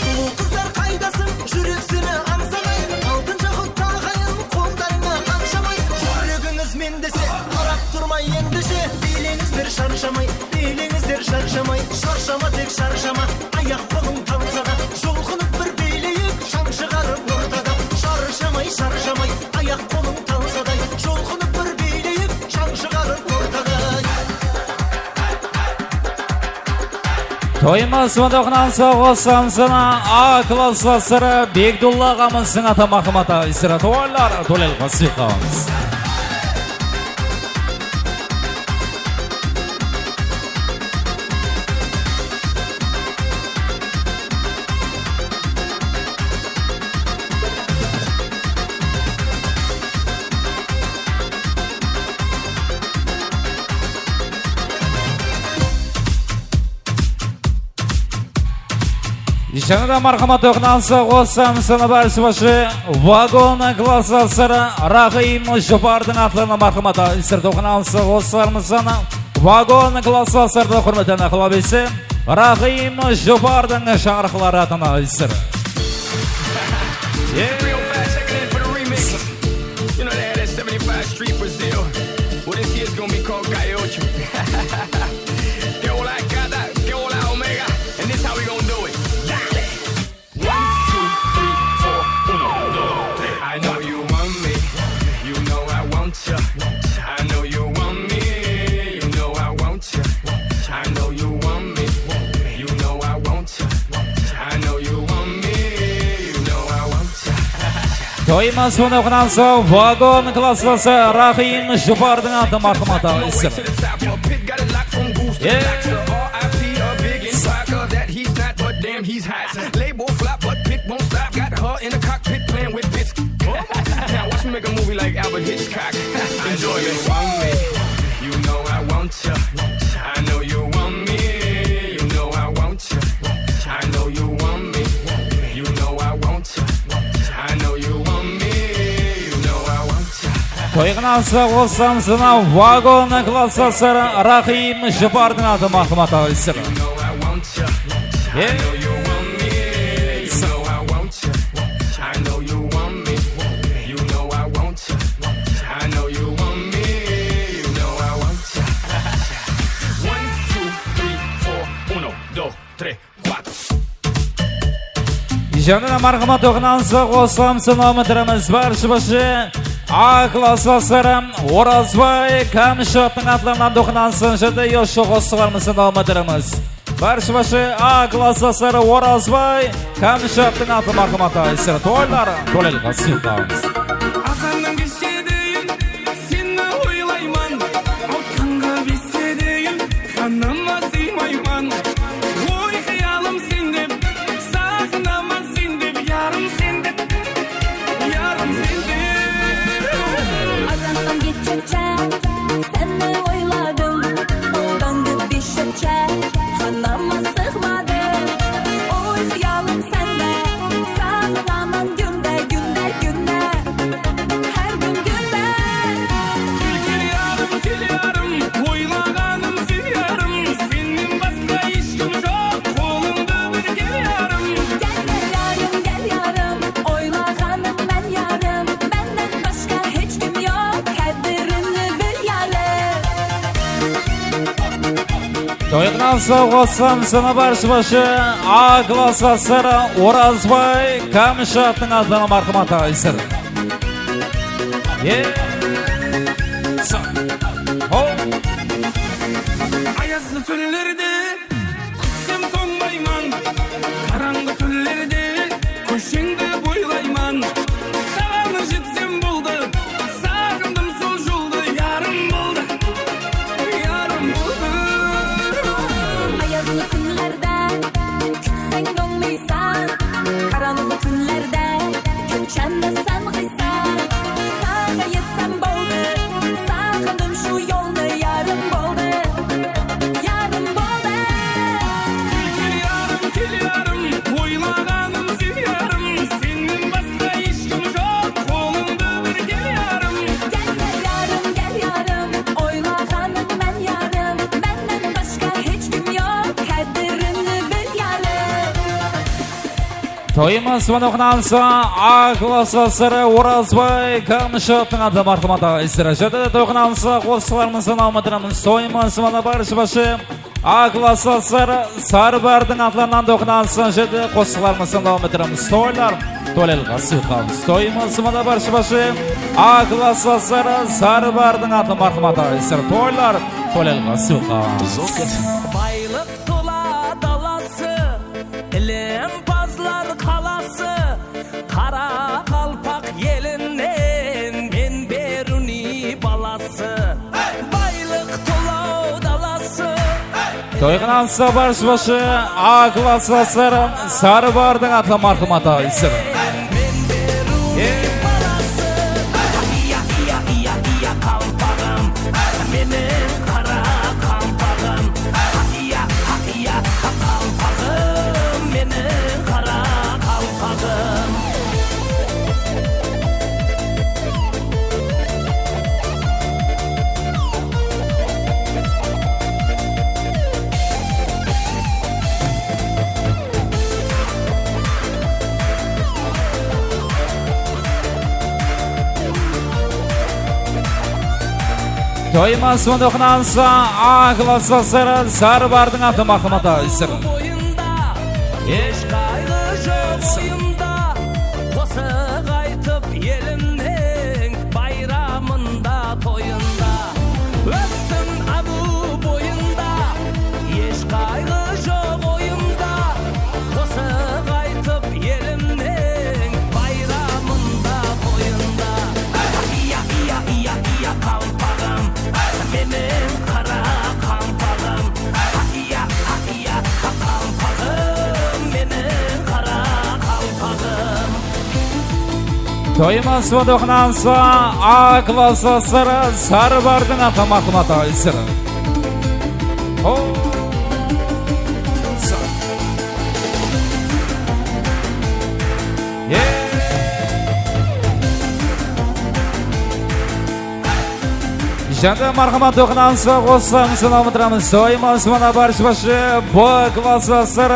Sulıw qızlar qaydasıń, júrek seni ańsamay, altın jaqut taǵayın, qoldarıńa qanshamay. Júregińiz men dese, qarap turmay endishe, biyleńizler sharshamay, biyleńizler sharshamay. Sharshama, tek sharshama, ayaq-qolıń talsada, julqınıp bir biyleyik, shań shıǵarıp ortada. Sharshamay, sharshamay, ayaq-qolıń talsaday, julqınıp bir biyleyik, shań shıǵarıp ortada. Toyımız onda oqınan sawǵa qosılamız sana A klass basları Begdulla aǵamızdıń atı marhamat alıysızlar. Tuwaylar, Dólel Qasıqovımız. Jáne de marhamat oqınan sawǵa qosılamız sana barshı başı Vagon klass basları Raxim Jopardıń atlarına marhamat alıysızlar. Oqınan sawǵa qosılamız sana Vagon klass basları da húrmetli aqlabesi Raxim Jopardıń shańaraqları atına alıysızlar. You know they had that seventy-five Street Brazil. Well, this here's gonna be called Gaiocho. Que hola, gata, que hola, omega. And this how we gonna do it. Dale. One, two, three, four, uno, dos, tres. I know you want me, you know I want ya. I know you want me, you know I want ya. I know you want me, you know I want ya. I know you want me, you know I want ya. Toyımız bunı oqınan soń Vagon klasslası Rahim Jupardıń atı marhum ata isim. Label flop, but Pit won't stop. Got her in the cockpit playing with bits. Now watch me make a movie like Alfred Hitchcock. Enjoy me. You want me, you know I want you. I know you want me, you know I want you. I know you want me, you know I want you. I know you want me, you know I want you. Toyǵınan sawǵa qosılamız mına Vagon klasslası Rahim Jupardıń atı marhum ata isim. You know I want you. I know you want me, you know I want you. I know you want me, you know I want you. I know you want me, you know I want you. One, two, three, four, uno, dos, tres, cuatro. Jáne de marhamat, toyǵınan sawǵa qosılamız mına barshı basshı A klasslası Orazbay Kamshatovtıń atlarınan toyǵınan sawǵa jete yoshı qosılarımızdı mına barshı basshı A klasslası Orazbay Kamshatovtıń atı marhum ata isim. Toylar, toylarǵa sıyıqlanıńız. Azannan keshke deyin seni oylayman, al tańǵa beske deyin janıma sıymayman. Oy, qıyalım sen dep, saǵınaman sen dep, yarım sen dep, yarım sen dep. Azannan keshke seni oyladım, al tańǵa beske janıma sıymadım. Oy, qıyalım sen de, saǵınaman kúnde, kúnde, kúnde. Hár kún kúnde. Kel, kel, yarım, kel, yarım, oylaǵanım sen, yarım. Sennen basqa hesh kim joq, qolıńdı bir kel, yarım. Kel, kel, yarım, kel, yarım, oylaǵanım men, yarım. Mennen basqa hesh kim joq, qádirimni bil, yarım. Toyǵınan sawǵa qosılamız mına barshı basshı A klasslası Orazbay Kamshatovtıń atına marhum ata isim. Ye. Sa-, ho. Ayazlı túnlerde kútsem tońbayman, qarańǵı túnlerde kósheńdi boylayman. Saǵan jetsem boldı, saǵındım sol joldı, yarım boldı, yarım boldı. Ayazlı kúnlerde kútseń tońmaysań, qarańǵı túnlerde kútsem de sanǵıysań. Saǵan jetsem boldı, saǵındım sol joldı, yarım boldı, yarım boldı. Kel, kel, yarım, kel, yarım, oylaǵanım sen, yarım. Sennen basqa hesh kim joq, qolıńdı bir kel, yarım. Kel, kel, yarım, kel, yarım, oylaǵanım men, yarım. Mennen basqa hesh kim joq, qádirimni bil, yarım. Toyımız mına oqınan sawǵa A klasslası Orazbay Kamshatovtıń atı marhum ata isim. Jáne de toyǵınan sawǵa qosılarımızdı dawam ettiremiz. Toyımız mına barshı basshı A klasslası Sarbardıń atlarınan toyǵınan sawǵa jete qosılarımızdı dawam ettiremiz. Toylar, toylarǵa sıyıqlanıńız. Toyımız mına barshı basshı A klasslası Sarbardıń atı marhum ata isim. Toylar, toylarǵa sıyıqlanıńız. Baylıq tola dalası, ilimpazlar qalası, qaraqalpaq elinen men Beruniy balası. Baylıq tola dalası. Toyǵınan sawǵa barshı basshı A klasslası Sarbardıń atlı marhum ata isim. Men Beruniy balası. Iya, iya, iya, iya, qalpaǵım, meniń qara qalpaǵım. Iya, iya, qalpaǵım, meniń qara qalpaǵım. Toyımız mına oqınan sawǵa A klasslası Sarbardıń atı marhum ata isim. Boyında hesh qayǵı joq oyımda, qosıq aytıp elimniń bayramında, toyında. Óssin abu boyında, hesh qayǵı joq oyımda, qosıq aytıp elimniń bayramında, Toymasova doqnansa A klassasır Sarbardıń atı marhamat aysır. Ho. Janda marhamat doqnansa qosılarımızdı dawam ettiremiz. Toymasova barshı başı B klassasır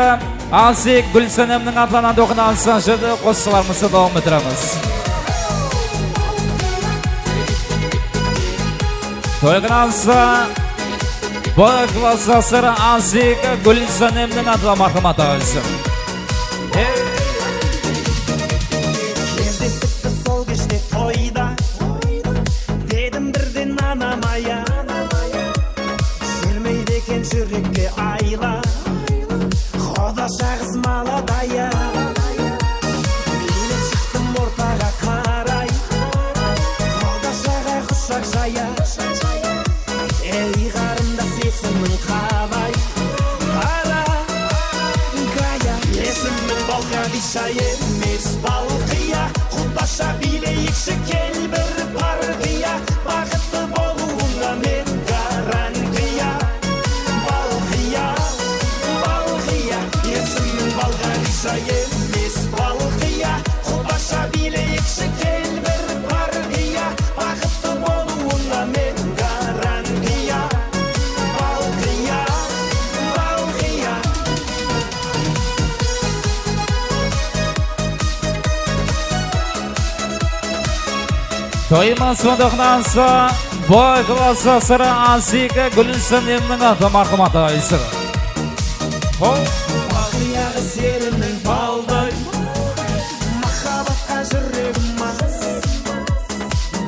Ansik Gúlsenemniń atlanan doqnansa janda qosılarımızdı dawam ettiremiz. Toyqınansa B klassasır Ansik Gúlsenemniń atla marhamat aysın. Hey! Kezdestik biz sol keshte toyda, dedim birden anamaya. Júrmeydi eken júrekte ayla, qodasha qız maladaya. Miylim shıqtım ortaǵa qaray, qodashaǵa qushaq jaya. Ey, qarındas, esimiń qalay? Qara, qaya? Esimniń balǵadisha emes, balqıya. Qudasha biyleyikshi, kel, bir partiya. Baxıtlı bolıwıńa men garantiya. Balqıya, balqıya. Esimniń balǵadisha emes, balqıya. Qudasha biyleyikshi, kel, bir partiya. Baxıtlı bolıwıńa men garantiya. Balqıya, balqıya. Toymasova doqnansa B klassasır Ansik Gúlsenemniń atı marhamat aysır. Ho! Balqıya qız eriniń balday, mahabbatqa júregim mas.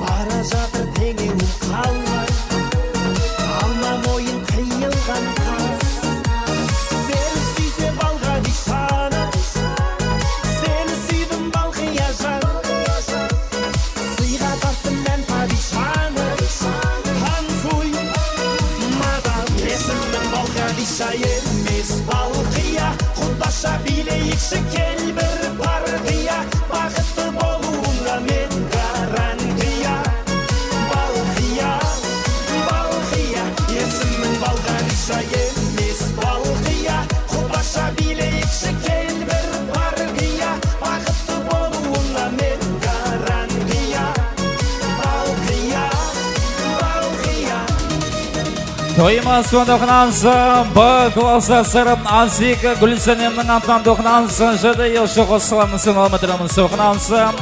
Bara jatır teńewim qalmay, alma moyın qıyılǵan qaz. Seni súyse balǵadishanı, seni súydim balqıya jan. Sıyǵa tarttım men padishanı, tansuy, madam. Esimniń balǵadisha emes, balqıya. Qudasha biyleyikshi, kel, bir partiya. Baxıtlı bolıwıńa men garantiya. Balqıya, balqıya. Esimniń balǵadisha emes, balqıya. Qudasha biyleyikshi, kel, bir partiya. Baxıtlı bolıwıńa men garantiya. Balqıya, balqıya. Toymasova doqnansa B klassasır Ansik Gúlsenemniń atınan doqnansa jedi yılshı qosılarımızdı dawam ettiremiz. Doqnansa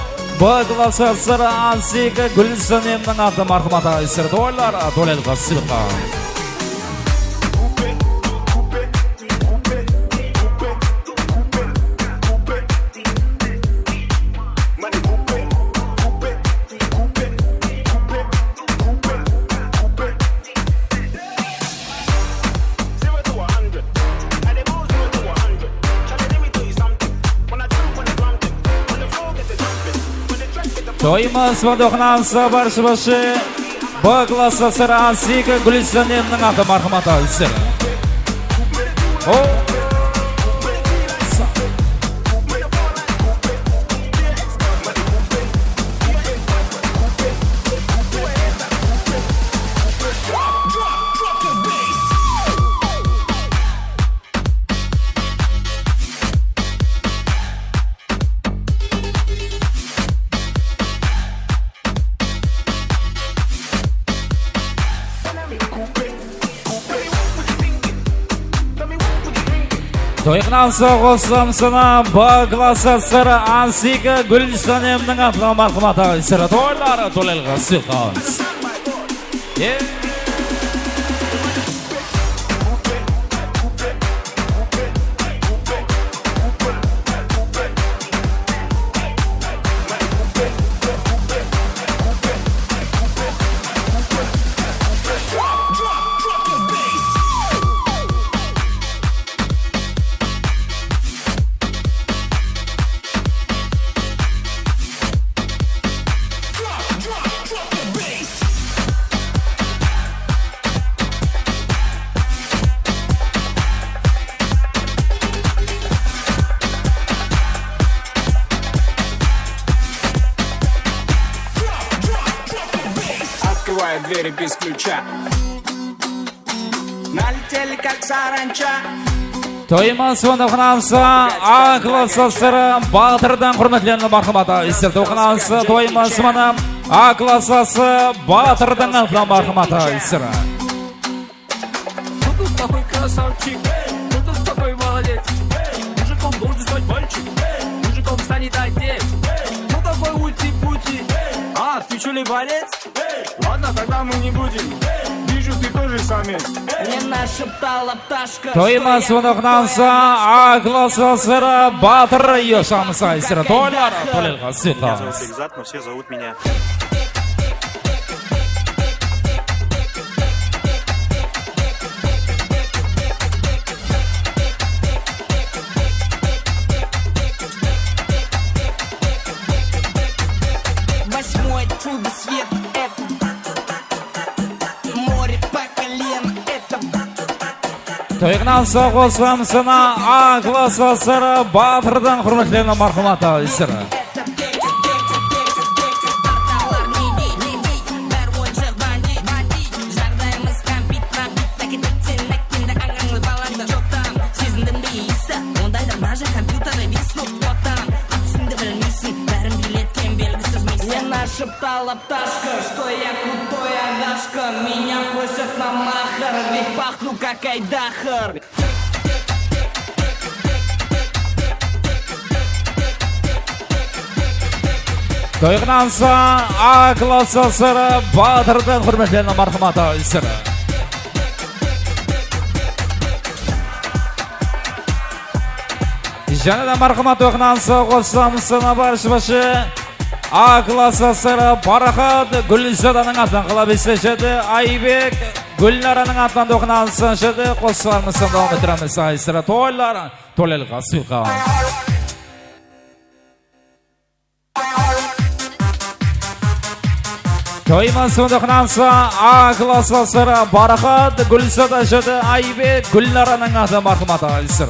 B klassasır Ansik Gúlsenemniń atı marhamat aysır. Toylar, toylar qasırqa. Toymasova doqnansa barshı başı B klassasır Ansik Gúlsenemniń atı marhamat aysır. O. Toyqınan soǵıs samsına B klassasır Ansika Gúlsanemniń atlı marhamat aysır toyları tolelǵa sıyqas. Двери без ключа. Налетели, как саранча. Toymasıman oqınansı A klass jastары Batırdan húrmetlendi marhamat aytır. Oqınansı toymasıman A klass jastı Batırdan atına marhamat aytır. Кто тут такой красавчик? Кто тут такой молодец? Мужиком должен стать мальчик. Мужиком станет отец. Кто такой ульти-пульти? А, ты чё ли борец? Ладно, тогда мы не будем. Вижу, ты тоже самец. Meni ashıp talap tashqı. Toymasıman oqınansı A klass jastları Batır yosham sayısırı. Toylar, toylarǵa sıyqı. Меня зовут Бекзат, но все зовут меня. Восьмое чудо света — это море по колено, это Toyǵınansı qosılamsına A klass jastları Batırdan húrmetlendi marhamat aytır. Meni ashıp talap tashqı, что я крутой ағашqa. Меня просят на махар, ведь пахну как айдаһар. Toyǵınansı A klass jastları Batırdan húrmetlendi marhamat aytır. Jáne de marhamat oqınansı qosılamsına barshı-barshı A klass jastları Paraxat Gúlzadanıń atınan qalap esleşedi. Aybek Gúlnaranıń atınan oqınansı jedi qosılamsına dawam ettiremiz. Aytır toylar, toylarǵa sıyqı. Toymasıman oqınansı A klass jastları Paraxat, Gúlzada jedi, Aybek, Gúlnaranıń atı marhamat aytır.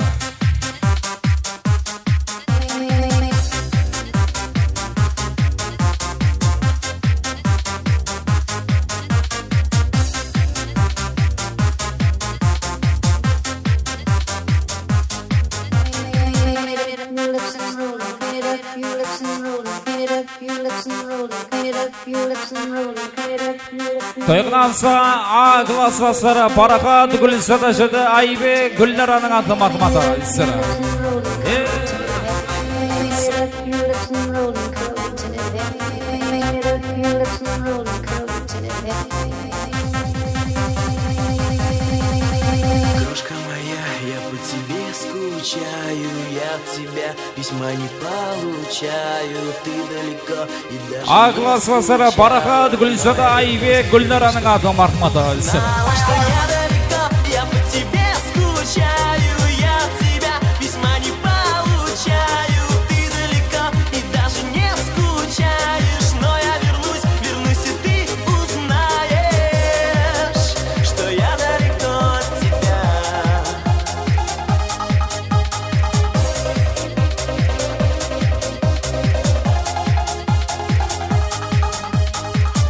Toyǵınansı A klass jastları Paraxat, Gúlzada jedi, Aybek, Gúlnaranıń atına marhamat aytır. Крошка моя, я по тебе скучаю, я от тебя письма не получаю, ты далеко и даже не скучаю. A klass jastları Paraxat, Gúlzada, Aybek, Gúlnaranıń atına marhamat aytır. Знала, что я далеко, я по тебе скучаю, я от тебя письма не получаю, ты далеко и даже не скучаешь, но я вернусь, вернусь, и ты узнаешь, что я далеко от тебя.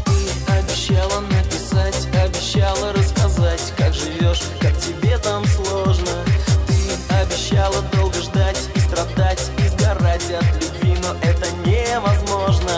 Ты обещала написать, обещала рассказать, как живёшь, как тебе там сложно. Ты обещала долго ждать и страдать, и сгорать от любви, но это невозможно.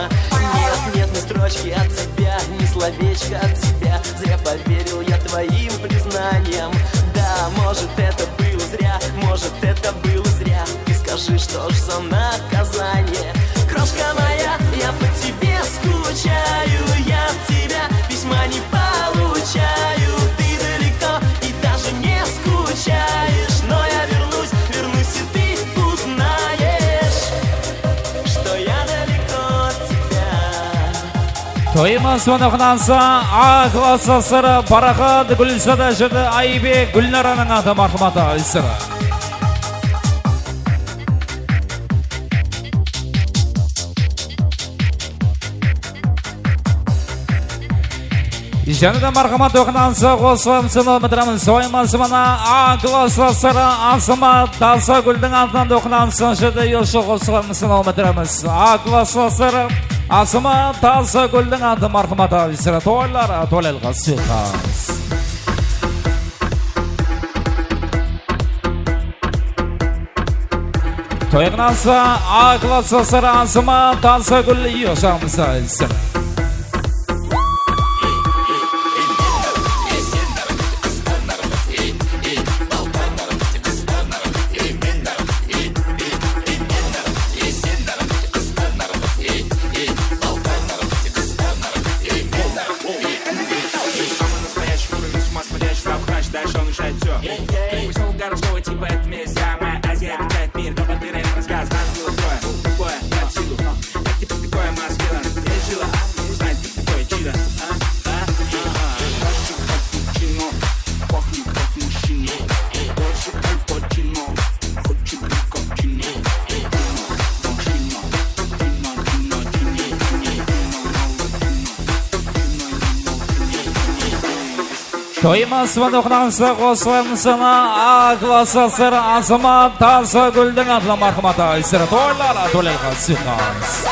Нет, нет ни строчки от тебя, ни словечка от тебя. Зря поверил я твоим признаниям. Да, может, это было зря, может, это было зря. И скажи, что ж за наказание? Крошка моя, я по тебе скучаю, я от тебя письма не получаю. Ты далеко и даже не скучаешь, но я вернусь, вернусь, и ты узнаешь, что я далеко от тебя. Toymasıman oqınansı A klass jastları Paraxat, Gúlzada jedi, Aybek, Gúlnaranıń atı marhamat aytır. Jáne de marhamat oqınansı qosılamsın, oqıtıramız. Toymasıman A klass jastları Asımat Tasagúldiń atınan oqınansı jedi, yoshı qosılamsın, oqıtıramız. A klass jastları Azıma Tazagúldiń atı marhamat, avisra toylar, toylaylıǵa sıyqas. Toyıqnansa A klassasır Azıma Tazagúl yoshaqmısa aytsın. Самый настоящий уровень, с ума смотрящий, прям хранишь, дальше он решает всё. Пришёл городского типа, это меня самая Азия, летает мир, но под дырой рассказ, нас было трое, любое, под силу. Как теперь такое маскирован, я жила, знать, ты такой чудо, а, а, а, а. Хочу капучино, пахнет как мужчина. Больше Аль Пачино, хочет быть как Чино. Машина, Чино, Чино, Чино, Чино, Чино, Чино. Toymasıman oqınamızsa qosılamısına A klassasır Azıma Tazagúldiń atlı marhamat, avisra toylar, toylaylıǵa sıyqas.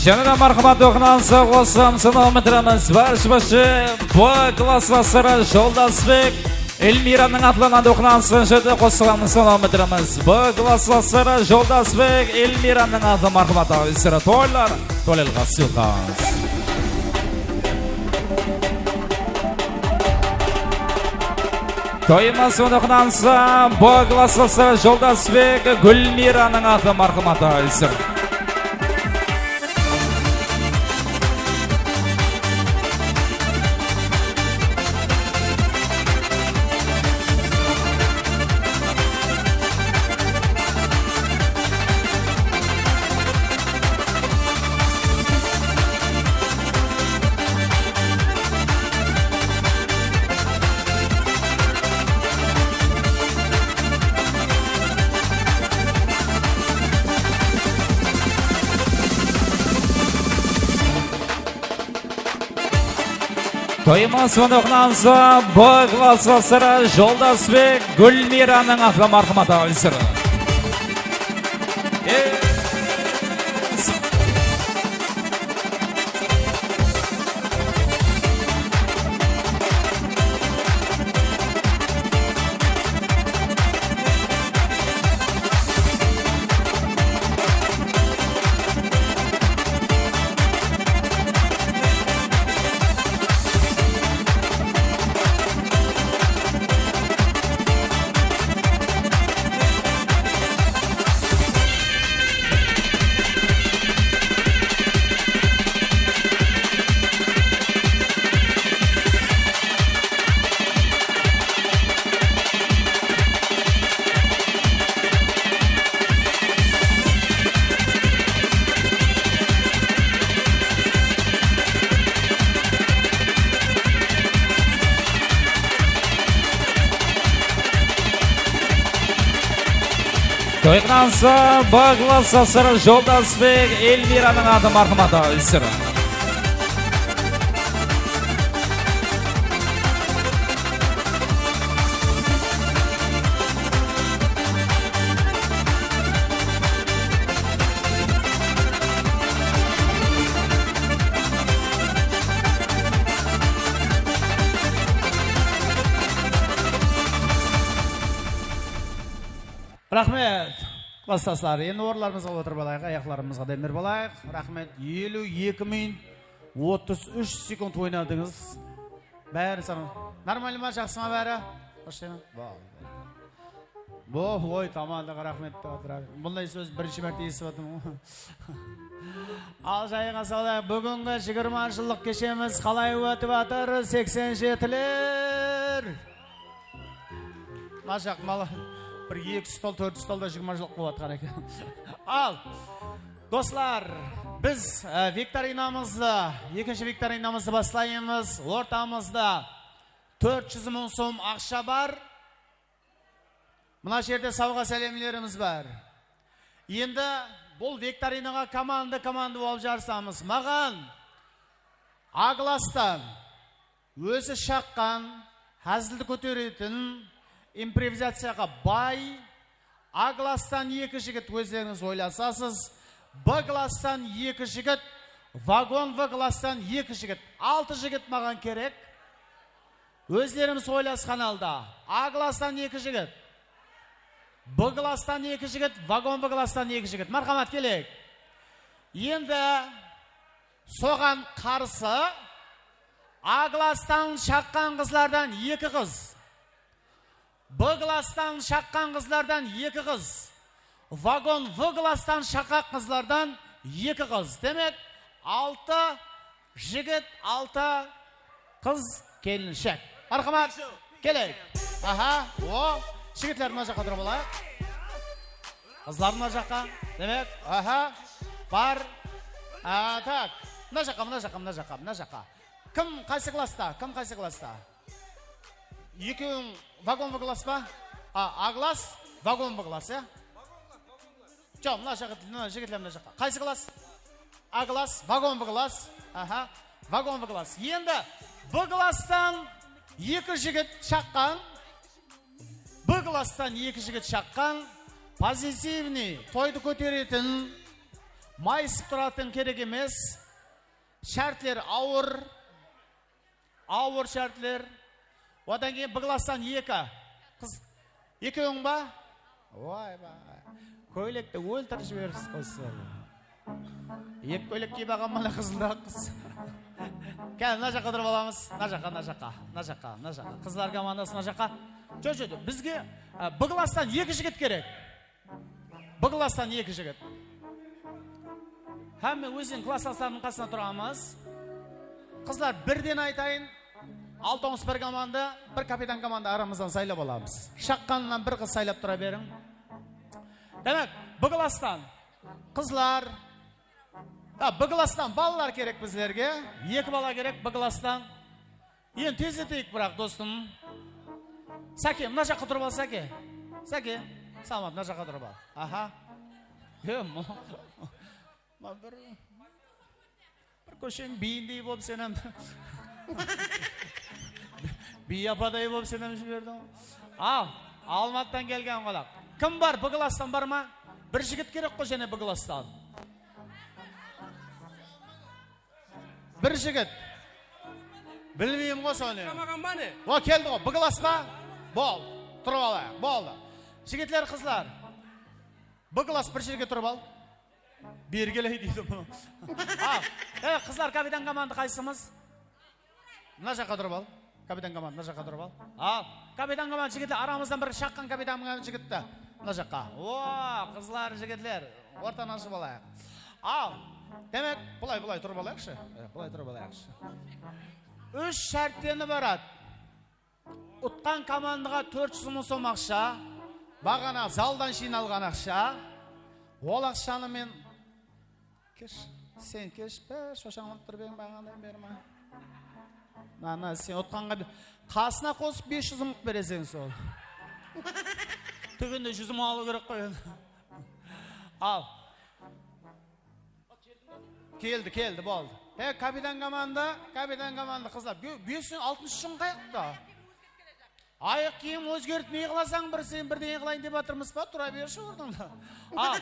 Jáne de marhamat oqınansı qosılamısın omıtırımız. Barshı-barshı B klassasır Joldasbek Elmiranıń atlınan oqınansı jerde qosılamısın omıtırımız. B klassasır Joldasbek Elmiranıń atlı marhamat, avisra toylar, toylaylıǵa sıyqas. Toymasıman oqınansı B klassasır Joldasbek Gúlmiranıń atlı marhamat, avisra. Toymasıman oqınansı B klassasır Joldasbek Gúlmiranıń atlı marhamat, avisra. Toyqınansı B klassasır Joldasbek Elmiranıń atı marhamat, avisra. Raxmet, klastaslar. Endi orınlarımızǵa otırıp alayıq, ayaqlarımızǵa dem berip alayıq. Raxmet, eliw eki minut otız úsh sekund oynadıńız. Bári saǵan. Normalno ma, jaqsı ma bári? Xosh keldiń. Bo, oy, komandaǵa raxmet dep atır. Bunday sóz birinshi márte esitip atırman ǵoy. Al, jayıńa salayıq. Búgingi jigirma jıllıq keshemiz qalay ótip atır, seksen jetiler? Mashaq, mala. Bir eki stol, tórt stolda jigirma jılıq bolıp atqan eken. Al, doslar, biz, e, viktorinamızdı, ekinshi viktorinamızdı baslaymız. Ortamızda tórt júz mıń sum aqsha bar. Mına jerde sawǵa sálemlerimiz bar. Endi bul viktorinaǵa komanda-komanda bolıp jarısamız. Maǵan A klastan ózi shaqqan, házildi kóteretin, improvizaciyaǵa bay, A klastan eki jigit, ózlerińiz oylasasız. B klastan eki jigit, vagon V klastan eki jigit. Altı jigit maǵan kerek. Ózlerimiz oylasqan halda. A klastan eki jigit. B klastan eki jigit, vagon V klastan eki jigit. Marhamat, keleyik. Endi soǵan qarsı A klastan shaqqan qızlardan eki qız, B klastan shaqqan qızlardan eki qız, vagon V klastan shaqqan qızlardan eki qız. Demek, altı jigit, altı qız kelinshek. Marhamat, keleyik. Aha, o, jigitler mına jaqqa turıp alayıq. Qızlar mına jaqqa. Demek, aha, bar. A, tak. Mına jaqqa, mına jaqqa, mına jaqqa, mına jaqqa. Kim qaysı klasta? Kim qaysı klasta? Ekewiń vagon V klass pa? A, A klass, vagon V klass, ya? Joq, mına jaqqa, mına jigitler mına jaqqa. Qaysı klass? A klass, vagon V klass. Aha, vagon V klass. Endi B klasstan eki jigit shaqqan. B klasstan eki jigit shaqqan. Pozitivniy, toydı kóteretin, mayısıp turatın kerek emes. Shártler awır. Awır shártler. Odan keyin B klasstan eki. Qız, ekewiń ba? Oy-bay. Kóylekti óltirip jiberipsiz ǵoy sizler. Eki kóylek kiyip alǵan mına qızıldaǵı qız. Kel, mına jaqqa turıp alamız. Mına jaqqa, mına jaqqa, mına jaqqa, mına jaqqa. Qızlar komandası mına jaqqa. Joq, joq, joq. Bizge, e, B klasstan eki jigit kerek. B klasstan eki jigit. Hámme óziniń klasslaslarınıń qasına turamız. Qızlar, birden aytayın. Altı onıs bir komanda, bir kapitan komanda aramızdan saylap alamız. Shaqqanınan bir qız saylap tura beriń. Demek, B klasstan qızlar. Ha, B klasstan balalar kerek bizlerge. Eki bala kerek B klasstan. Endi tezleteyik, biraq, dostım. Sake, mına jaqqa turıp al, Sake. Sake, Salmat, mına jaqqa turıp al. Aha. He, ma-, ma bir, bir kósheniń biyindey bolıp sen hám. Biy apaday bolıp sen hám jiberdiń. Al, Almatıdan kelgen qonaq. Kim bar? B klasstan bar ma? Bir jigit kerek ǵoy jáne B klasstan. Bir jigit. Bilmeymen ǵoy sonı. Qamaǵan ba ne? O, keldi ǵoy. B klass pa? Bol. Turıp alayıq. Boldı. Jigitler, qızlar. B klass, bir jerge turıp al. Beri keley deydi bunı. Al. E, qızlar, kapitan komanda qaysımız? Mına jaqqa turıp al. Kapitan komanda, mına jaqqa turıp al. Al. Kapitan komanda jigitler, aramızdan bir shaqqan kapitan jigitti. Mına jaqqa. O, qızlar, jigitler, ortanı ashıp alayıq. Al. Demek, bılay, bılay turıp alayıqshı. E, bılay turıp alayıqshı. Úsh shártten ibarat. Utqan komandaǵa tórt júz mıń som aqsha, baǵana zaldan jıynalǵan aqsha. Ol aqshanı men, kesh, sen kesh, bir shoshańlap turıp eń, baǵanadan beri ma? Mına, mına, sen utqanǵa be-, qasına qosıp bes júz mıń bereseń sol. Túbinde júz mıń alıw kerek ǵoy endi. Al. Keldi, keldi, boldı. He, kapitan komanda, kapitan komanda, qızlar. Be-, bes júz altmısh shıń qayaqta? Ayaq kiyim ózgertip ne qılasań, bir sen birden qılayın dep atırmız ba? Tura bershi ornıńda. Al,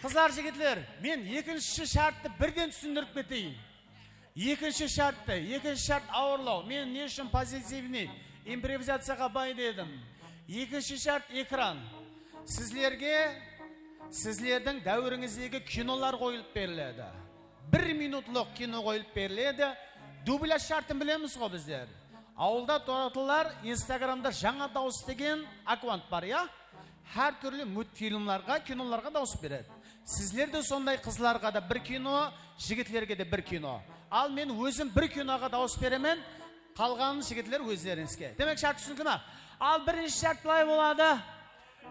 qızlar, jigitler, men ekinshi shártti birden túsindirip keteyin. Ekinshi shártti, ekinshi shárt awırlaw. Men ne ushın pozitivniy improvizaciyaǵa bay dedim? Ekinshi shárt ekran. Sizlerge sizlerdiń dáwirińizdegi kinolar qoyılıp beriledi. Bir minutlıq kino qoyılıp beriledi. Dublyaj shártin bilemiz ǵo bizler. Awılda turatular Instagramda Jańa dawıs degen akkaunt bar, ya? Hár túrli multfilmlarǵa, kinolarǵa dawıs beredi. Sizler de sonday, qızlarǵa da bir kino, jigitlerge de bir kino. Al, men ózim bir kinoǵa dawıs beremen, qalǵanın jigitler ózlerińizge. Demek, shárt túsinikli ma? Al, birinshi shárt bılay boladı.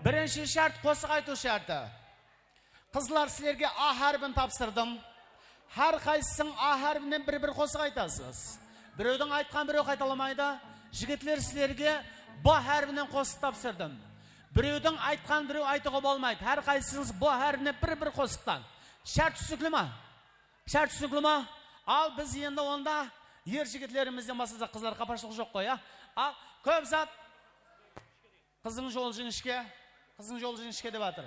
Birinshi shárt qosıq aytıw shárti. Qızlar, sizlerge A háribin tapsırdım. Hár qaysısıń A háribinen bir-bir qosıq aytasız. Birewdiń aytqanın birew qaytalamaydı. Jigitler, sizlerge B háribinen qosıq tapsırdım. Birewdiń aytqanın birew aytıwǵa bolmaydı. Hár qaysısıńız B háribinen bir-bir qosıqtan. Shárt túsinikli ma? Shárt túsinikli ma? Al, biz endi onda er jigitlerimizden baslasaq, qızlar, qapashılıq joq ǵoy, ya? Al, kóp zat. Qızıń jol jińishke, qızıń jol jińishke dep atır.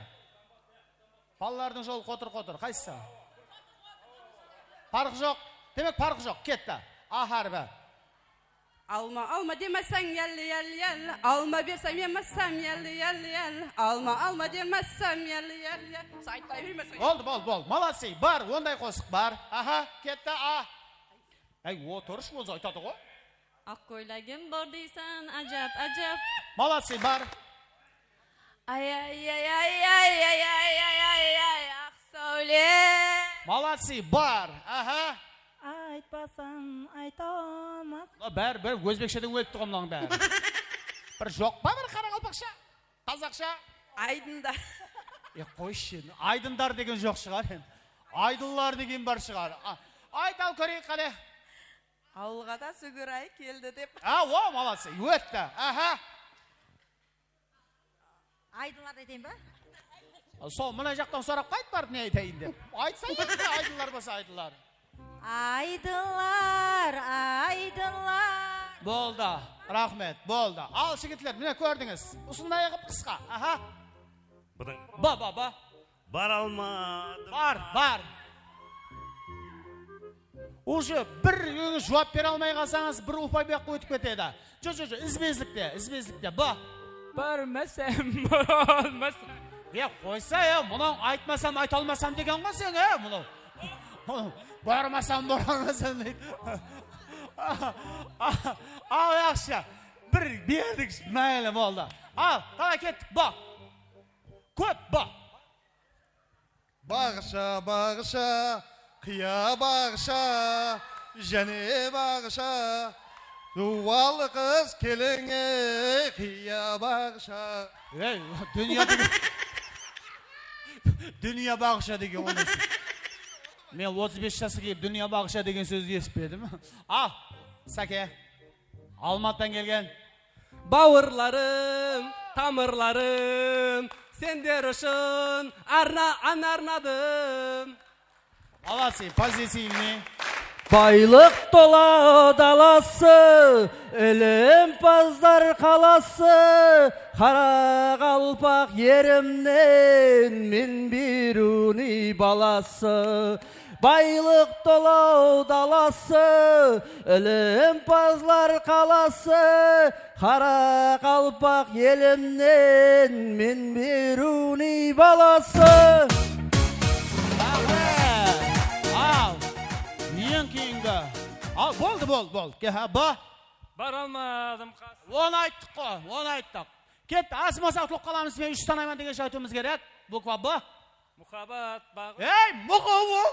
Balalardıń jolı qotır-qotır, qaysısı? Parqı joq. Demek, parqı joq. Ketti. A háribi. Alma, alma demeseń, yalli, yalli, yalli. Alma bersem, yemesem, yalli, yalli, yalli. Alma, alma demesem, yalli, yalli, yalli. Sen aytpay bermeseń. Boldı, boldı, boldı. Molodцы, bar, onday qosıq bar. Aha, ketti, a. Áy, otırısh, ózi aytadı ǵoy. Aq kóylagim bor deysań, ájab, ájab. Molodцы, bar. Ay, ay, ay, aq sáwle. Molodцы, bar. Aha. Aytpasań, ayta almas. Mına bári bir ózbeksheden ólip turǵan mınań bári. Bir joq pa bir qaraqalpaqsha, qazaqsha? Aydınlar. E, qoyshı endi. Aydınlar degen joq shıǵar endi. Aydınlar degen bar shıǵar. A, ayt al kóreyik qáne. Awılǵa da súgir ay keldi dep. A, o, молодцы, ótti. Aha. Aydınlar aytayın ba? Sol mına jaqtan sorap qayt barıp ne aytayın dep. Aytsa endi aydınlar bolsa aydınlar. Aydınlar, aydınlar. Boldı, raxmet, boldı. Al, jigitler, mine kórdińiz. Usınday qılıp qısqa. Aha. Bıdıń. Ba, ba, ba. Bara almadım. Bar, bar. Уже bir juwap bere almay qalsańız, bir upay buyaqqa ótip ketedi. Jo, jo, jo, izbe-izlikte, izbe-izlikte. Ba. Barmasam boralmasam. Ya qoysa, ya, mınaw aytmasam ayta almasam degen ǵoy sen, e, mınaw. Barmasam boralmasam deydi. Al, yaqshı. Bir berdik, máyli, boldı. Al, qalay kettik, ba. Kóp, ba. Baǵsha, baǵsha, qıya baǵsha, jáne baǵsha. Juwal qız keliń, ey, qıya baǵsha. Ey, dúnya degen, dúnya baǵsha degen onday sóz. Men otız bes jasqa kelip dúnya baǵsha degen sózdi esitpedim. Al, Sáke. Almatıdan kelgen. Bawırlarım, tamırlarım, sender ushın arna-, an arnadım. Молодцы, позитивный. Baylıq tola dalası, ilimpazlar qalası, qaraqalpaq erimnen men Beruniy balası. Baylıq tola dalası, ilimpazlar qalası, qaraqalpaq elimnen men Beruniy balası. Al, eń keyingi. Al, boldı, boldı, boldı. Ke, ha, ba. Bara almadım qasına. Onı ayttıq ǵoy, onı ayttıq. Ketti, asıqpasaq utılıp qalamız, men úsh sanayman degenshe aytıwımız kerek. Bukva B. Muhabbat baǵı. Ey, muqawa!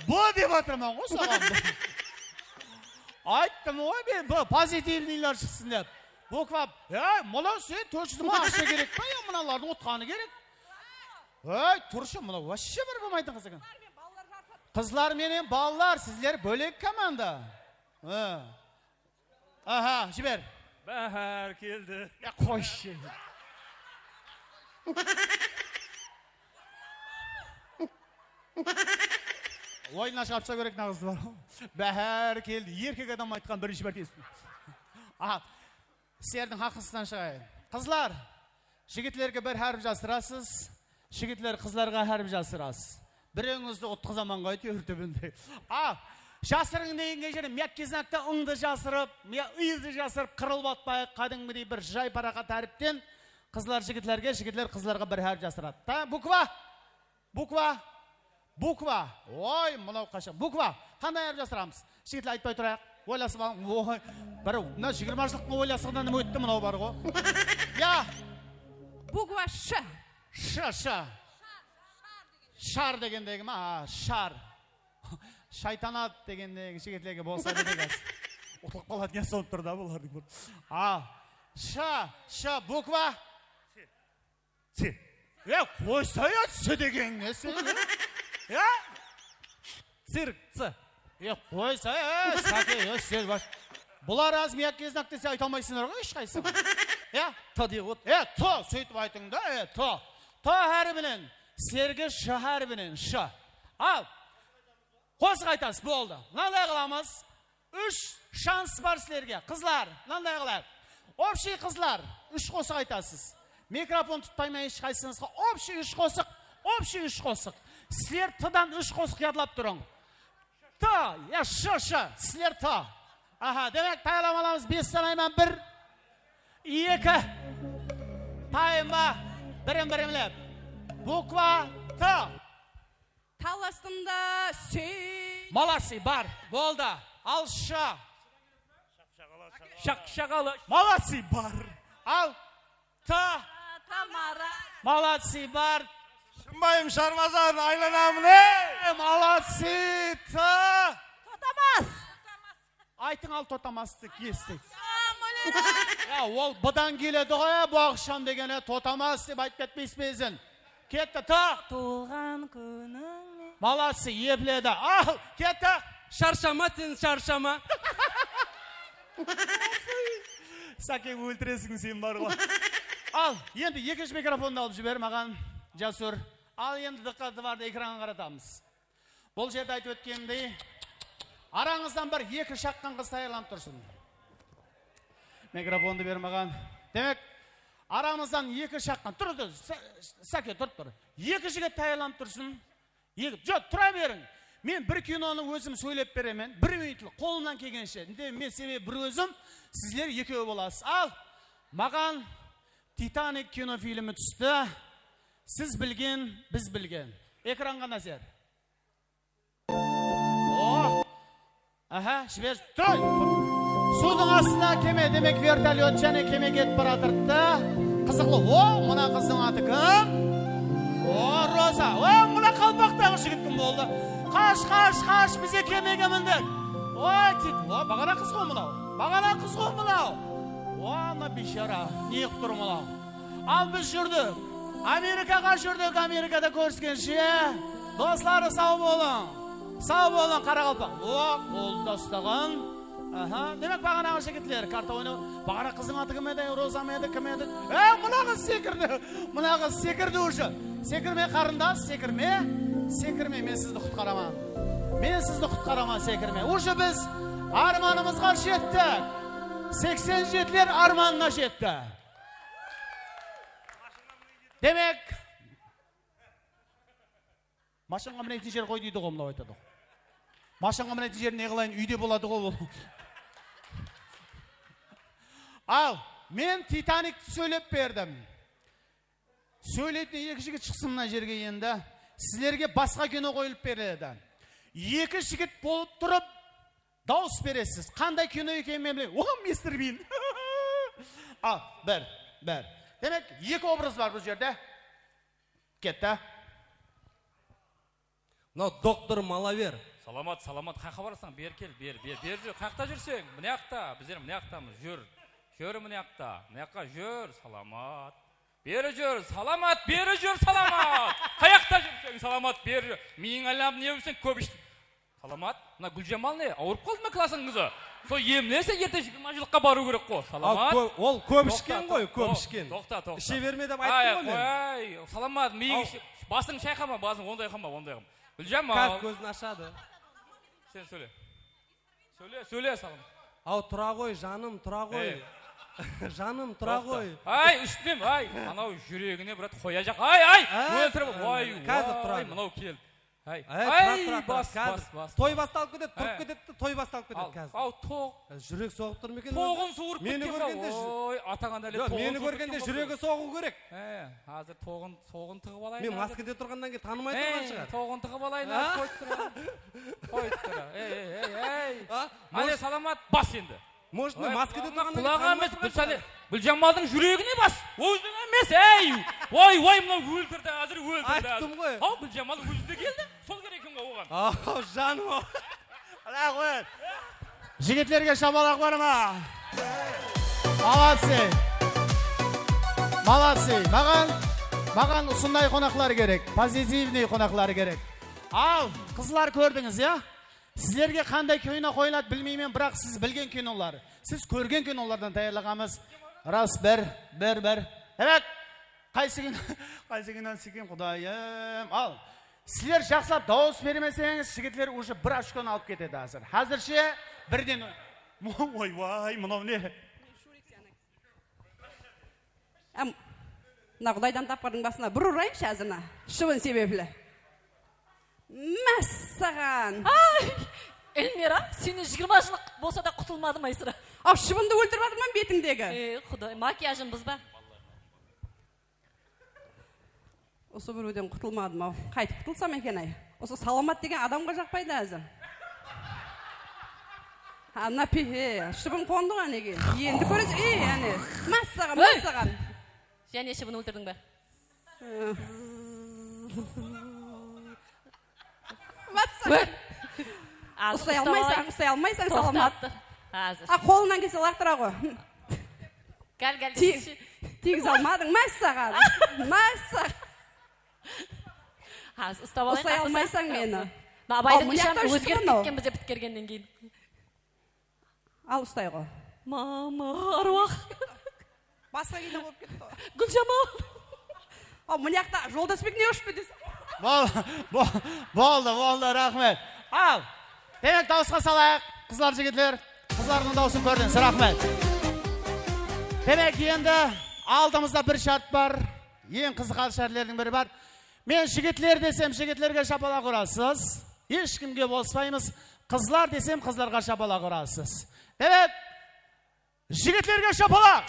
B dep atırman ǵoy saǵan. Ayttım ǵoy men, B, pozitivnıylar shıqsın dep. Bukva, ey, mına sen tórt júz mıń aqsha kerek pa, ya mınalardıń utqanı kerek. Ey, turshı, mına вообще bir bolmaytın qız eken. Qızlar menen balalar, sizler bólek komanda. He. Aha, jiber. Báhár keldi. Ya, qoyshı. Oyınnan shıǵarıp tashlaw kerek, naǵız bar. Báhár keldi. Erkek adam aytqan birinshi márte esittim. Aha, sizlerdiń haqqıńızdan shıǵayın. Qızlar, jigitlerge bir hárip jasırasız. Jigitler qızlarǵa hárip jasırasız. Birewińizdi utqızaman ǵoy, áytewir túbinde. A, jasırıń degenge jere miyakki znakta ıńdı jasırıp, miya-, ıydı jasırıp, qırılıp atpayıq, qádimgidey bir jay-paraqat háripten qızlar jigitlerge, jigitler qızlarǵa bir hárip jasıradı. Ta, bukva. Bukva. Bukva. Oy, mınaw qashan. Bukva. Qanday hárip jasıramız? Jigitler, aytpay turayıq. Oylasıp alıń. Oy, bir, mına jigirma jıllıqtıń oylasıǵınan neme ótti, mınaw bar ǵo. Ya. Bukva sh. Sh, sh. Shar degendegi ma? A, shar. Shaytanat degendegi jigitlerge bolsa kerek. Utılıp qaladı eken, sonıp tur da bulardıń bir. A, sh, sh, bukva. Ti. E, qoysa ya, ti degen ne sen? Ya? Cirk, ci. E, qoysa, e, Sake, e, sen baş. Bular az miyak geznak dese ayta almaysınlar ǵoy hesh qaysısı. Ya? T dep ot. E, T, sóytip aytıń da, e, T. T háribinen, Serge sh háribinen, sh. Al. Qosıq aytasız, boldı. Mınanday qılamız. Úsh shans bar sizlerge. Qızlar, mınanday qılayıq. Общий qızlar, úsh qosıq aytasız. Mikrofon tutpayman hesh qaysıńızǵa. Общий úsh qosıq, общий úsh qosıq. Sizler T-dan úsh qosıq yadlap turıń. T, ya, sh, sh, sizler T. Aha, demek, tayarlap alamız, bes sanayman, bir, eki. Tayınba, birim-birimlep. Bukva T. Tal astında sey. Молодцы, bar. Boldı. Al sh. Shaq-, shaqalı. Молодцы, bar. Al t. Tamara. Молодцы, bar. Shımbayım Sharmazan, aylanamın, ey! Молодцы, t. Totamas. Aytıń al totamastı, kestik. Ya, ol bıdan keledi ǵoy, ya, bu aqsham degeni totamas dep aytıp ketpeysiz be, izin? Ketti, ta. Tuwılǵan kúnińe. Молодцы, epledi. Al, ketti. Sharshama sen, sharshama. Sake, óltiresiń sen, bar ǵoy. Al, endi ekinshi mikrofondı alıp jiber maǵan, Jasur. Al, endi dıqqatı bardı ekranǵa qaratamız. Bul jerde aytıp ótkenimdey, arańızdan bir eki shaqqan qız tayarlanıp tursın. Mikrofondı ber maǵan. Demek, aramızdan eki shaqqan, tur, tur, Sa-, Sake, turıp tur. Eki jigit tayarlanıp tursın. Eki, joq, tura beriń. Men bir kinonı ózim sóylep beremen. Bir minutlık, qolımnan kelgenshe. Endi men sebebi bir ózim, sizler ekewi bolasız. Al, maǵan Titanik kinofilmi tústi. Siz bilgen, biz bilgen. Ekranǵa názer. O! Aha, jiber. Tur! Suwdıń astında keme, demek, vertolyot, jáne keme ketip baratırıptı. Qızıqlı. O, mına qızdıń atı kim? O, Roza. O, mına qalpaqtaǵı jigit kim boldı? Qash, qash, qash, bize kemege mindir. Oy, deydi. O, baǵana qız ǵoy mınaw. Baǵana qız ǵoy mınaw. O, mına biyshara. Ne qılıp tur mınaw? Al, biz júrdik. Amerikaǵa júrdik, Amerikada kóriskenshe. Doslar, saw bolıń. Saw bolıń, qaraqalpaq. O, qolında ustaǵan. Aha, demek, baǵanaǵı jigitler, karta oynap, baǵana qızdıń atı kim edi, Roza ma edi, kim edi? E, mına qız sekirdi. Mına qız sekirdi уже. Sekirme, qarındas, sekirme. Sekirme, men sizdi qutqaraman. Men sizdi qutqaraman, sekirme. Уже biz ármanımızǵa jettik. Seksen jetiler ármanına jetti. Demek, mashinǵa mineytin jer ǵoy deydi ǵo, mınaw aytadı ǵo. Mashinǵa mineytin jerin ne qılayın, úyde boladı ǵo ol. Al, men Titanikti sóylep berdim. Sóyleytin eki jigit shıqsın mına jerge endi. Sizlerge basqa kino qoyılıp beriledi. Eki jigit bolıp turıp, dawıs beresiz. Qanday kino ekenin men bilmeymen. Oǵan Mister Bin. Al, bir, bir. Demek, eki obraz bar bul jerde. Ketti. Mınaw doktor Malaver. Salamat, salamat. Qayaqqa barasań? Beri kel, beri, beri, beri júr. Qayaqta júrseń? Mına jaqta. Bizler mına jaqtamız. Júr. Júr mına jaqta. Mına jaqqa júr. Salamat. Beri júr, salamat, beri júr, salamat. Qayaqta júrseń, salamat, beri júr. Miyiń aylanıp ne júrseń, kóp ish. Salamat. Mına Gúljamal ne? Awırıp qaldı ma klasıń qızı? Sol emlese, erte jigirma jıllıqqa barıw kerek ǵo. Salamat. Al, kó-, ol kóp ishken ǵoy, kóp ishken. Toqta, toqta. Ishe berme dep ayttım ǵoy men. Ay, salamat, miyiń ish-, basıń shayqama, basıń onday qılma, onday qılma. Gúljamal. Házir kózin ashadı. Sen sóyle. Sóyle, sóyle, Salım. Aw, tura ǵoy, janım, tura ǵoy. Ey. Janım, tura ǵoy. Ay, ústinem, ay, anaw júregine, brat, qoyajaq. Ay, ay, óltirip, ay, házir turadı. Mınaw keldi. Ay, ay, bas, bas, bas. Toy bastalıp ketedi, turıp ketedi de, toy bastalıp ketedi házir. Aw, toq. Júrek soǵıp tur ma eken? Toǵın suwırıp ketken ba? Oy, ataǵan ále toǵın suwırıp ketken ba? Meni kórgende júregi soǵıw kerek. He, házir toǵın Toǵın tıǵıp alayın. Men maskede turǵannan keyin tanımay turǵan shıǵar. Toǵın tıǵıp alayın, qoyıp tur. Qoyıp tur. Ey, ey, ey, ey. Áne, salamat, bas endi. Может, men maskede turǵannan keyin tanımay turǵan shıǵar. Gúljamaldıń júregine bas. Ózine emes, ey! Oy, oy, mınaw óltirdi, házir óltirdi. Ayttım ǵoy. Haw, Gúljamal ózi de keldi. Sol kerek eken ǵoy oǵan. Aw, janım-aw. Raxmet. Jigitlerge shapalaq bar ma? Молодцы. Молодцы. Maǵan Maǵan usınday qonaqlar kerek, pozitivnıy qonaqlar kerek. Al, qızlar, kórdińiz, ya? Sizlerge qanday kino qoyıladı bilmeymen, biraq siz bilgen kinolar, siz kórgen kinolardan tayarlaǵanbız. Ras, bir, bir, bir. Demek, qaysı kino, qaysı kino sikim, Qudayım? Al, sizler jaqsılap dawıs bermeseńiz, jigitler уже bir ochkonı alıp ketedi házir. Házirshe birden, oybay, mınaw ne? Em, mına Qudaydan tapqırdıń basına bir urayınshı házir mına shıbın sebepli. Mássaǵan! Ay, Elmira, sennen jigirma jıl bolsa da qutılmadım, Aysıra. Aw, shıbındı óltirip atırman betińdegi. E, Quday, makiyajın buzba. Usı birewden qutılmadım-aw. Qaytıp qutılsam eken-ay. Usı Salamat degen adamǵa jaqpaydı házir. Ana pehe, shıbın qondı ǵo, nege? Endi kóresiz, ey, áne. Mássaǵan, mássaǵan. Jáne shıbın óltirdiń be? Mássaǵan. Uslay almaysań, uslay almaysań, Salamat. Házir. A, qolınan kelse laqtıra ǵo. Gál, gál. Tiygiz almadıń, mássaǵan. Mássaǵan. Házir ustap alayın. Uslay almaysań meni. Mına Abaydıń nıshanı ózgertip ketken bize pitkergennen keyin. Al, ustay ǵo. Mama, arwaq. Basqa kino bolıp ketti ǵo. Gúljamal. Al, mına jaqta Joldasbek ne ushıp ketesiz? Bol-, bol-, boldı, boldı, raxmet. Al, demek, dawısqa salayıq, qızlar, jigitler. Qızlardıń dawısın kórdińiz, raxmet. Demek, endi aldımızda bir shárt bar. Eń qızıqarlı shártlerdiń biri bar. Men jigitler desem, jigitlerge shapalaq urasız. Hesh kimge bospaymız. Qızlar desem, qızlarǵa shapalaq urasız. Demek, jigitlerge shapalaq!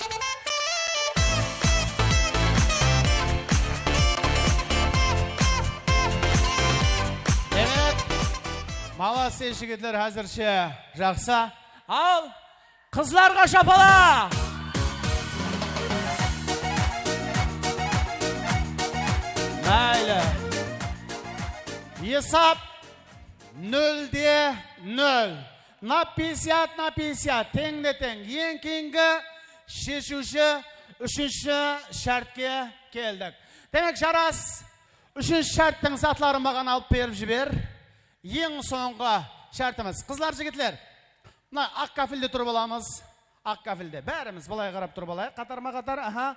Demek, молодцы, jigitler házirshe jaqsı. Al, qızlarǵa shapalaq! Máyli. Esap nolde nol. Na pятьдесят, na pятьдесят. Teń de teń. Eń keyingi sheshiwshi úshinshi shártke keldik. Demek, Jaras, úshinshi shárttiń zatların maǵan alıp berip jiber. Eń sońǵı shártimiz. Qızlar, jigitler, mına aq kafelde turıp alamız. Aq kafelde. Bárimiz bılay qarap turıp alayıq, qatarma-qatar. Aha.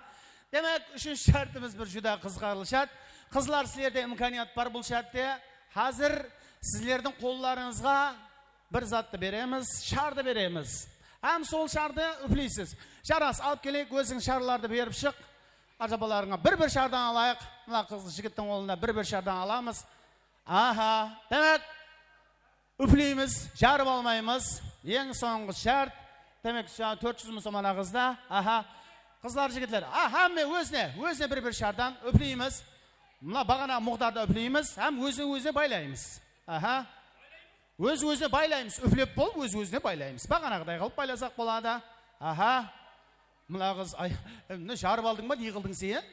Demek, úshinshi shártimiz bir júdá qızıqarlı shárt. Qızlar, sizlerde imkaniyat bar bul shártte. Házir sizlerdiń qollarıńızǵa bir zattı beremiz, shardı beremiz. Hám sol shardı úfleysiz. Jaras, alıp keleyik, óziń sharlardı berip shıq. Ajabalarıńa bir-bir shardan alayıq. Mına qız, jigittiń qolında bir-bir shardan alamız. Aha. Demek, úfleymiz, jarıp almaymız. Eń sońǵı shárt. Demek, jańa tórt júz mıń som ana qızda. Aha. Qızlar, jigitler. A, hámme ózine, ózine bir-bir shardan úfleymiz. Mına baǵana muǵdarda úfleymiz hám ózine-ózine baylaymız. Aha. Óz-ózine baylaymız. Úflep bolıp, óz-ózine baylaymız. Baǵanaǵıday qılıp baylasaq boladı. Aha. Mına qız, ay, mına jarıp aldıń ba, ne qıldıń sen?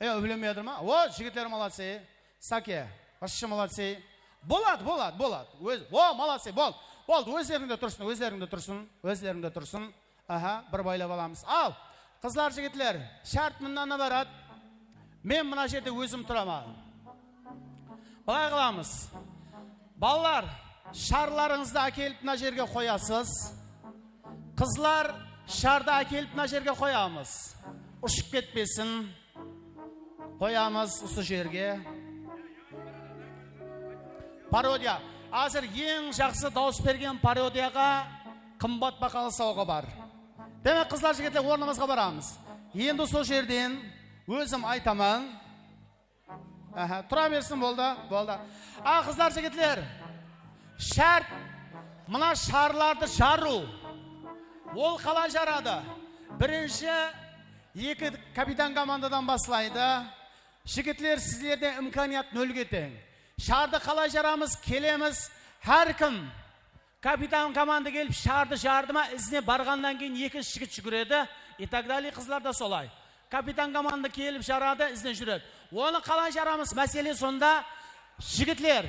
E, úflemey atır ma? O, jigitler молодцы. Sake, вообще молодцы. Boladı, boladı, boladı. Óz, o, молодцы, bol. Boldı, ózlerińde tursın, ózlerińde tursın, ózlerińde tursın. Aha, bir baylap alamız. Al, qızlar, jigitler, shárt mınnan ibarat. Men mına jerde ózim turaman. Bılay qılamız. Balalar, sharlarıńızdı ákelip mına jerge qoyasız. Qızlar, shardı ákelip mına jerge qoyamız. Ushıp ketpesin. Qoyamız usı jerge. Parodiya. Házir eń jaqsı dawıs bergen parodiyaǵa qımbat bahalı sawǵa bar. Demek, qızlar, jigitler, ornımızǵa baramız. Endi usı jerden ózim aytaman. Aha, tura bersin, boldı, boldı. A, qızlar, jigitler, shárt mına sharlardı jarıw. Ol qalay jaradı? Birinshi eki kapitan komandadan baslaydı. Jigitler, sizlerde imkaniyat nolge teń. Shardı qalay jaramız? Kelemiz, hár kim kapitan komanda kelip shardı jardı ma, izine barǵannan keyin ekinshi jigit júgiredi. И так далее, qızlar da solay. Kapitan komanda kelip jaradı, izine júredi. Onı qalay jaramız? Másele sonda, jigitler,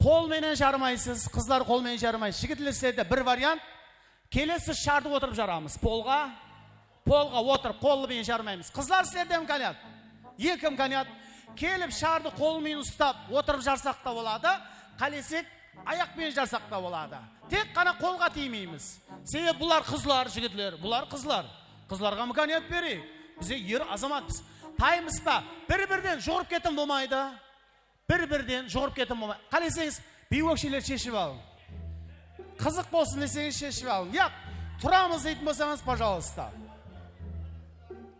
qol menen jarmaysız, qızlar qol menen jarmaysız. Jigitler, sizlerde bir variant. Kelesiz, shardı otırıp jaramız. Polǵa. Polǵa otırıp, qollı menen jarmaymız. Qızlar, sizlerde imkaniyat. Eki imkaniyat. Kelip, shardı qol menen ustap, otırıp jarsaq ta boladı. Qálesek, ayaq penen jarsaq ta boladı. Tek ǵana qolǵa tiymeymiz. Sebebi bular qızlar, jigitler, bular qızlar. Qızlarǵa imkaniyat bereyik. Biz er azamatpız. Taymız ba? Bir-birden juwırıp ketim bolmaydı. Bir-birden juwırıp ketim bolmaydı. Qáleseńiz, biy-óksheler sheship alıń. Qızıq bolsın deseńiz, sheship alıń. Yaq, turamız deytin bolsańız, пожалуйста.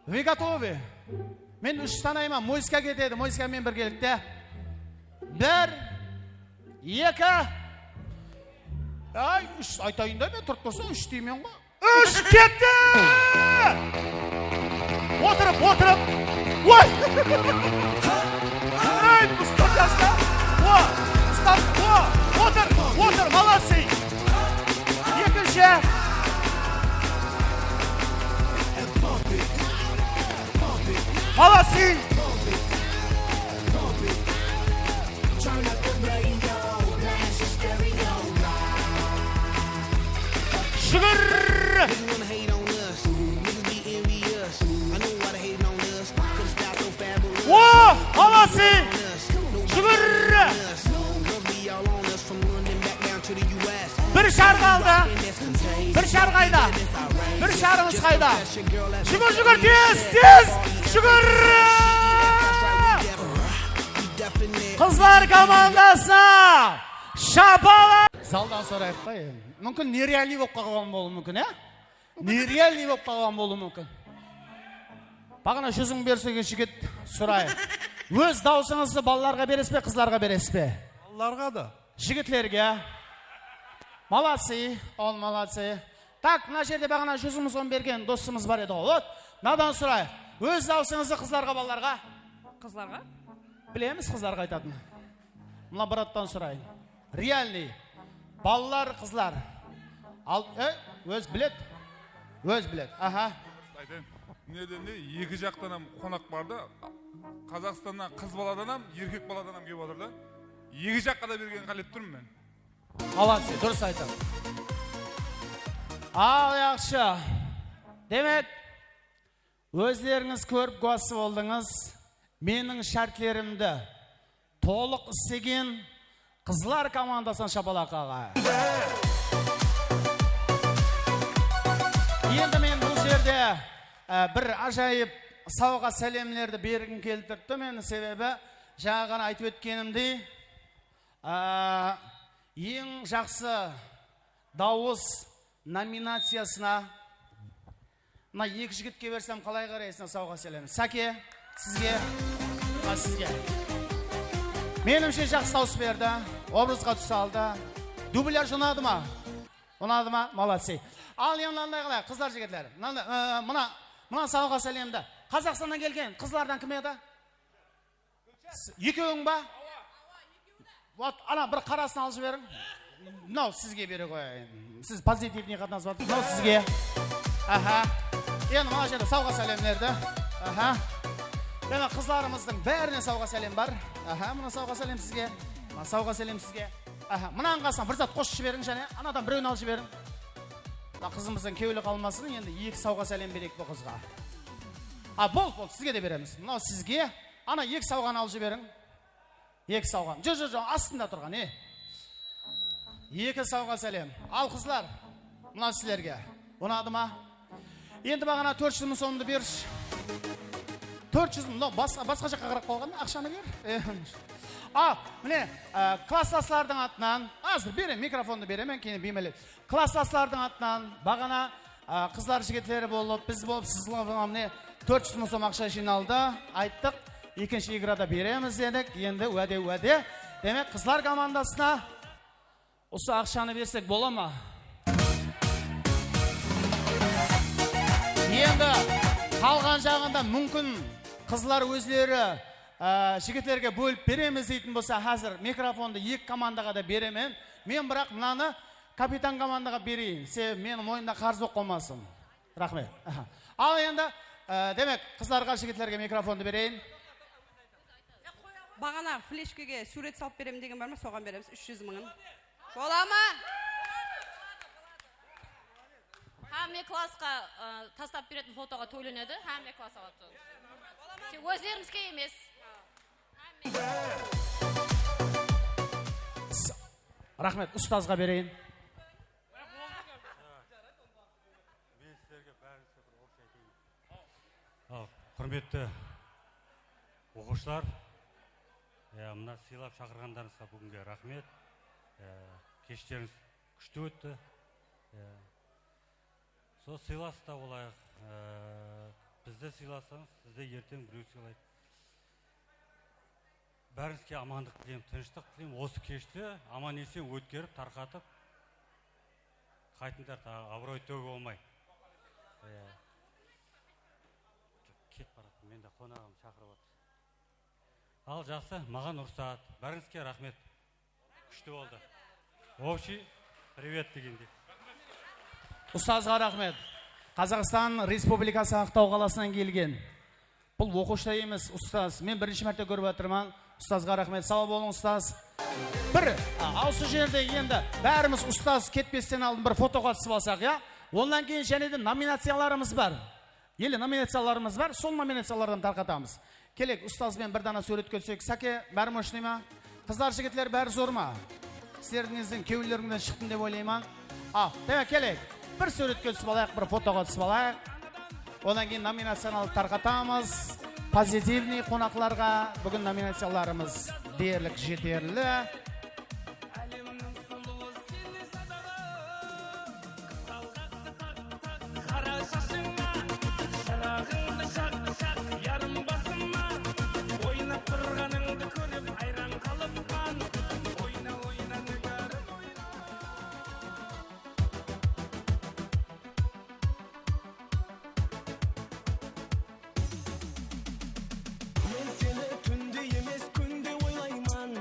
Вы готовы? Men úsh sanayman, muzıka ketedi, muzıka menen birgelikte. Bir, eki. Ay, úsh aytayın da, men turıp tursa úsh deymen ǵoy. Úsh, ketti! Otırıp, otırıp. Oy! Ey, ustad jaslar. O, ustad, o, otır, otır, молодцы. Ekinshi. Молодцы. Shúkir! O, молодцы! Shúkir! Bir shar qaldı. Bir shar qayda? Bir sharıńız qayda? Shúkir, shúkir, tez, tez! Shúkir! Qızlar komandasına shapalaq! Zaldan sorayıq pa endi. Múmkin, nerealnıy bolıp qalǵan bolıwı múmkin, á? Nerealnıy bolıp qalǵan bolıwı múmkin. Baǵana júz mıń berseńiz, jigit, sorayıq. Óz dawısıńızdı balalarǵa beresiz be, qızlarǵa beresiz be? Balalarǵa da. Jigitlerge. Молодцы, он молодцы. Так, mına jerde baǵana júz mıń som bergen dosımız bar edi ǵoy. Вот, mınadan sorayıq. Óz dawısıńızdı qızlarǵa, balalarǵa? Qızlarǵa. Bilemiz qızlarǵa aytatın. Mına brattan sorayın. Realnıy. Balalar, qızlar. Al, e, óz biledi. Óz biledi. Aha. Aytayın. Mına jerde eki jaqtan hám qonaq bar da. Qazaqstannan qız baladan hám, erkek baladan hám kelip atır da. Eki jaqqa da bergenin qálep turman men. Молодцы, durıs aytadı. Al, yaqshı. Demek, ózlerińiz kórip gúwası boldıńız, meniń shártlerimdi tolıq islegen qızlar komandasınan shapalaq aǵa. Endi men bul jerde, e, bir ájayıp sawǵa sálemlerdi bergim kelip turıptı meniń, sebebi jańa ǵana aytıp ótkenimdey, A, eń jaqsı dawıs nominaciyasına mına eki jigitke bersem, qalay qaraysız, sawǵa sálemdi? Sake, sizge, mına sizge. Menimshe, jaqsı dawıs berdi, obrazǵa túse aldı. Dublyaj unadı ma? Unadı ma? Молодцы. Al, endi mınanday qılayıq, qızlar, jigitler. Mınanday, ı, mına, mına sawǵa sálemdi. Qazaqstannan kelgen qızlardan kim edi? Ekewiń ba? Вот, ana bir qarasın alıp jiberiń. Mınaw sizge bere qoyayın. Siz pozitivnıy qatnasıp atırsız. Mınaw sizge. Aha. Endi mına jerde sawǵa sálemlerdi. Aha. Mine qızlarımızdıń bárine sawǵa sálem bar. Aha, mına sawǵa sálem sizge. Mına sawǵa sálem sizge. Aha, mınanıń qasına bir zat qosıp jiberiń jáne. Anadan birewin alıp jiberiń. Mına qızımızdıń kewli qalmasın, endi eki sawǵa sálem bereyik bul qızǵa. A, boldı, boldı, sizge de beremiz. Mınaw sizge. Ana, eki sawǵanı alıp jiberiń. Eki sawǵanı. Joq, joq, joq, astında turǵan, e. Eki sawǵa sálem. Al, qızlar, mına sizlerge. Unadı ma? Endi maǵan tórt júz mıń somdı bershi. Tórt júz mıń, mınaw basqa, basqa jaqqa qarap qalǵan, aqshanı ber. E, a, mine, e, klasslaslardıń atınan, házir beremen, mikrofondı beremen, keyin biymelep. Klasslaslardıń atınan baǵana, a, qızlar jigitleri bolıp, biz bolıp, siz bolıp, mına, mine, tórt júz mıń som aqsha jıynaldı, ayttıq. Ekinshi igrada beremiz dedik, endi wáde, wáde. Demek, qızlar komandasına usı aqshanı bersek bola ma? Endi qalǵan jaǵında múmkin qızlar ózleri, a, jigitlerge bólip beremiz deytin bolsa, házir mikrofondı eki komandaǵa da beremen. Men, biraq, mınanı kapitan komandaǵa bereyin, sebebi meniń moynımda qarız bolıp qalmasın. Raxmet. Aha. Al endi, e, demek, qızlarǵa, jigitlerge mikrofondı bereyin. Baǵana fleshkege súwret salıp beremen degen bar ma, soǵan beremiz, úsh júz mıńın. Bola ma? Hámme klassqa, ı, taslap beretin fotoǵa tólenedi, hámme klass aladı. Tek ózlerimizge emes. Raxmet, ustazǵa bereyin. Men sizlerge bárińizge bir общий aytayın. Al, húrmetli oqıwshılar, e, mına sıylap shaqırǵanlarıńızǵa búginge raxmet. E, keshterińiz kúshli ótti. E, sol sıylasıqta bolayıq. E, bizdi sıylasańız, sizdi erteń birew sıylaydı. Bárińizge amanlıq tileymen, tınıshlıq tileymen. Osı keshti aman-esen ótkerip, tarqatıp qaytıńlar, taǵı abıroy tógip almay. Iya. Ketip baratırman, men de qonaǵım shaqırıp atır. Al, jaqsı, maǵan ruxsat. Bárińizge raxmet. Kúshli boldı. Общий привет degendey. Ustazǵa raxmet. Qazaqstan Respublikası Aqtaw qalasınan kelgen. Bul oqıwshı da emes, ustaz. Men birinshi márte kórip atırman. Ustazǵa raxmet. Saw bolıń, ustaz. Bir, a, usı jerde endi bárimiz ustaz ketpesten aldın bir fotoǵa túsip alsaq, ya? Onnan keyin jáne de nominaciyalarımız bar. Ele nominaciyalarımız bar, sol nominaciyalardan tarqatamız. Kelek, ustaz benen bir dana súwretke túseyik. Sake, bári moshnıy ma? Qızlar, jigitler, bári zor ma? Sizlerdiń izinden, kewillerińizden shıqtım dep oylayman. Al, demek, kelek. Bir súwretke túsip alayıq, bir fotoǵa túsip alayıq. Onnan keyin nominaciyanı alıp tarqatamız. Pozitivnıy qonaqlarǵa búgin nominaciyalarımız derlik jeterli. Álemniń sulıwı seni sadaǵa, qızǵalǵaqtı taq, taq, qara shashıńa, shıraǵıńdı jaq, jaq, yarım basıma. Oynap turǵanıńdı kórip, ayran qalıppan. Oyna, oyna, nigarım, oyna. Men seni túnde emes, kúnde oylayman.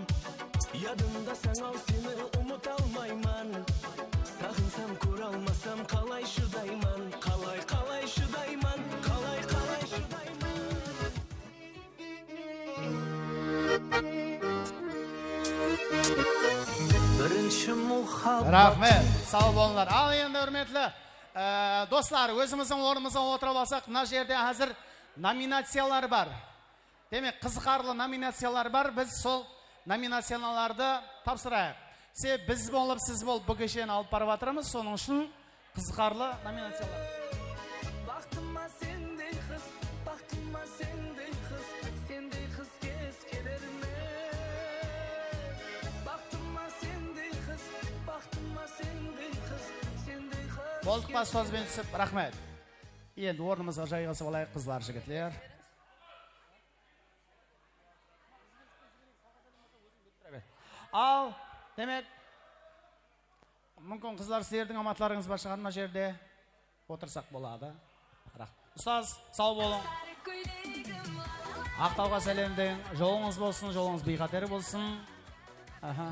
Yadımdasań-aw, seni umıta almayman. Saǵınsam, kóre almasam, qalay shıdayman? Qalay, qalay shıdayman? Qalay, qalay shıdayman? Birinshi muhabbat. Raxmet, saw bolıńlar. Al endi, húrmetli, e, doslar, ózimizdiń ornımızǵa otırıp alsaq, mına jerde házir nominaciyalar bar. Demek, qızıqarlı nominaciyalar bar. Biz sol nominaciyalardı tapsırayıq. Sebebi biz bolıp, siz bolıp, bul kesheni alıp barıp atırmız. Sonıń ushın qızıqarlı nominaciyalar. Baxtıma sendey qız, baxtıma sendey qız, sendey qız kez keler me? Baxtıma sendey qız, baxtıma sendey qız, sendey qız. Boldıq pa, ustaz benen túsip, raxmet. Endi ornımızǵa jayǵasıp alayıq, qızlar, jigitler. Al, demek, múmkin, qızlar, sizlerdiń amatlarıńız bar shıǵar mına jerde. Otırsaq boladı. Raxmet. Ustaz, saw bolıń. Aqtawǵa sálem deń. Jolıńız bolsın, jolıńız biyqáter bolsın. Aha.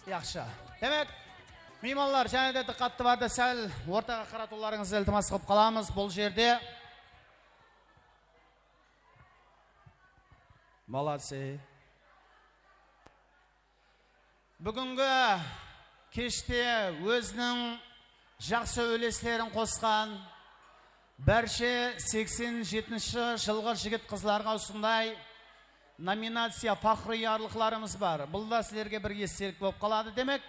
Yaqshı. Demek, miymanlar, jáne de dıqqattı barda sál ortaǵa qaratıwlarıńızdı iltimas qılıp qalamız. Bul jerde Молодцы. Búgingi keshte óziniń jaqsı úleslerin qosqan bárshe seksen jetinshi jılǵı jigit-qızlarǵa usınday nominaciya, faxrıy jarlıqlarımız bar. Bul da sizlerge bir estelik bolıp qaladı. Demek,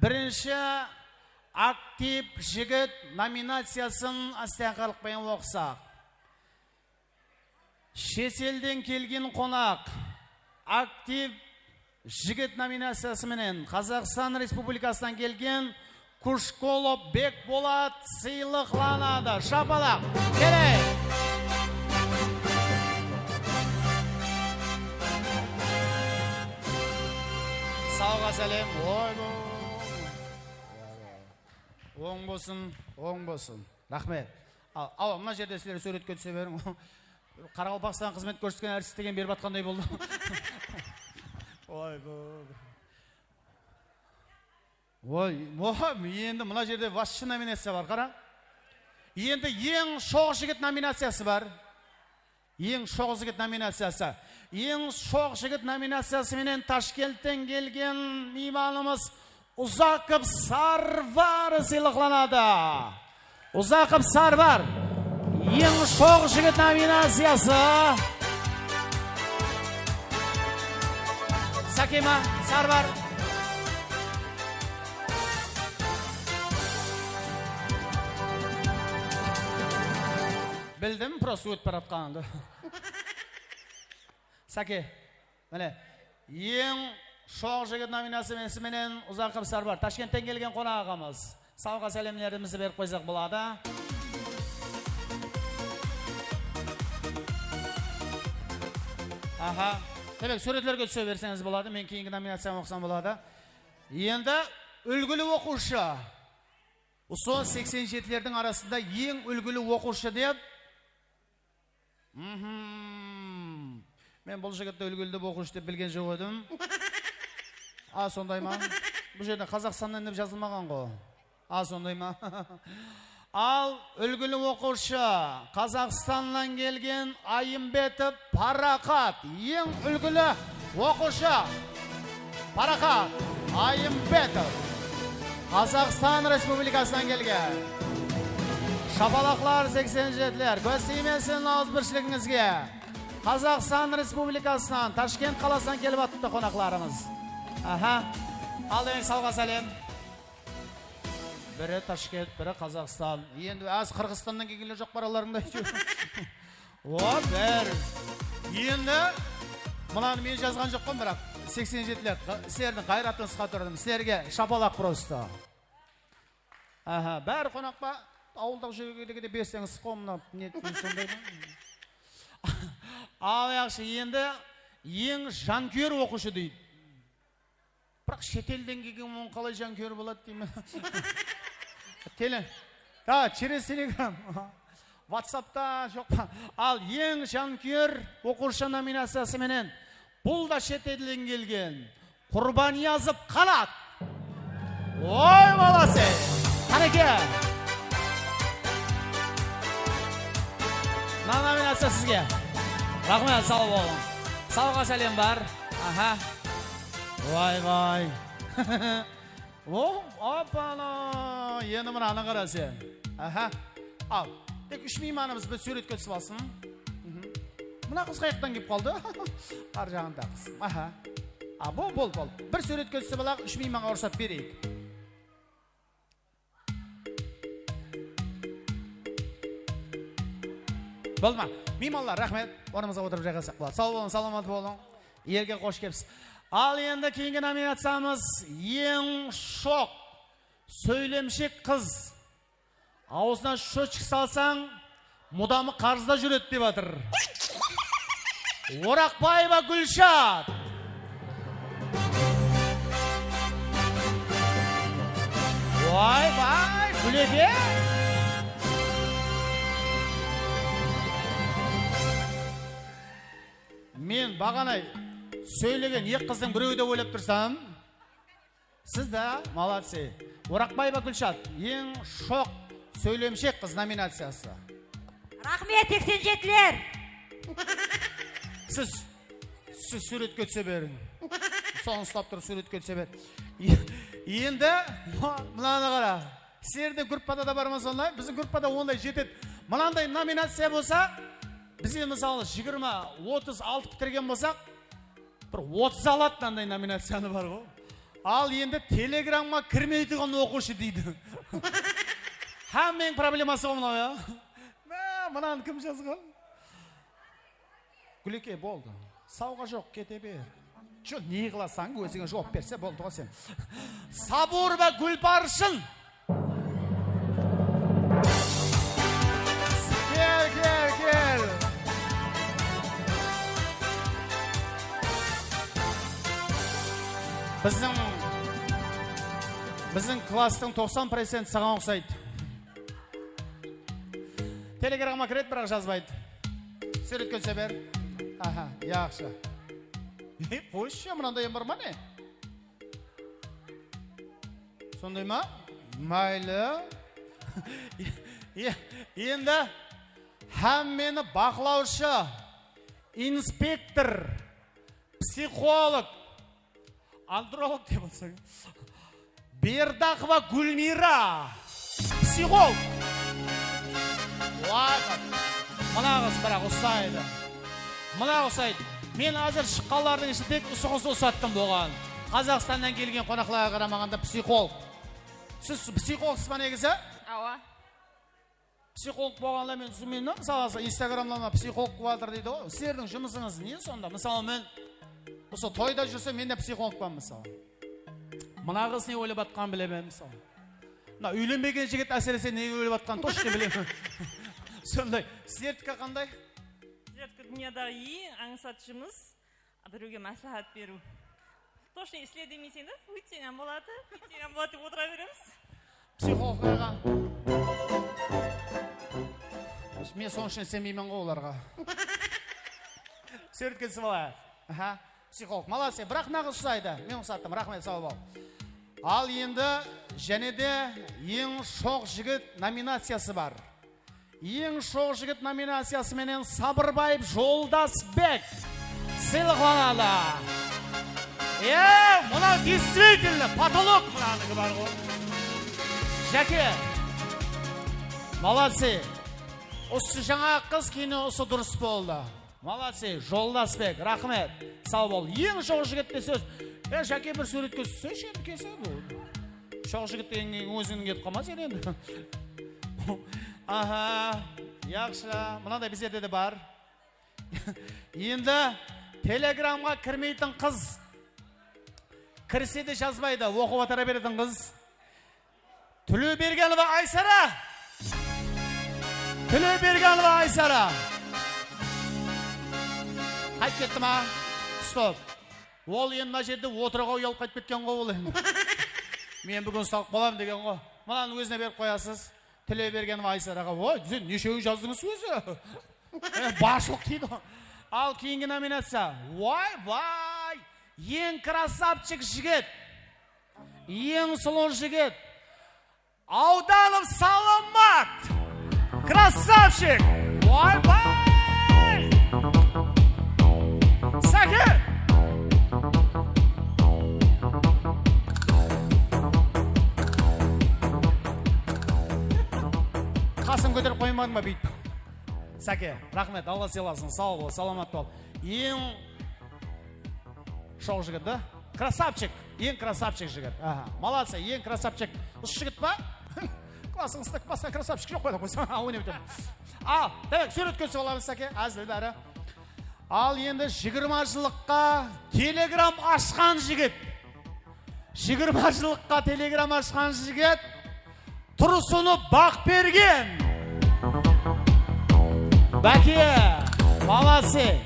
birinshi aktiv jigit nominaciyasın áste-ańqaylıq penen oqısaq. Shet elden kelgen qonaq, aktiv jigit nominaciyası menen Qazaqstan Respublikasınan kelgen Kushkolov Bekbolat sıylıqlanadı. Shapalaq. Keleyik. Sawǵa sálem. Oy, bu. Oń bolsın, oń bolsın. Raxmet. Al, awa, mına jerde sizler súwretke túse beriń. Qaraqalpaqstan xızmet kórsetken artist degen berip atqanday boldı. Oy, bu. Oy, oy, endi mına jerde vashshı nominaciya bar, qara. Endi eń shoq jigit nominaciyası bar. Eń shoq jigit nominaciyası. Eń shoq jigit nominaciyası menen Tashkentten kelgen miymanımız Uzaqov Sarvar sıylıqlanadı. Uzaqov Sarvar. Eń shoq jigit nominaciyası. Sakima Sarvar. Bildim, prosta ótip baratqanıńdı. Sake, mine, eń shoq jigit nominaciyası menen Uzaqov Sarvar, Tashkentten kelgen qonaq aǵamız. Sawǵa sálemlerimizdi berip qoysaq boladı. Aha. Demek, súwretlerge túse berseńiz boladı. Men keyingi nominaciyamı oqısam boladı. Endi úlgili oqıwshı. Usı seksen jetilerdiń arasında eń úlgili oqıwshı dep. Mhm. Men bul jigitti úlgili dep oqıwshı dep bilgen joq edim. A, sonday ma? Bul jerde Qazaqstannan dep jazılmaǵan ǵo. A, sonday ma? Al, úlgili oqıwshı, Qazaqstannan kelgen Ayımbetov Paraqat, eń úlgili oqıwshı. Paraqat Ayımbetov, Qazaqstan Respublikasınan kelgen. Shapalaqlar, seksen jetiler, kóz tiymesin awızbirshiligińizge. Qazaqstan Respublikasınan, Tashkent qalasınan kelip atırıptı qonaqlarımız. Aha. Al, eń sawǵa sálem. Biri Tashkent, biri Qazaqstan. Endi az Qırǵızstannan kelgenler joq pa aralarında? O, bir. Endi mınanı men jazǵan joqpan, biraq seksen jetiler, sizlerdiń ǵayratıńızǵa turdım. Sizlerge shapalaq prosta. Aha, bári qonaq pa? Awılda júrgende berseńiz qo, mına, ne, sonday ma? Al, yaqshı, endi eń jankúyer oqıwshı deydi. Biraq shet elden kelgen, onıń qalay jankúyer boladı deymen. Tele-, ha, через Telegram. WhatsAppta joq pa? Al, eń jankúyer oqıwshı nominaciyası menen bul da shet elden kelgen Qurbaniyazov Qanat. Oy, молодцы! Qáneke! Mına nominaciya sizge. Raxmet, saw bolıń. Sawǵa sálem bar. Aha. Vay, vay. O, apana. Endi mınanı qara sen. Aha. Al. Tek úsh miymanımız bir súwretke túsip alsın. Mhm. Mına qız qayaqtan kelip qaldı? Ar jaǵında qız. Aha. A, bol, bol, bol. Bir súwretke túsip alayıq, úsh miymanǵa ruxsat bereyik. Boldı ma? Miymanlar, raxmet. Ornımızǵa otırıp jayǵassaq boladı. Saw bolıń, salamat bolıń. Elge xosh kelipsiz. Al, endi keyingi nominaciyamız eń shoq sóylemshek qız. Awzına счётчик salsań, mudamı qarızda júredi dep atır. Oraqbaeva Gúlshat. Oy-bay, Gúleke. Men baǵana sóylegen eki qızdıń birewi dep oylap tursam, siz de молодцы. Oraqbaeva Gúlshat, eń shoq sóylemshek qız nominaciyası. Raxmet, seksen jetiler! Siz, siz súwretke túse beriń. Sonı uslap turıp súwretke túse ber. Endi mınanı qara. Sizlerdiń gruppada da bar ma sonday? Biziń gruppada onday jetedi. Mınanday nominaciya bolsa, biz endi, mısalı, jigirma, otız, altı pitirgen bolsaq, bir otız aladı, mınanday nominaciyanı bar ǵo. Al, endi Telegramǵa kirmeytuǵın oqıwshı deydi. Hámmeniń probleması ǵo mınaw, ya. Má, mınanı kim jazǵan? Gúleke, boldı. Sawǵa joq, kete ber. Júr, ne qılasań, ózińe juwap berse boldı ǵo sen. Sabur ba Gúlparshın? Kel, kel, kel. Biziń, biziń klasstıń toqsan procenti saǵan uqsaydı. Telegramǵa kiredi, biraq jazbaydı. Súwretke túse ber. Aha, yaqshı. Qoyshı, mınanday em bar ma ne? Sonday ma? Maylı. E-, endi hámmeni baqlawshı, inspektor, psixolog, androlog dep atsań. Berdaqova Gúlmiyra, psixolog. Vay, mına qız biraq usaydı. Mına usaydı. Men házir shıqqanlardıń ishinde tek usı qızdı usattım buǵan. Qazaqstannan kelgen qonaqlarǵa qaramaǵanda psixolog. Siz psixologsız ba negizi? Awa. Psixolog bolǵanlar men túsinbeymen da, mısalı, Instagramda mına psixolog kúwatır deydi ǵoy. Sizlerdiń jumısıńız ne sonda? Mısalı, men usı toyda júrsem, men de psixologpan, mısalı. Mına qız ne oylap atqanın bilemen, mısalı. Mına úylenbegen jigit, ásirese, ne oylap atqanın tochno bilemen. Sonday. Sizlerdiki qanday? Bizlerdiki dúnyadaǵı eń ańsat jumıs. Birewge másláhát beriw. Tochno isle demeyseń de, óytseń hám boladı, búytseń hám boladı dep otıra beremiz. Psixologlarǵa. Men sonıń ushın isenbeymen ǵoy olarǵa. Súwretke túsip alayıq. Aha. Psixolog, молодцы. Biraq mına qız usaydı. Men usattım. Raxmet, saw bol. Al endi jáne de eń shoq jigit nominaciyası bar. Eń shoq jigit nominaciyası menen Sabırbaev Joldasbek sıylıqlanadı. E, mına действительно потолок mınaniki bar ǵoy. Jáke. Молодцы. Usı jańaǵı qız, keyin usı durıs boldı. Молодцы, Joldasbek, raxmet. Saw bol. Eń shoq jigit te sóz. E, Jáke, bir súwretke tússeyshi endi, kese. Shoq jigit degen ózińniń etip qalma sen endi. Aha, yaqshı. Mınaday bizlerde de bar. Endi Telegramǵa kirmeytin qız. Kirse de jazbaydı, oqıp atıra beretin qız. Tilewbergenova Aysara. Tilewbergenova Aysara. Qaytıp ketti ma? Stop. Ol endi mına jerde otırıwǵa uyalıp qaytıp ketken ǵoy ol endi. Men búgin uslap qalam degen ǵoy. Mınanı ózine berip qoyasız. Tilewbergenova Aysaraǵa. Oy, sen neshewin jazdıńız ózi? E, bashlıq deydi ǵoy. Al, keyingi nominaciya. Oy, bay! Eń krasavchik jigit. Eń sulıw jigit. Awdanov Salamat. Krasavchik. Oybay! Sáke! Qasın kóterip qoymadıń ba búytip? Sáke, raxmet, Alla sıylasın, saw bol, salamat bol. Eń shoq jigit, da? Krasavchik, eń krasavchik jigit. Aha, молодцы, eń krasavchik. Usı jigit pa? Klasıńızda basqa krasavchik joq pa, qoysań, oynap tur. Al, demek, súwretke túsip alamız, Sáke, házil bári. Al, endi jigirma jıllıqqa Telegram ashqan jigit. Jigirma jıllıqqa Telegram ashqan jigit. Tursınov Baqbergen. Báke, молодцы.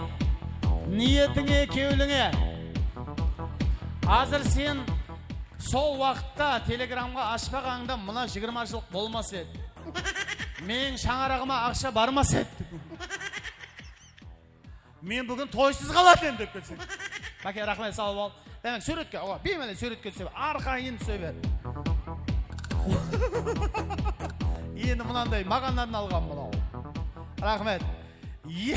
Niyetińe, kewlińe. Házir sen sol waqıtta Telegramǵa ashpaǵanıńda mına jigirma jıllıq bolmas edi. Meniń shańaraǵıma aqsha barmas edi. Men búgin toysız qaladı edim dep kelseń. Báke, raxmet, saw bol. Demek, súwretke, awa, biymálel súwretke túse ber. Arqayın túse ber. Endi mınanday maǵanların alǵan mınaw. Raxmet. E,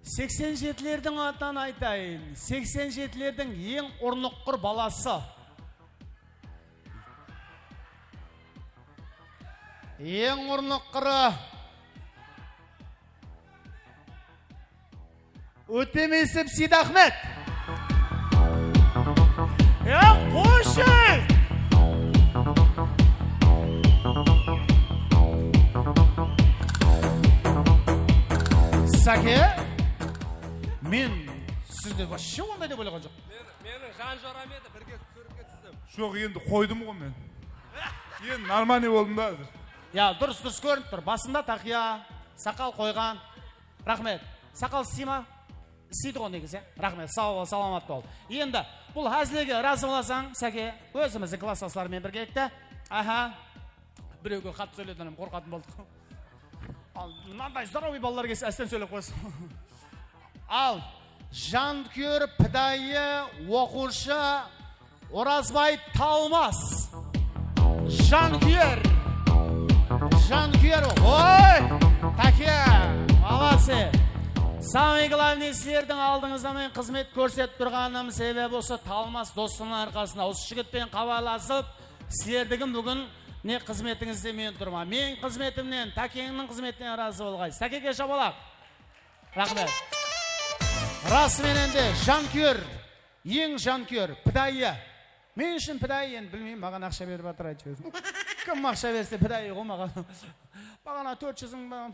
seksen jetilerdiń atınan aytayın. Seksen jetilerdiń eń urnuqqır balası. Eń urnuqqırı. Ótemesip Seydaxmet. Ya, qoyshı! Sáke, men sizdi вообще onday dep oylaǵan joqpan. Meni, meniń jan joram edi, birge súwretke tússem. Joq, endi qoydım ǵoy men. Endi нормальный boldım da házir. Ya, durıs, durıs kórinip tur. Basında taqıya, saqal qoyǵan. Raxmet. Saqal isley ma? Isleydi ǵoy negizi. Raxmet, saw bol, salamat bol. Endi bul házilge razı bolasań, Sáke, ózimizdiń klassdoslarımız birgelikte. Aha. Birewge qattı sóyledińnen qorqatın boldıq. Al, mınanday здоровый balalar kelse, ásten sóylep qoyasıń. Al, jankúyer pidayı oqıwshı Orazbay Talmas. Jankúyer. Jankúyer. Oy! Táke! Молодцы! Самый главный, sizlerdiń aldıńızda men xızmet kórsetip turǵanım sebebi usı Talmas dostınıń arqasında. Usı jigit penen xabarlasıp, Sizlerdikin búgin ne xızmetińizde men turman. Meniń xızmetimnen, Tákeńniń xızmetinen razı bolǵaysız. Tákege shapalaq. Raxmet. Ras menen de, jankúyer, eń jankúyer, pidayı. Men ushın pidayı, endi bilmeymen, maǵan aqsha berip atır, áytewir. Kim aqsha berse, pidayı ǵoy maǵan. Baǵana tórt júz mıń ba-,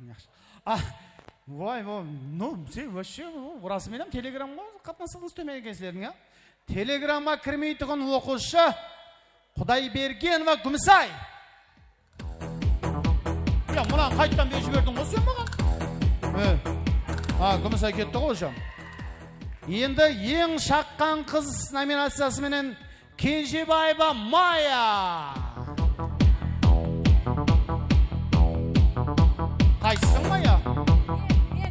yaqshı. A, voy, voy, no, sen вообще, o, rasmıyam Telegramǵa qatnasıǵıńız tómen eken sizlerdiń, ya? Telegramǵa kirmeytuǵın oqıwshı Qudaybergenova Gúmisay. Ya, mınanı qayttan berip jiberdiń ǵoy sen maǵan. E. A, Gúmisay ketti ǵoy, jan. Endi eń shaqqan qız nominaciyası menen Kenjebaeva Maya. Qaysısıń, Maya? Men,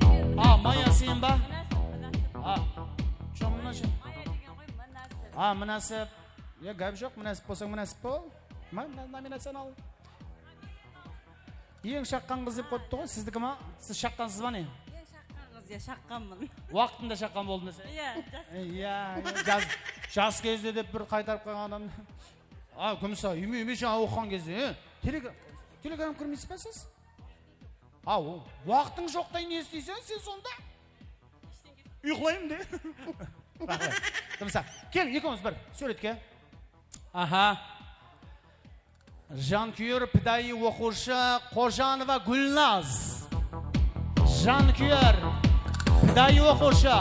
men, men. A, Maya sen ba? Mınasip, mınasip. A, joq, mına. Maya degen ǵoy, mınasip. A, mınasip. Ya, gáp joq, mınasip bolsań, mınasip bol. Ma, mına nominaciyanı al. Eń shaqqan qız dep qoyıptı ǵoy, sizdiki ma? Siz shaqqansız ba ne? Eń shaqqan qız, ya, shaqqanman. Waqtında shaqqan boldı deseń. Iya, jas. E, iya, iya, jas, jas gezde dep bir qaytarıp qoyǵan adam. A, Gúmisay, ime, ime, jańa oqıǵan gezde, e? Telegram, Telegram kirmeysiz ba siz? A, o, waqtıń joqtay ne isteyseń sen sonda? Uyqılayın de. Raxmet. Gúmisay, kel, ekewimiz bir súwretke. Aha. Jankúyer pidayı oqıwshı Qojanova Gúlnaz. Jankúyer pidayı oqıwshı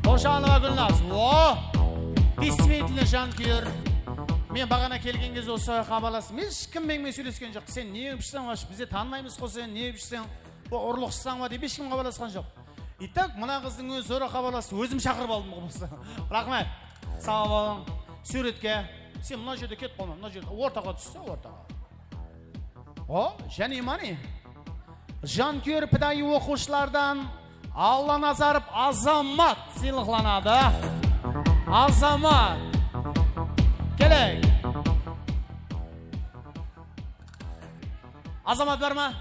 Qojanova Gúlnaz. O! Действительно jankúyer. Men baǵana kelgen gezde usı xabarlastım. Hesh kim meniń menen sóylesken joq. Sen ne ep júrseń, bizde tanımaymız ǵoy seni, ne ep júrseń? Bul urlıqshısań ba dep hesh kim xabarlasqan joq. Itak, mına qızdıń ózi zora xabarlastı, ózim shaqırıp aldım ǵoy bolsa. Raxmet. Saw bolıń. Súwretke. Sen mına jerde ket, qona, mına jerde, ortaǵa tússe, ortaǵa. O, jáne mane. Jankúyer pidayı oqıwshılardan Allanazarov Azamat sıylıqlanadı. Azamat. Kelek. Azamat bar ma?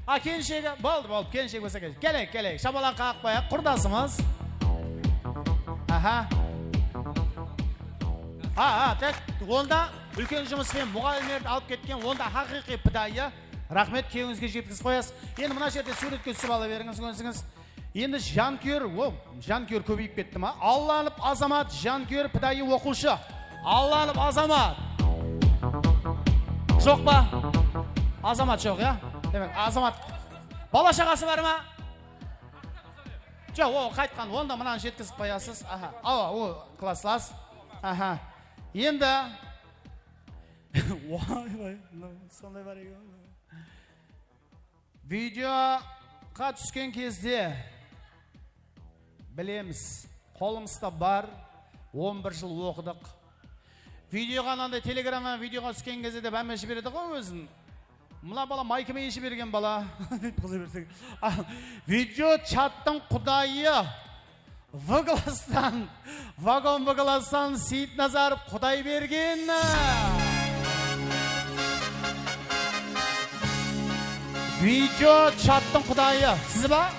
A, kelinshegi, boldı, boldı, kelinshek bolsa kelin. Kelek, kelek, shapalaq qaǵıp qoyayıq, qurdasımız. Aha. A, a, tek onda úlken jumıs penen muǵallimlerdi alıp ketken, onda haqıyqıy pidayı. Raxmet, kewińizge jetkizip qoyasız. Endi mına jerde súwretke túsip ala berińiz, kónsińiz. Endi jankúyer, o, jankúyer kóbeyip ketti ma? Allanıp Azamat, jankúyer pidayı oqıwshı. Allanıp Azamat. Joq pa? Azamat joq, ya? Demek, Azamat. Bala-shaǵası bar ma? Joq, o qaytqan. Onda mınanı jetkizip qoyasız. Aha, awa, o klaslas. Aha. Endi. Vay, vay, sonday bar eken. Videoǵa túsken gezde bilemiz, qolımızda bar, on bir jıl oqıdıq. Videoǵa, ananday telegramnan videoǵa túsken gezde dep hámme jiberedi ǵoy ózin. Mına bala mayki menen jibergen bala. Dep qıza bersek. Al, video chattıń qudayı. V klasstan, vagon V klasstan Seyitnazarov Qudaybergen. Video chattıń qudayı. Siz ba?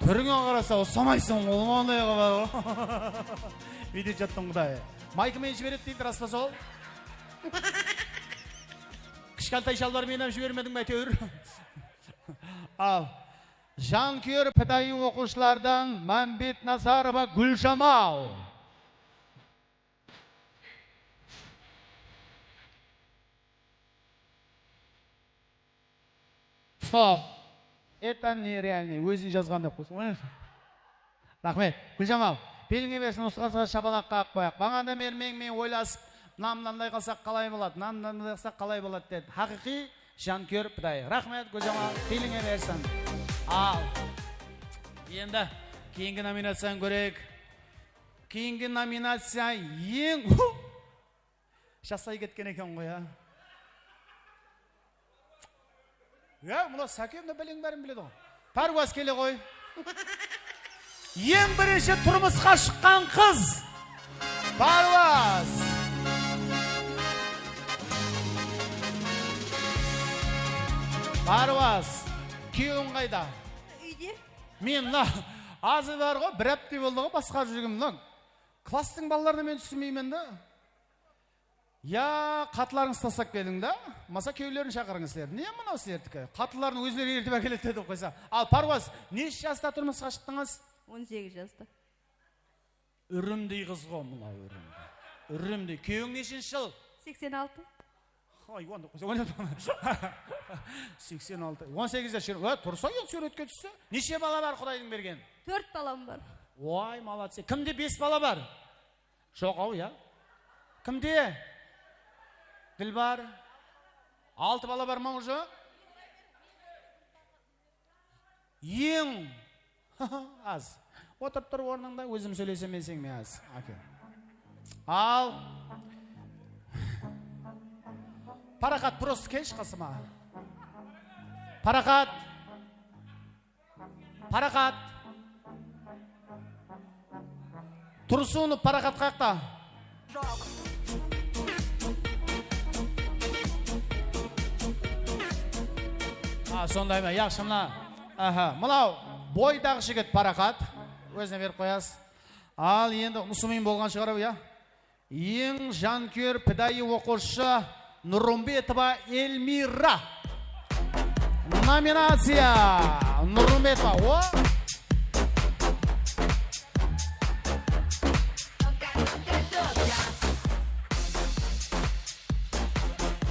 Túrińe qarasa, usamaysań ǵoy, onday bar ǵoy. Video chattıń qudayı. Mayki menen jiberedi deydi, ras pa sol? Kishkentay shalbar menen hám jibermediń be, áytewir? Al. Jankúyer pidayı oqıwshılardan Mámbetnazarova Gúljamal. Stop. Это нереальный. Ózin jazǵan dep qoysın. Raxmet. Gúljamal, belińe bersin, usıǵan shapalaq qaǵıp qoyaq. Baǵanadan beri men, men oylasıp, mınan mınanday qılsaq qalay boladı, mınan mınanday qılsaq qalay boladı dedi. Haqıyqıy jankúyer pidayı. Raxmet, Gúljamal, belińe bersin. Al. Endi keyingi nominaciyanı kóreyik. Keyingi nominaciya eń, jasay ketken eken ǵoy, ya. Ya, mına Sáken de báleńniń bárin biledi ǵoy. Párwaz kele ǵoy. Eń birinshi turmısqa shıqqan qız. Párwaz. Párwaz. Kúyewiń qayda? Úyde. Men mına azı bar ǵoy, bir hápte boldı ǵoy, basqarıp júrgen mına. Klasstıń balalarına men túsinbeymen da. Ya, qatılarıńızdı taslap keliń da, masa kewlerin shaqırıń sizler. Ne mınaw sizlerdiki? Qatılardıń ózleri eltip ákeledi dep qoysa. Al, Parwaz, neshe jasta turmısqa shıqtıńız? On segiz jasta. Úrimdey qız ǵo mınaw, úrimdey. Úrimdey. Kewing neshinshi jıl? Seksen altı. Haywan dep qoysa, oynap turman. Seksen altı. On segiz jash. Wá, tursa, endi súwretke tússe. Neshe bala bar Qudaydıń bergen? Tórt balam bar. Oy, молодцы. Kimde bes bala bar? Joq-aw, ya. Kimde? Dilbar. Altı bala bar ma, уже? Eń az. Otırıp tur ornıńda, ózim sóylesem, men seńme az. Áke. Al. Paraqat, prosto kelshi qasıma. Paraqat. Paraqat. Tursunov Paraqat qayaqta? A, sonday ma? Yaqshı, mına. Aha, mınaw boydaǵı jigit Paraqat. Ózine berip qoyasız. Al, endi usınıń bolǵan shıǵar, ya? Eń jankúyer pidayı oqıwshı Nurımbetova Elmira. Nominaciya Nurımbetova. O!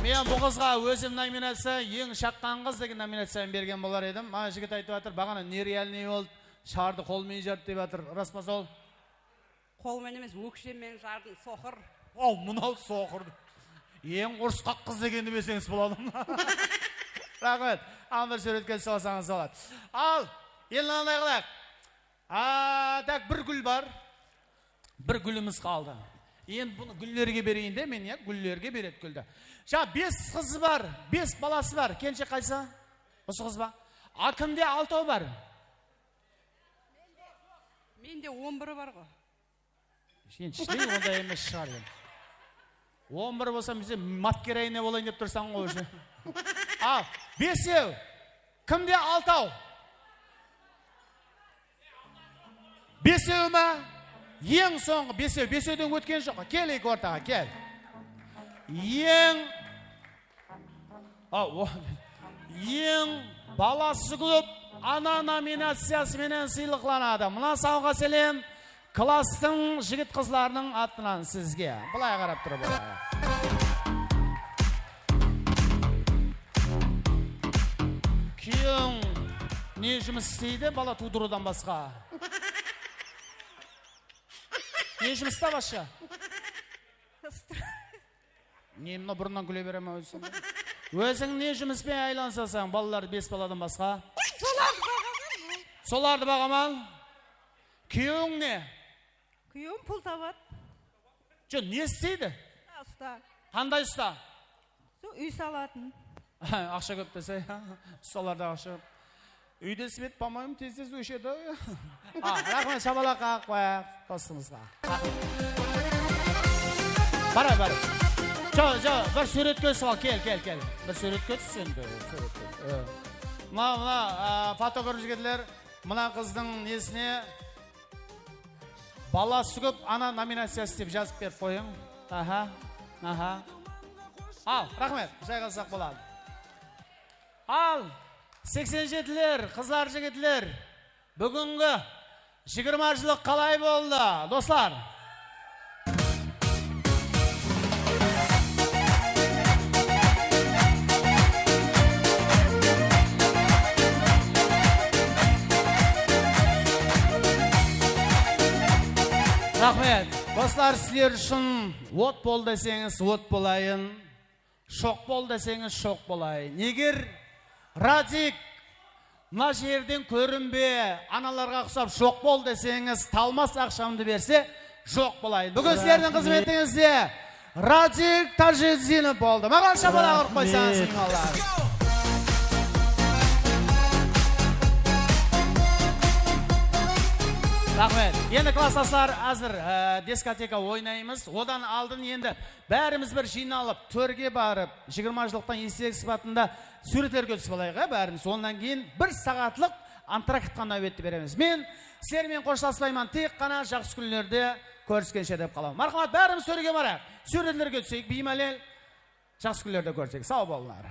Men bul qızǵa ózim nominaciya, eń shaqqan qız degen nominaciyanı bergen bolar edim. Mana jigit aytıp atır, baǵana nerealnıy boldı, shardı qolmen jardı dep atır. Ras pa sol? Qolmen emes, ókshem menen jardım, soqır. Aw, mınaw soqır. Eń urısqaq qız degendi berseńiz boladı. Raxmet. Al, bir súwretke túsip alsańız boladı. Al, endi mınanday qılayıq. A, tak, bir gúl bar. Bir gúlimiz qaldı. Endi bunı gúllerge bereyin de men, ya, gúllerge beredi gúldi. Ja, bes qızı bar, bes balası bar. Kelinshek qaysı? Usı qız ba? A, kimde altaw bar? Mende on biri bar ǵo. Sen shley, onday emes shıǵar endi. On bir bolsa, bize matkerayne bolayın dep tursań ǵo, уже. Al, besew. Kimde altaw? Besew ma? Eń sońǵı besew. Besewden ótken joq. Kel, eki ortaǵa, kel. Eń A, o, eń balası kóp ana nominaciyası menen sıylıqlanadı. Mına sawǵa sálem, klasstıń jigit-qızlarınıń atınan sizge. Bılay qarap turıp, bılay. Kúyewiń ne jumıs isleydi, bala tuwdırıwdan basqa? Ne jumısta basqa? Ne, mına burınnan kúle beremen ózi. Óziń ne jumıs penen aylanasasań, balalar, bes baladan basqa? Solardı baǵaman. Solardı baǵaman. Kúyewiń ne? Kúyewim pul tabadı. Joq, ne isleydi? Usta, usta. Qanday usta? Sol úy salatın. Aqsha kóp dese, ustalarda aqsha kóp. Úyde svet, по-моему, tez-tez óshedi. A, raxmet, shapalaq qaǵıp qoyayıq dostımızǵa. Bara, bara. Joq, joq, bir súwretke túsip al, kel, kel, kel. Bir súwretke tús endi, súwretke. E. Mına, mına, a, fotograf jigitler, mına qızdıń nesine Balası kóp ana nominaciyası dep jazıp berip qoyıń. Aha, aha. Al, raxmet, jayǵassaq boladı. Al, seksen jetiler, qızlar, jigitler, búgingi jigirma jıllıq qalay boldı, doslar? Raxmet. Doslar, sizler ushın ot bol deseńiz, ot bolayın. Shoq bol deseńiz, shoq bolayın. Eger Radik mına jerden kórinbe, analarǵa uqsap joq bol deseńiz, talmas aqshamdı berse, joq bolayın. Búgin sizlerdiń xızmetińizde Radik Tajiddinov boldı. Maǵan shapalaq urıp qoysańız, miymanlar. Raxmet. Endi, klasslaslar, házir, e, diskoteka oynaymız. Odan aldın endi bárimiz bir jıynalıp, tórge barıp, jigirma jıllıqtan estelik sıpatında súwretlerge túsip alayıq, á, bárimiz. Onnan keyin bir saatlıq antraktqa náwbetti beremiz. Men sizler menen xoshlaslayman, tek ǵana jaqsı kúnlerde Kóriskenshe dep qalaman. Marhamat, bárimiz tórege barayıq. Súwretlerge túseyik, biymálel. Jaqsı kúnlerde kórsek. Saw bolıńlar.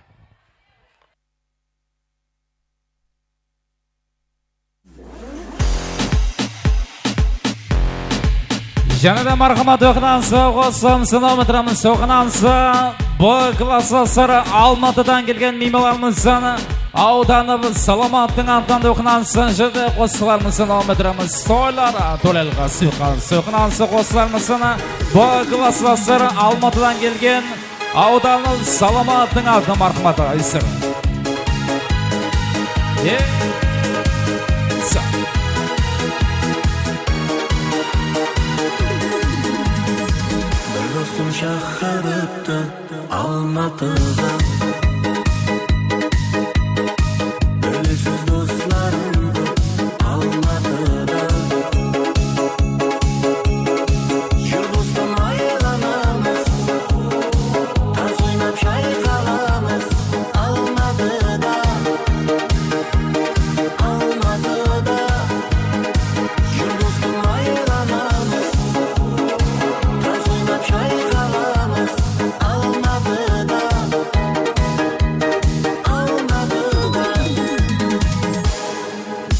Jáne de marhamat, oqınan saw qosılamız, sınap atırmız, oqınan saw. B klasslasları Almatıdan kelgen miymanlarımızdıń awdanı Salamattıń atınan oqınan saw, jerde qosıqlarımızdı sınap atırmız. Toylar, toylarǵa sıyqan, oqınan saw qosıqlarımızdı B klasslasları Almatıdan kelgen awdanı Salamattıń atınan marhamat aǵaylar. E, sa. Bir dostım shaqırıptı Almatıǵa. Bilesiz, dostlarım kóp Almatıda. Júr, dostım, aylanamız, taz oynap shayqalamız Almatıda. Almatıda. Júr, dostım, aylanamız, taz oynap shayqalamız Almatıda. Almatıda.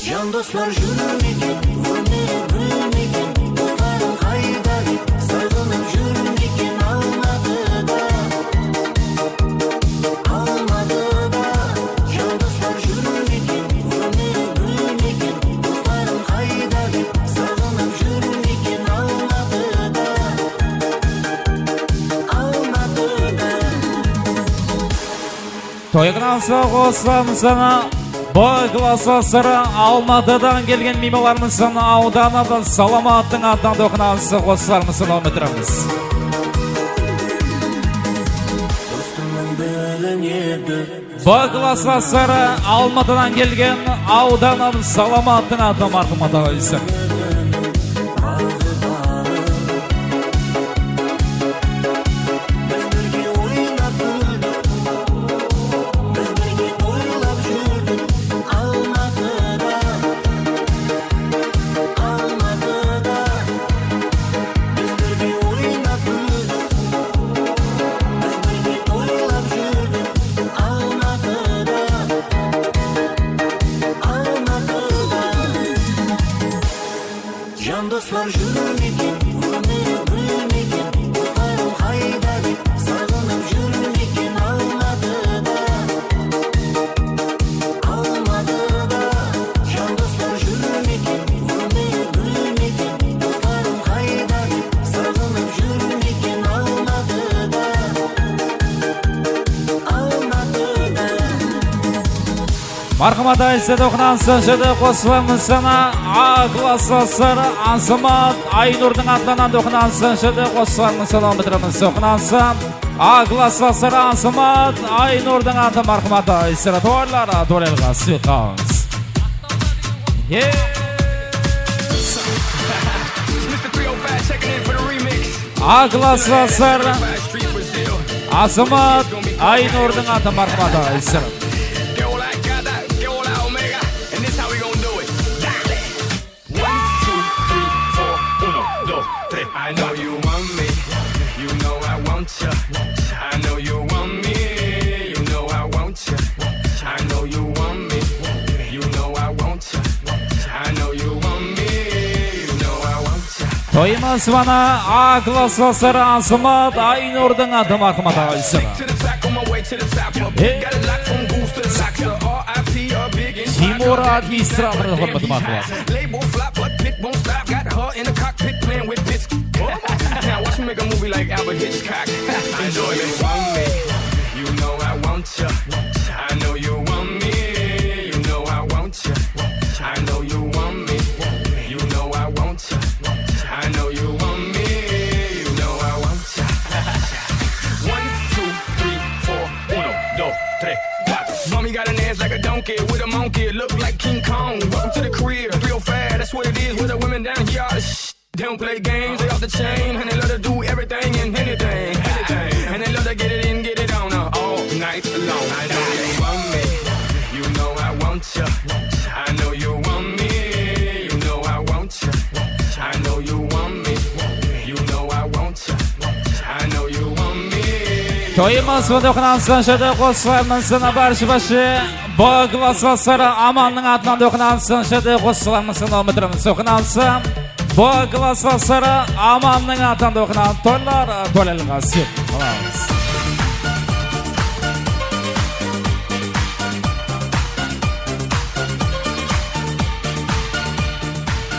Jan doslar júrmeken, ómir gúlmeken, doslarım qayda dep, saǵınıp júrmeken Almatıda. Almatıda, jan doslar júrmeken, ómir gúlmeken, doslarım qayda dep, saǵınıp júrmeken Almatıda. Almatıda. Toyǵınan saw qosılamız sana. B klasslasları Almatıdan kelgen miymanlarımızdıń awdanı Salamattıń atınan oqınan saw qosıqlarımızdı sınap atırmız. B klasslasları Almatıdan kelgen awdanı Salamattıń atınan marhamat aǵaylar. Jan doslar júrmeken, ómir gúlmeken, doslarım qayda dep, saǵınıp júrmeken Almatıda. Almatıda, jan doslar júrmeken, ómir gúlmeken, doslarım qayda dep, saǵınıp júrmeken Almatıda. Almatıda. Marhamat, Aysat oqınansın, jerde qosılamız sana. A klasslasları Asamat Aynurdıń atınan oqınansın, jerde qosılamız sana, bitiremiz oqınansın. A klasslasları Asamat Aynurdıń atı, marhamat, Aysat. Toylar, toylarǵa sıyqamız. Yes. A klasslasları Asamat Aynurdıń atı, marhamat, Aysat. I know you want me, you know I want ya. I know you want me, you know I want ya. I know you want me, you know I want ya. I know you want me, you know I want ya. Toyımız bana A klasslasları Asamat Aynurdıń atı, marhamat, Aysat. Timur administrator, húrmetli marhamat. Label flop, but Pit won't stop. Got her in the cockpit playing with bits. Now watch me make a movie like Alfred Hitchcock. I know you want me. You know I want ya. I know you want me. You know I want ya. I know you want me. You know I want ya. I know you want me. You know I want ya. One, two, three, four. Uno, dos, tres, cuatro. Mommy got an ass like a donkey with a monkey. Look like King Kong. Welcome to the crib. Three oh five, that's what it is. Where the women down here are the sh-, they don't play games, they off the chain, and they love to do everything and anything, anything. And they love to get it in, get it on, uh, all night long. I know you want me, you know I want ya. I know you want me, you know I want ya. I know you want me, Toyımız mında oqınamız, jerde qosılarmız, barshi-barshi B klass basları Amannıń atınan oqınamız, jerde qosılarmız, oqınamız. B klass basları Amannıń atınan oqınamız. Toylar, toylarǵa sep bolamız.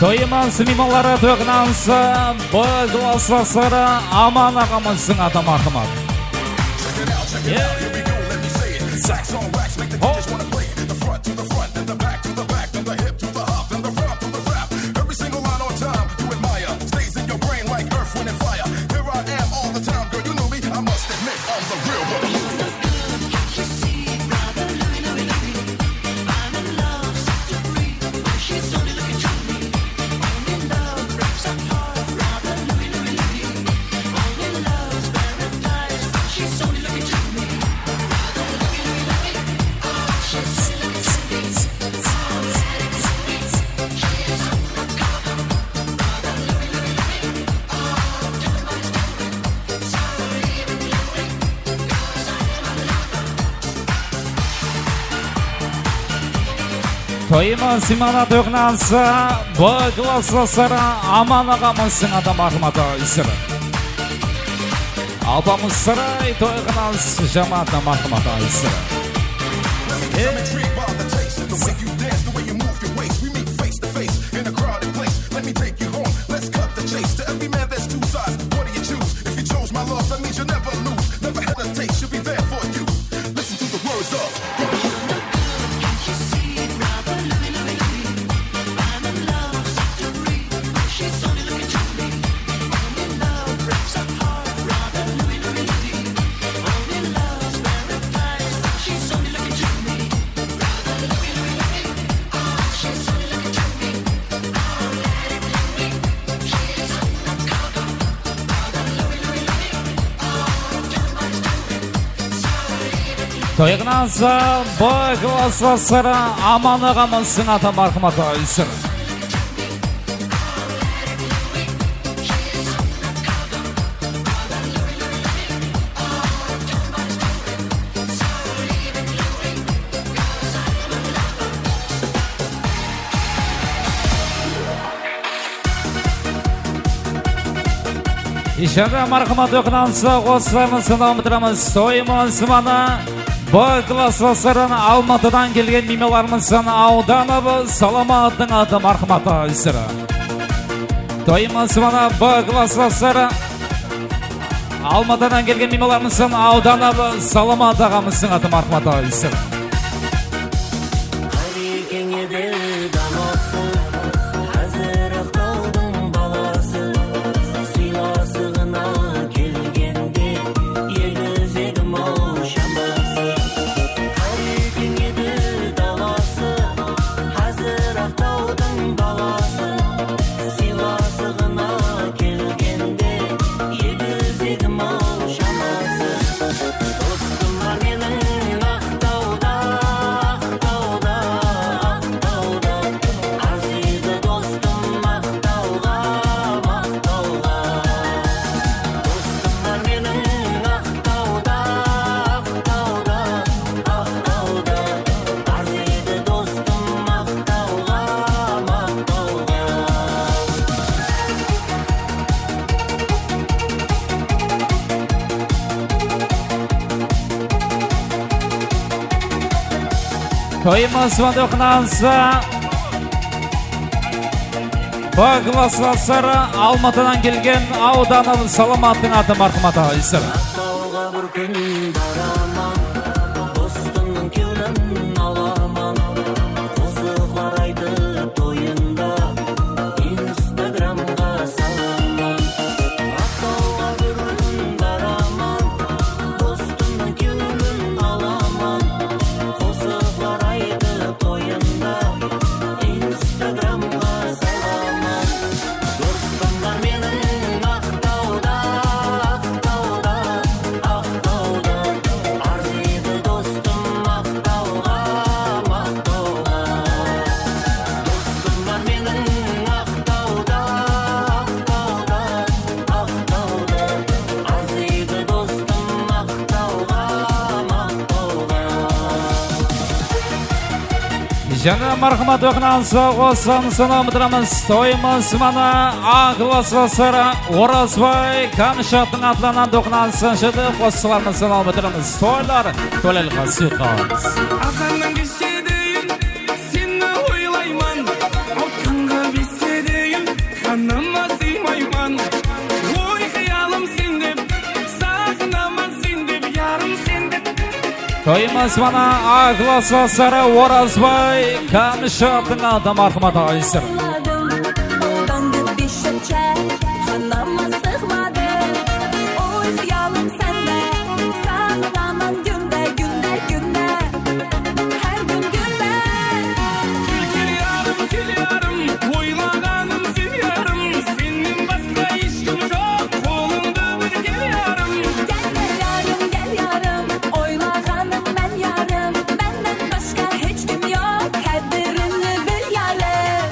Toyımız miymanları, toy qonaqları, B klass basları Aman aǵamızdıń atı marhamat. Toyımız miymanı, toy qonaqları, B klass basları Aman aǵamızdıń atı marhamat, ayızlar. Alpamıssaray toy qonaqları jamatına marhamat, ayızlar. Toyıǵınamız B klass basları Aman aǵamızdıń atı marhamat, ayızlar. Ishanda marhamat oqınamız, qosılarımızdı davam ettiremiz. Toyımız miymanı B klass baslarınan Almatıdan kelgen miymanlarımızdıń Awdanov Salamattıń atı marhamat, ayızlar. Toyımız miymanı B klass basları Almatıdan kelgen miymanlarımızdıń Awdanov Salamat aǵamızdıń atı marhamat, ayızlar. Qarekeń edi dalası, házir Aqtawdıń balası. Sıylasıǵına kelgende, egizegim-aw shanbası. Qarekeń edi dalası, házir Aqtawdıń balası. Sıylasıǵına kelgende, egizegim-aw shanbası. Dostım bar meniń Aqtawda, Aqtawda, Aqtawda. Arzıydı dostım Aqtawǵa, Aqtawǵa. Dostım bar meniń Aqtawda, Aqtawda, Aqtawda. Arzıydı dostım Aqtawǵa, Aqtawǵa. Toyımız miymanı oqınamız. B klass basları Almatıdan kelgen Awdanov Salamattıń atı marhamat, ayızlar. Aqtawǵa bir kún baraman, dostımnıń kewlin alaman. Qosıqlar aytıp toyında Instagramǵa salaman. Aqtawǵa bir kún baraman, dostımnıń kewlin alaman. Qosıqlar aytıp toyında Instagramǵa salaman. Dostım bar meniń Aqtawda, Aqtawda, Aqtawda. Jáne marhamat, toyıqnan sawǵa qosılarımızdı sanap bitiremiz. Toyımız mana A klasslasları Orazbay Kamshatovtıń atlarınan toyıqnan sanshıdı qosılarımızdı sanap bitiremiz. Toylar tólel qasıyqamız. Azannan keshke deyin seni oylayman, otqanǵa beske deyin qanıma sıymayman. Oy, qıyalım sen dep, saǵınaman sen dep, yarım sen dep. Toyımız mana A klasslasları Orazbay Kamshatovtıń atı marhamat aǵaylar. Oyladım, oldandı beshshakcha, qanıma sığmadı. Oy, qıyalım sende, saǵınaman kúnde, kúnde, kúnde. Hár kún kúnde. Kel, kel, yarım, kel, yarım, oylaǵanım sen, yarım. Sennen basqa hesh kim joq, qolıńdı bir, kel, yarım. Kel, kel, yarım, kel, yarım, oylaǵanıń men, yarım. Mennen basqa hesh kim joq, qádirini bil, yarım.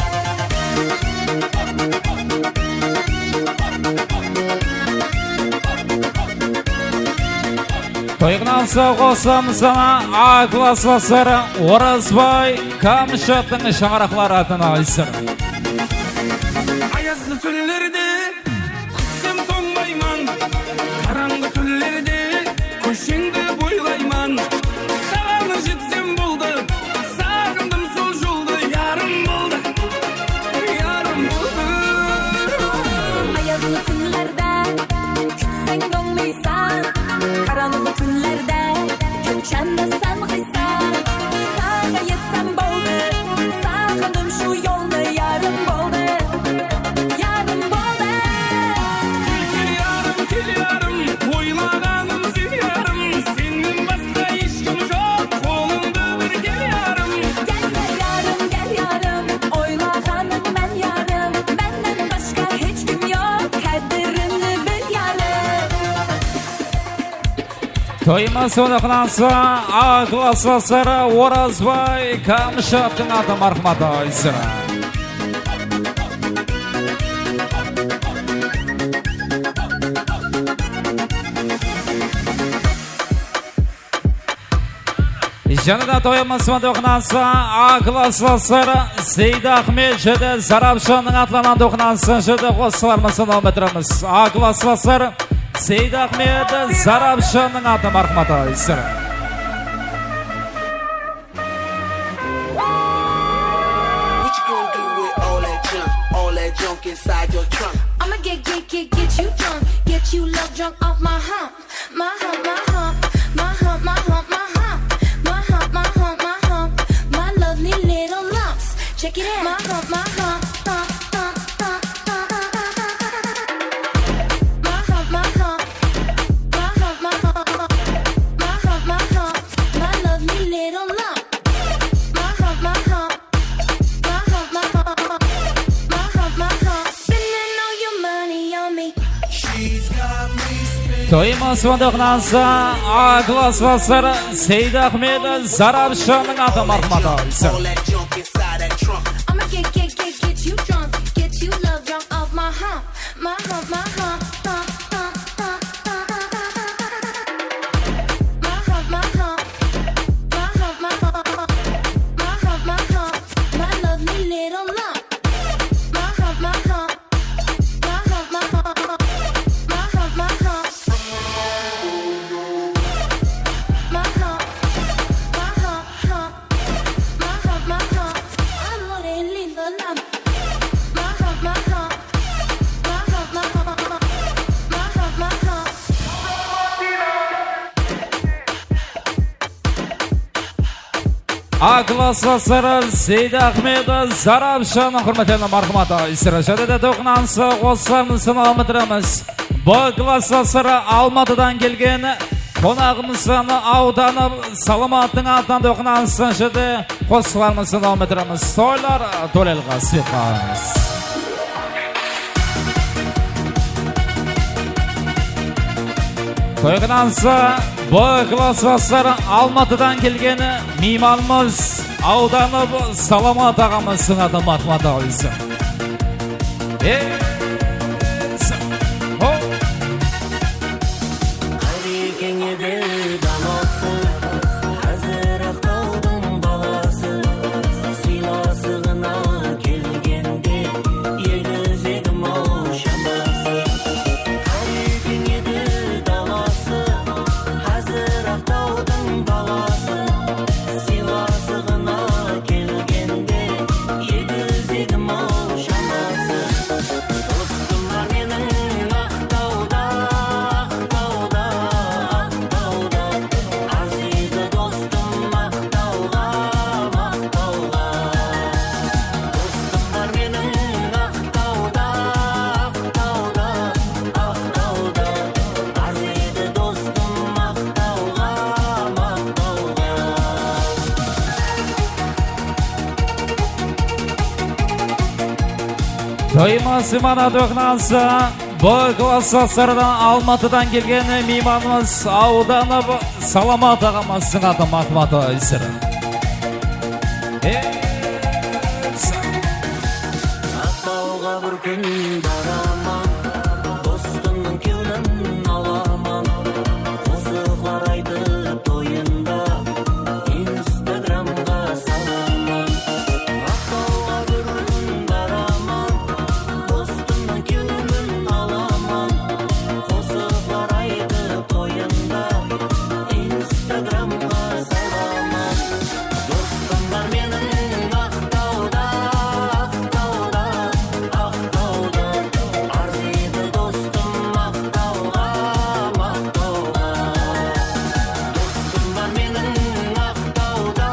Toyıqnan sawǵa qosılarımızdı A klasslasları Orazbay Kamshatovtıń shańaraqları atınan aǵaylar. Ayazlı túnlerde kútsem tońbayman, qarańǵı túnlerde kósheńdi boylayman. Saǵan jetsem boldı, saǵındım sol joldı, yarım boldı, yarım boldı. Ayazlı kúnlerde kútseń tońmaysań, qarańǵı túnlerde qashan da sen qıysań. Saǵan jetsem boldı, saǵındım sol joldı, yarım boldı, yarım boldı. Kel, kel, yarım, kel, yarım, oylaǵanım sen, yarım. Sennen basqa hesh kim joq, qolıńdı bir, kel, yarım. Kel, kel, yarım, kel, yarım, oylaǵanıń men, yarım. Mennen basqa hesh kim joq, qádirini bil, yarım. Toyımız onıqlansa, A klasslasları Orazbay Kamshatovtıń atı marhamat aǵaylar. Jáne de toyımız onıqlansa, A klasslasları Seydaxmet jáne Zarapshanıń atlarınan toyıqnan sanshıdı qosılarımızdı sanap bitiremiz. A klasslasları Seydaxmet Zarapshanıń atı marhamat aǵaylar. What you gonna do with all that junk, all that junk inside your trunk? I'ma get, get, get, get you drunk, get you love drunk off my hump, my hump, my hump, my hump, my hump, my hump, my hump, my hump, my hump, my lovely little lumps. Check it out. My hump, my hump, hump, hump, hump, hump, hump, hump, hump. My hump, my hump, my hump, my hump, my hump, my hump, my lovely little lump. My hump, my hump, my hump, my hump, my hump, my hump. Spending all your money on me. Toyımız onıqlansa, A klasslasları Seydaxmet Zarapshanıń atı marhamat aǵaylar. I'ma get, get, get, get you drunk, get you love drunk off my hump, my hump, my hump, hump, hump, hump, hump, hump, hump. My hump, my hump, my hump, my hump, my hump, my hump, my lovely little lump. My hump, my hump, my hump, my hump, my hump, my hump. My hump, my hump, hump. My hump, my hump, I'm gonna leave a lump. My hump, my hump, my hump, my hump, my hump, my hump. A klasslasları Seydaxmet Zarapshanıń húrmetine marhamat aǵaylar. Jáne de toyıqnan sawǵa qosılarımızdı sanap bitiremiz. B klasslasları Almatıdan kelgen qonaǵımızdıń awdanı Salamattıń atınan toyıqnan sanshıdı qosılarımızdı sanap bitiremiz. Toylar tólel qasıyqamız. Toyıqnan sawǵa B klasslasları Almatıdan kelgen miymanımız Awdanov Salamat aǵamızdıń atı marhamat aǵaylar. Ey, sa-, ho! Qarekenge de dalası, házir Aqtawdıń balası. Toymas imanat oqınansı B klass jolsarıdan Almatıdan kelgen miymanımız Awdanov Salamat aǵamız sıńatı mahmatı ayısır. Aqtawǵa bir kún baraman, dostımnıń kewlin alaman. Qosıqlar aytıp toyında Instagramǵa salaman. Aqtawǵa bir kún baraman, dostımnıń kewlin alaman. Qosıqlar aytıp toyında Instagramǵa salaman. Dostım bar meniń Aqtawda, Aqtawda, Aqtawda. Arzıydı dostım Aqtawǵa, Aqtawǵa. Dostım bar meniń Aqtawda,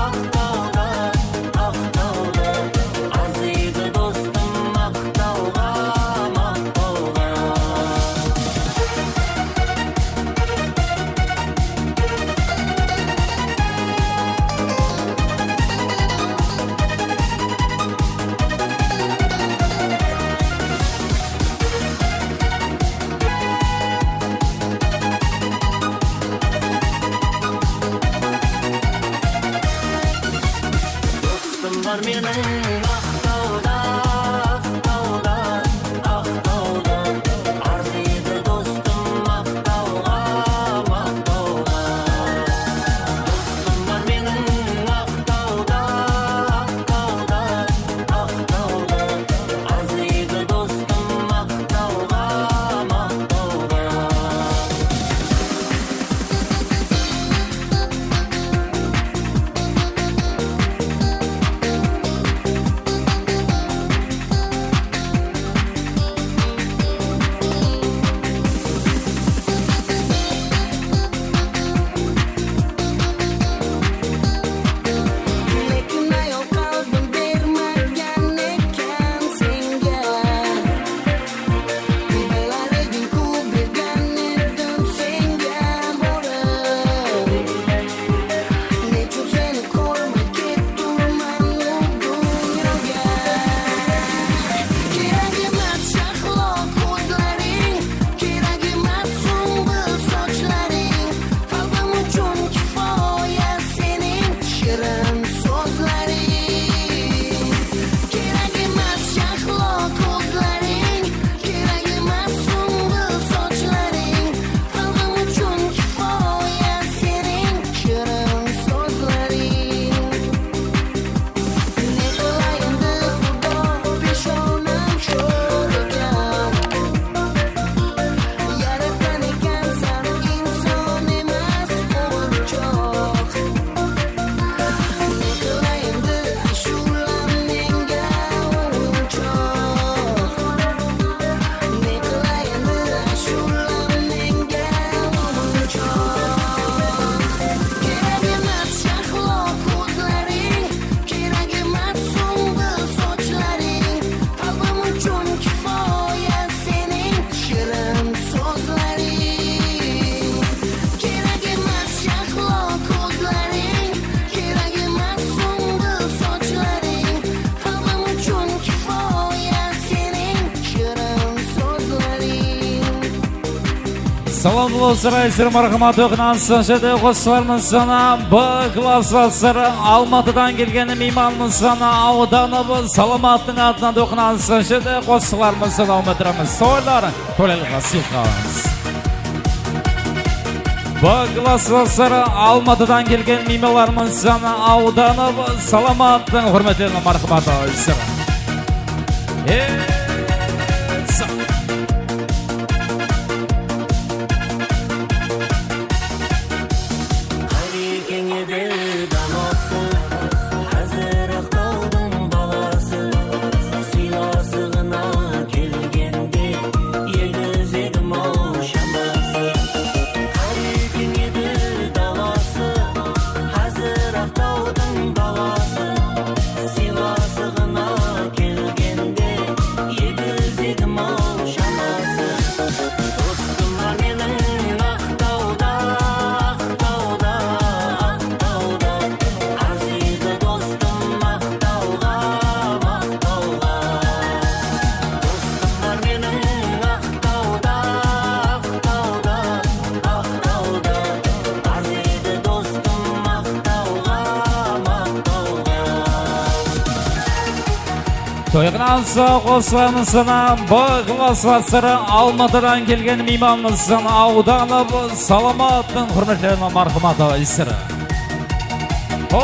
Aqtawda, Aqtawda. Arzıydı dostım Aqtawǵa, Aqtawǵa. Dostım bar meniń Aqtawda, Aqtawda, Aqtawda. Arzıydı dostım Aqtawǵa, Aqtawǵa. Dostım bar meniń Aqtawda, Aqtawda, Aqtawda. Arzıydı dostım Aqtawǵa, Aqtawǵa. Lekin ayol qalbim bermagan eken senga. Bolalar ediń, quw bergan edim senga bolim. Nechun seni kórmey ketturman ol dúnyoga. Kerek emas shahlo kózleriń, kerek emas sumbıl sochlarıń. Qalbim uchun kifoya seniń shirin sózleriń. Kerek emas shahlo kózleriń, kerek emas sumbıl sochlarıń. Qalbim uchun kifoya seniń shirin sózleriń. Ne qılay endi, Xudo, peshonam shór eken. Yaratqan ekensań inson emas, quwırchoq. Ne qılay endi, ashıwlan menga, quwırchoq. Ne qılay endi, ashıwlan menga, quwırchoq. Kerek emas shahlo kózleriń, kerek emas sumbıl sochlarıń. Qalbim uchun kifoya seniń shirin sózleriń. Kerek emas shahlo kózleriń, kerek emas sumbıl sochlarıń. Qalbim uchun kifoya seniń shirin sózleriń. Salam dostlar, ayısır marhamat oqınansı jede qosıqlarımız sana B klass jolsarı Almatıdan kelgen miymanımız sana Awdanov Salamattıń atınan oqınansı jede qosıqlarımız sana ómetiremiz. Soylar, tólel qasıyqamız. B klass jolsarı Almatıdan kelgen miymanlarımız sana Awdanov Salamattıń húrmetli marhamatı ayısır. Ey, sa- Qarekeń edi dalası, házir Aqtawdıń balası. Sıylasıǵına kelgende, egizegim-aw shaması. Qarekeń edi dalası, házir Aqtawdıń balası. Sıylasıǵına kelgende, Toyǵınan soń qosılarımızdan B klass basları Almatıdan kelgen miymanımızdan Awdanov Salamattıń húrmetli marhamat alayıqsızlar. Ho!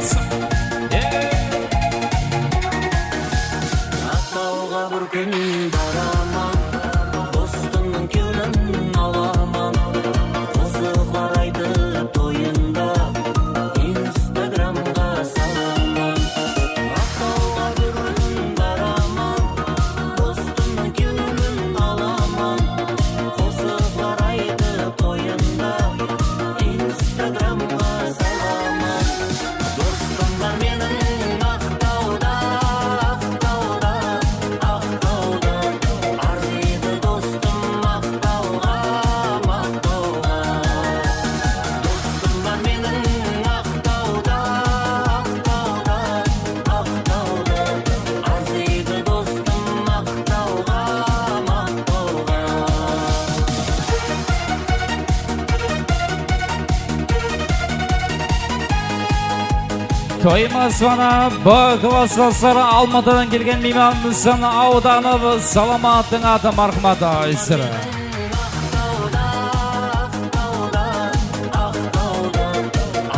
Sa-, e! Aqtawǵa bir kún baraman, dostımnıń kewlin alaman. Qosıqlar aytıp toyında Instagramǵa salaman. Aqtawǵa bir kún baraman, dostımnıń kewlin alaman. Qosıqlar aytıp toyında Instagramǵa salaman. Dostım bar meniń Aqtawda, Aqtawda, Aqtawda. Arzıydı dostım Aqtawǵa, Aqtawǵa. Dostım bar meniń Aqtawda, Aqtawda, Aqtawda. Arzıydı dostım Aqtawǵa, Aqtawǵa. Toy miymanı B klass basları Almatıdan kelgen miymanımızdan Awdanov Salamattıń atı marhamat alayıqsızlar. Aqtawda, Aqtawda, Aqtawda.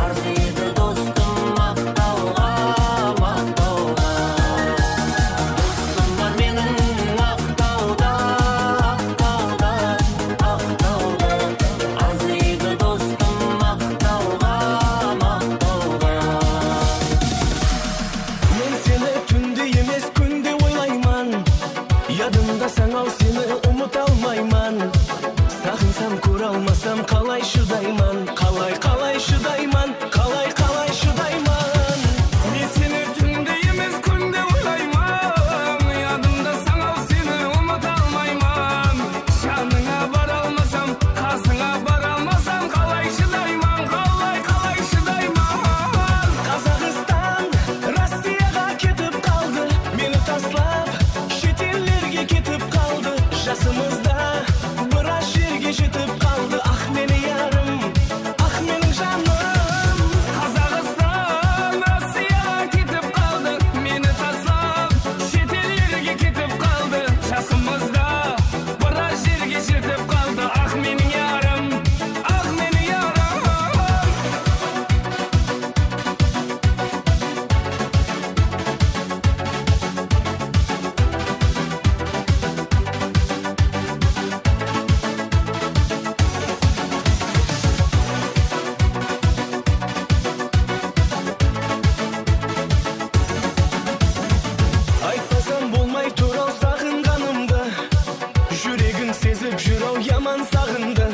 Arzıydı dostım Aqtawǵa, Aqtawǵa. Dostım bar meniń Aqtawda, Aqtawda, Aqtawda. Arzıydı dostım Aqtawǵa, Aqtawǵa. Men seni túnde emes, kúnde oylayman. Yadımdasań-aw, seni umıta almayman. Saǵınsam, kóre almasam, qalay shıdayman? Qalay, qalay shıdayman? Qalay, qalay shıdayman? Men seni túnde emes, kúnde oylayman. Yadımdasań-aw, seni umıta almayman. Janıńa bara almasam, qasıńa bara almasam, qalay shıdayman? Qalay, qalay shıdayman? Qazaxstan Rossiyaǵa ketip qaldı, meni taslap, shet ellerge ketip qaldı. Jasımızda biraz jerge jetip qaldı. Ah, meni yarım, ah, meniń janım. Qazaxstan Rossiyaǵa ketip qaldı, meni taslap, shet ellerge ketip qaldı. Jasımızda biraz jerge jetip qaldı. Ah, meniń yarım, ah, meniń yarım. Aytpasam bolmay tur-aw saǵınǵanımdı. Júregim sezip júr-aw yaman saǵındı.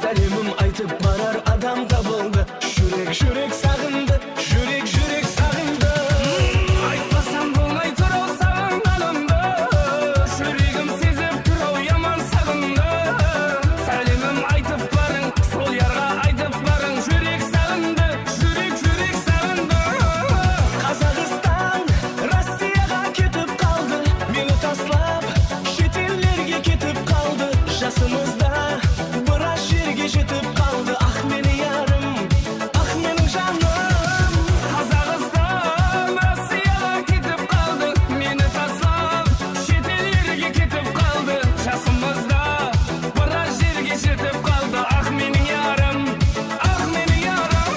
Sálemim aytıp barar adam tabıldı. Júrek, júrek saǵındı, júrek, júrek saǵındı. Aytpasam bolmay tur-aw saǵınǵanımdı. Júregim sezip tur-aw yaman saǵındı. Sálemim aytıp barıń, sol yarǵa aytıp barıń. Júrek saǵındı, júrek, júrek saǵındı. Qazaxstan Rossiyaǵa ketip qaldı, meni taslap, shet ellerge ketip qaldı. Jasımızda biraz jerge jetip qaldı. Ah, meni yarım, ah, meniń janım. Qazaxstan Rossiyaǵa ketip qaldı, meni taslap, shet ellerge ketip qaldı. Jasımızda biraz jerge jetip qaldı. Ah, meniń yarım, ah, meniń yarım.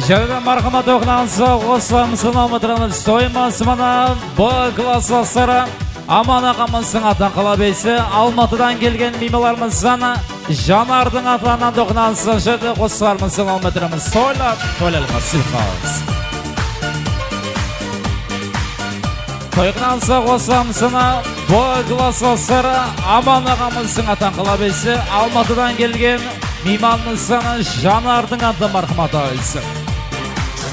Jáne de marhamat oqınan soń qosılarımızdan almay turmız. Toy miymanı B klass basları Aman aǵamızdıń atın qalap etse, Almatıdan kelgen miymanlarımızdan Janardıń atlarınan toqınan soń jerde qosılarımızdan almay turmız. Toylap, toylayıq, sıyqas. Toyǵınan soń qosılamızına B klass basları Aman aǵamızdıń atın qalap etse, Almatıdan kelgen miymanımızdan Janardıń atı marhamat alayıqsızlar.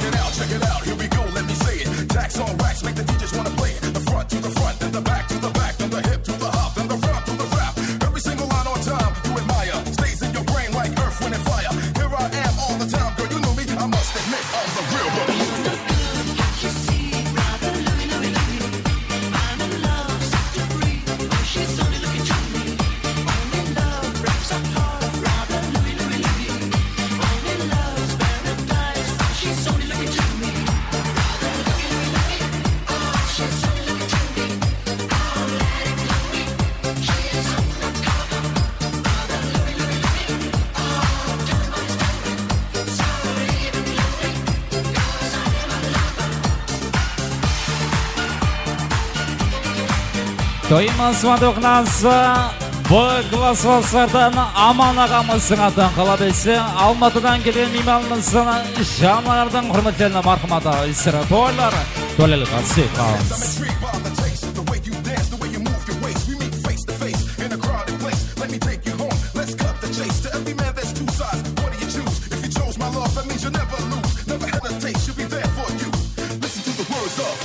Check it out, check it out, here we go, let me say it. Tax on wax, make the D Js wanna play it. The front to the front, then the back to the back, then the hip to the hop, then the front to the rap. Every single line on time, you admire. Stays in your brain like earth, wind, and fire. Here I am all the time, girl, you know me. I must admit, I'm the real one. Doymasman doqnansı B klasslaslardan Aman aǵamızdıń atın qalap etse, Almatıdan kelgen miymanımızdıń janlardıń húrmetlerine marhamat aǵa, sizler toylar, toylar qatnasıp qalıńız. Let me take you home. Let's cut the chase. To every man, there's two sides. What do you choose? If you chose my love, that means you'll never lose. Never hesitate, she'll be there for you. Listen to the words of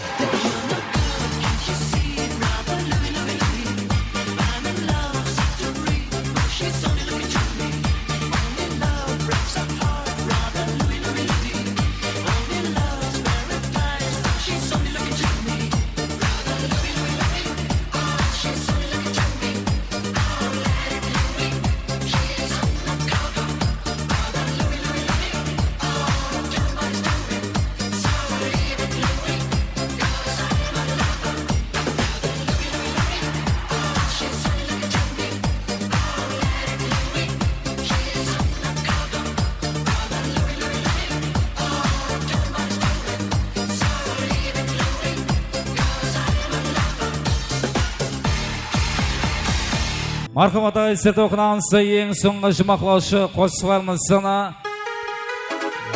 Marhamat aǵa, sizler toqnanısı eń sońǵı juwmaqlawshı qosıqlarımızdıń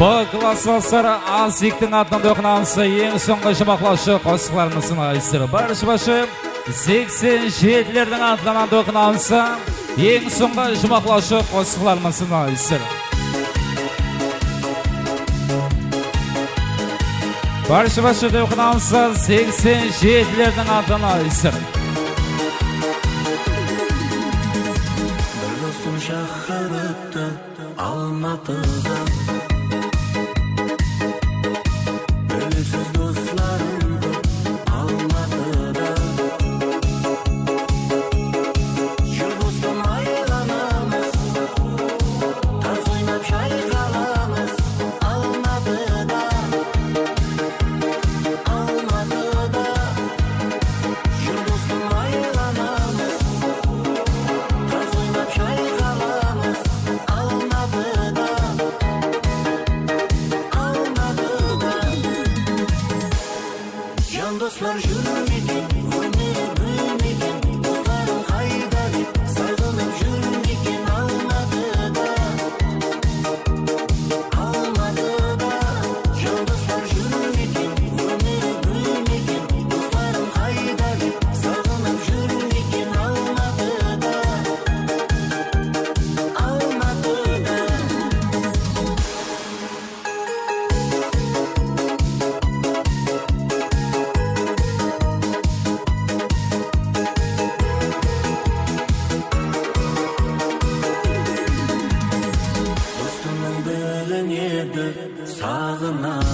B klasslasları A ziktiń atına toqnanısı eń sońǵı juwmaqlawshı qosıqlarımızdıń aǵa, sizler. Barshı-barshı seksen jetilerdiń atlarınan toqnanısı eń sońǵı juwmaqlawshı qosıqlarımızdıń aǵa, sizler. Barshı-barshı toqnanısı seksen jetilerdiń atına, sizler. Bir dostım shaqırıptı Almatıdan. Bilesiz, doslarım kóp Almatıda. Júr, dostım, aylanamız, tarz oynap shayqalamız Almatıda. Almatıda. Júr, dostım, aylanamız, tarz oynap shayqalamız Almatıda. Almatıda. Jan doslar júrmeken, ómir gúlmeken, doslarım qayda dep saǵınıp júrmeken Almatıda. Almatıda. Jan doslar júrmeken, ómir gúlmeken, doslarım qayda dep saǵınıp júrmeken Almatıda. Almatıda. Dostımnıń bilinedi saǵınan.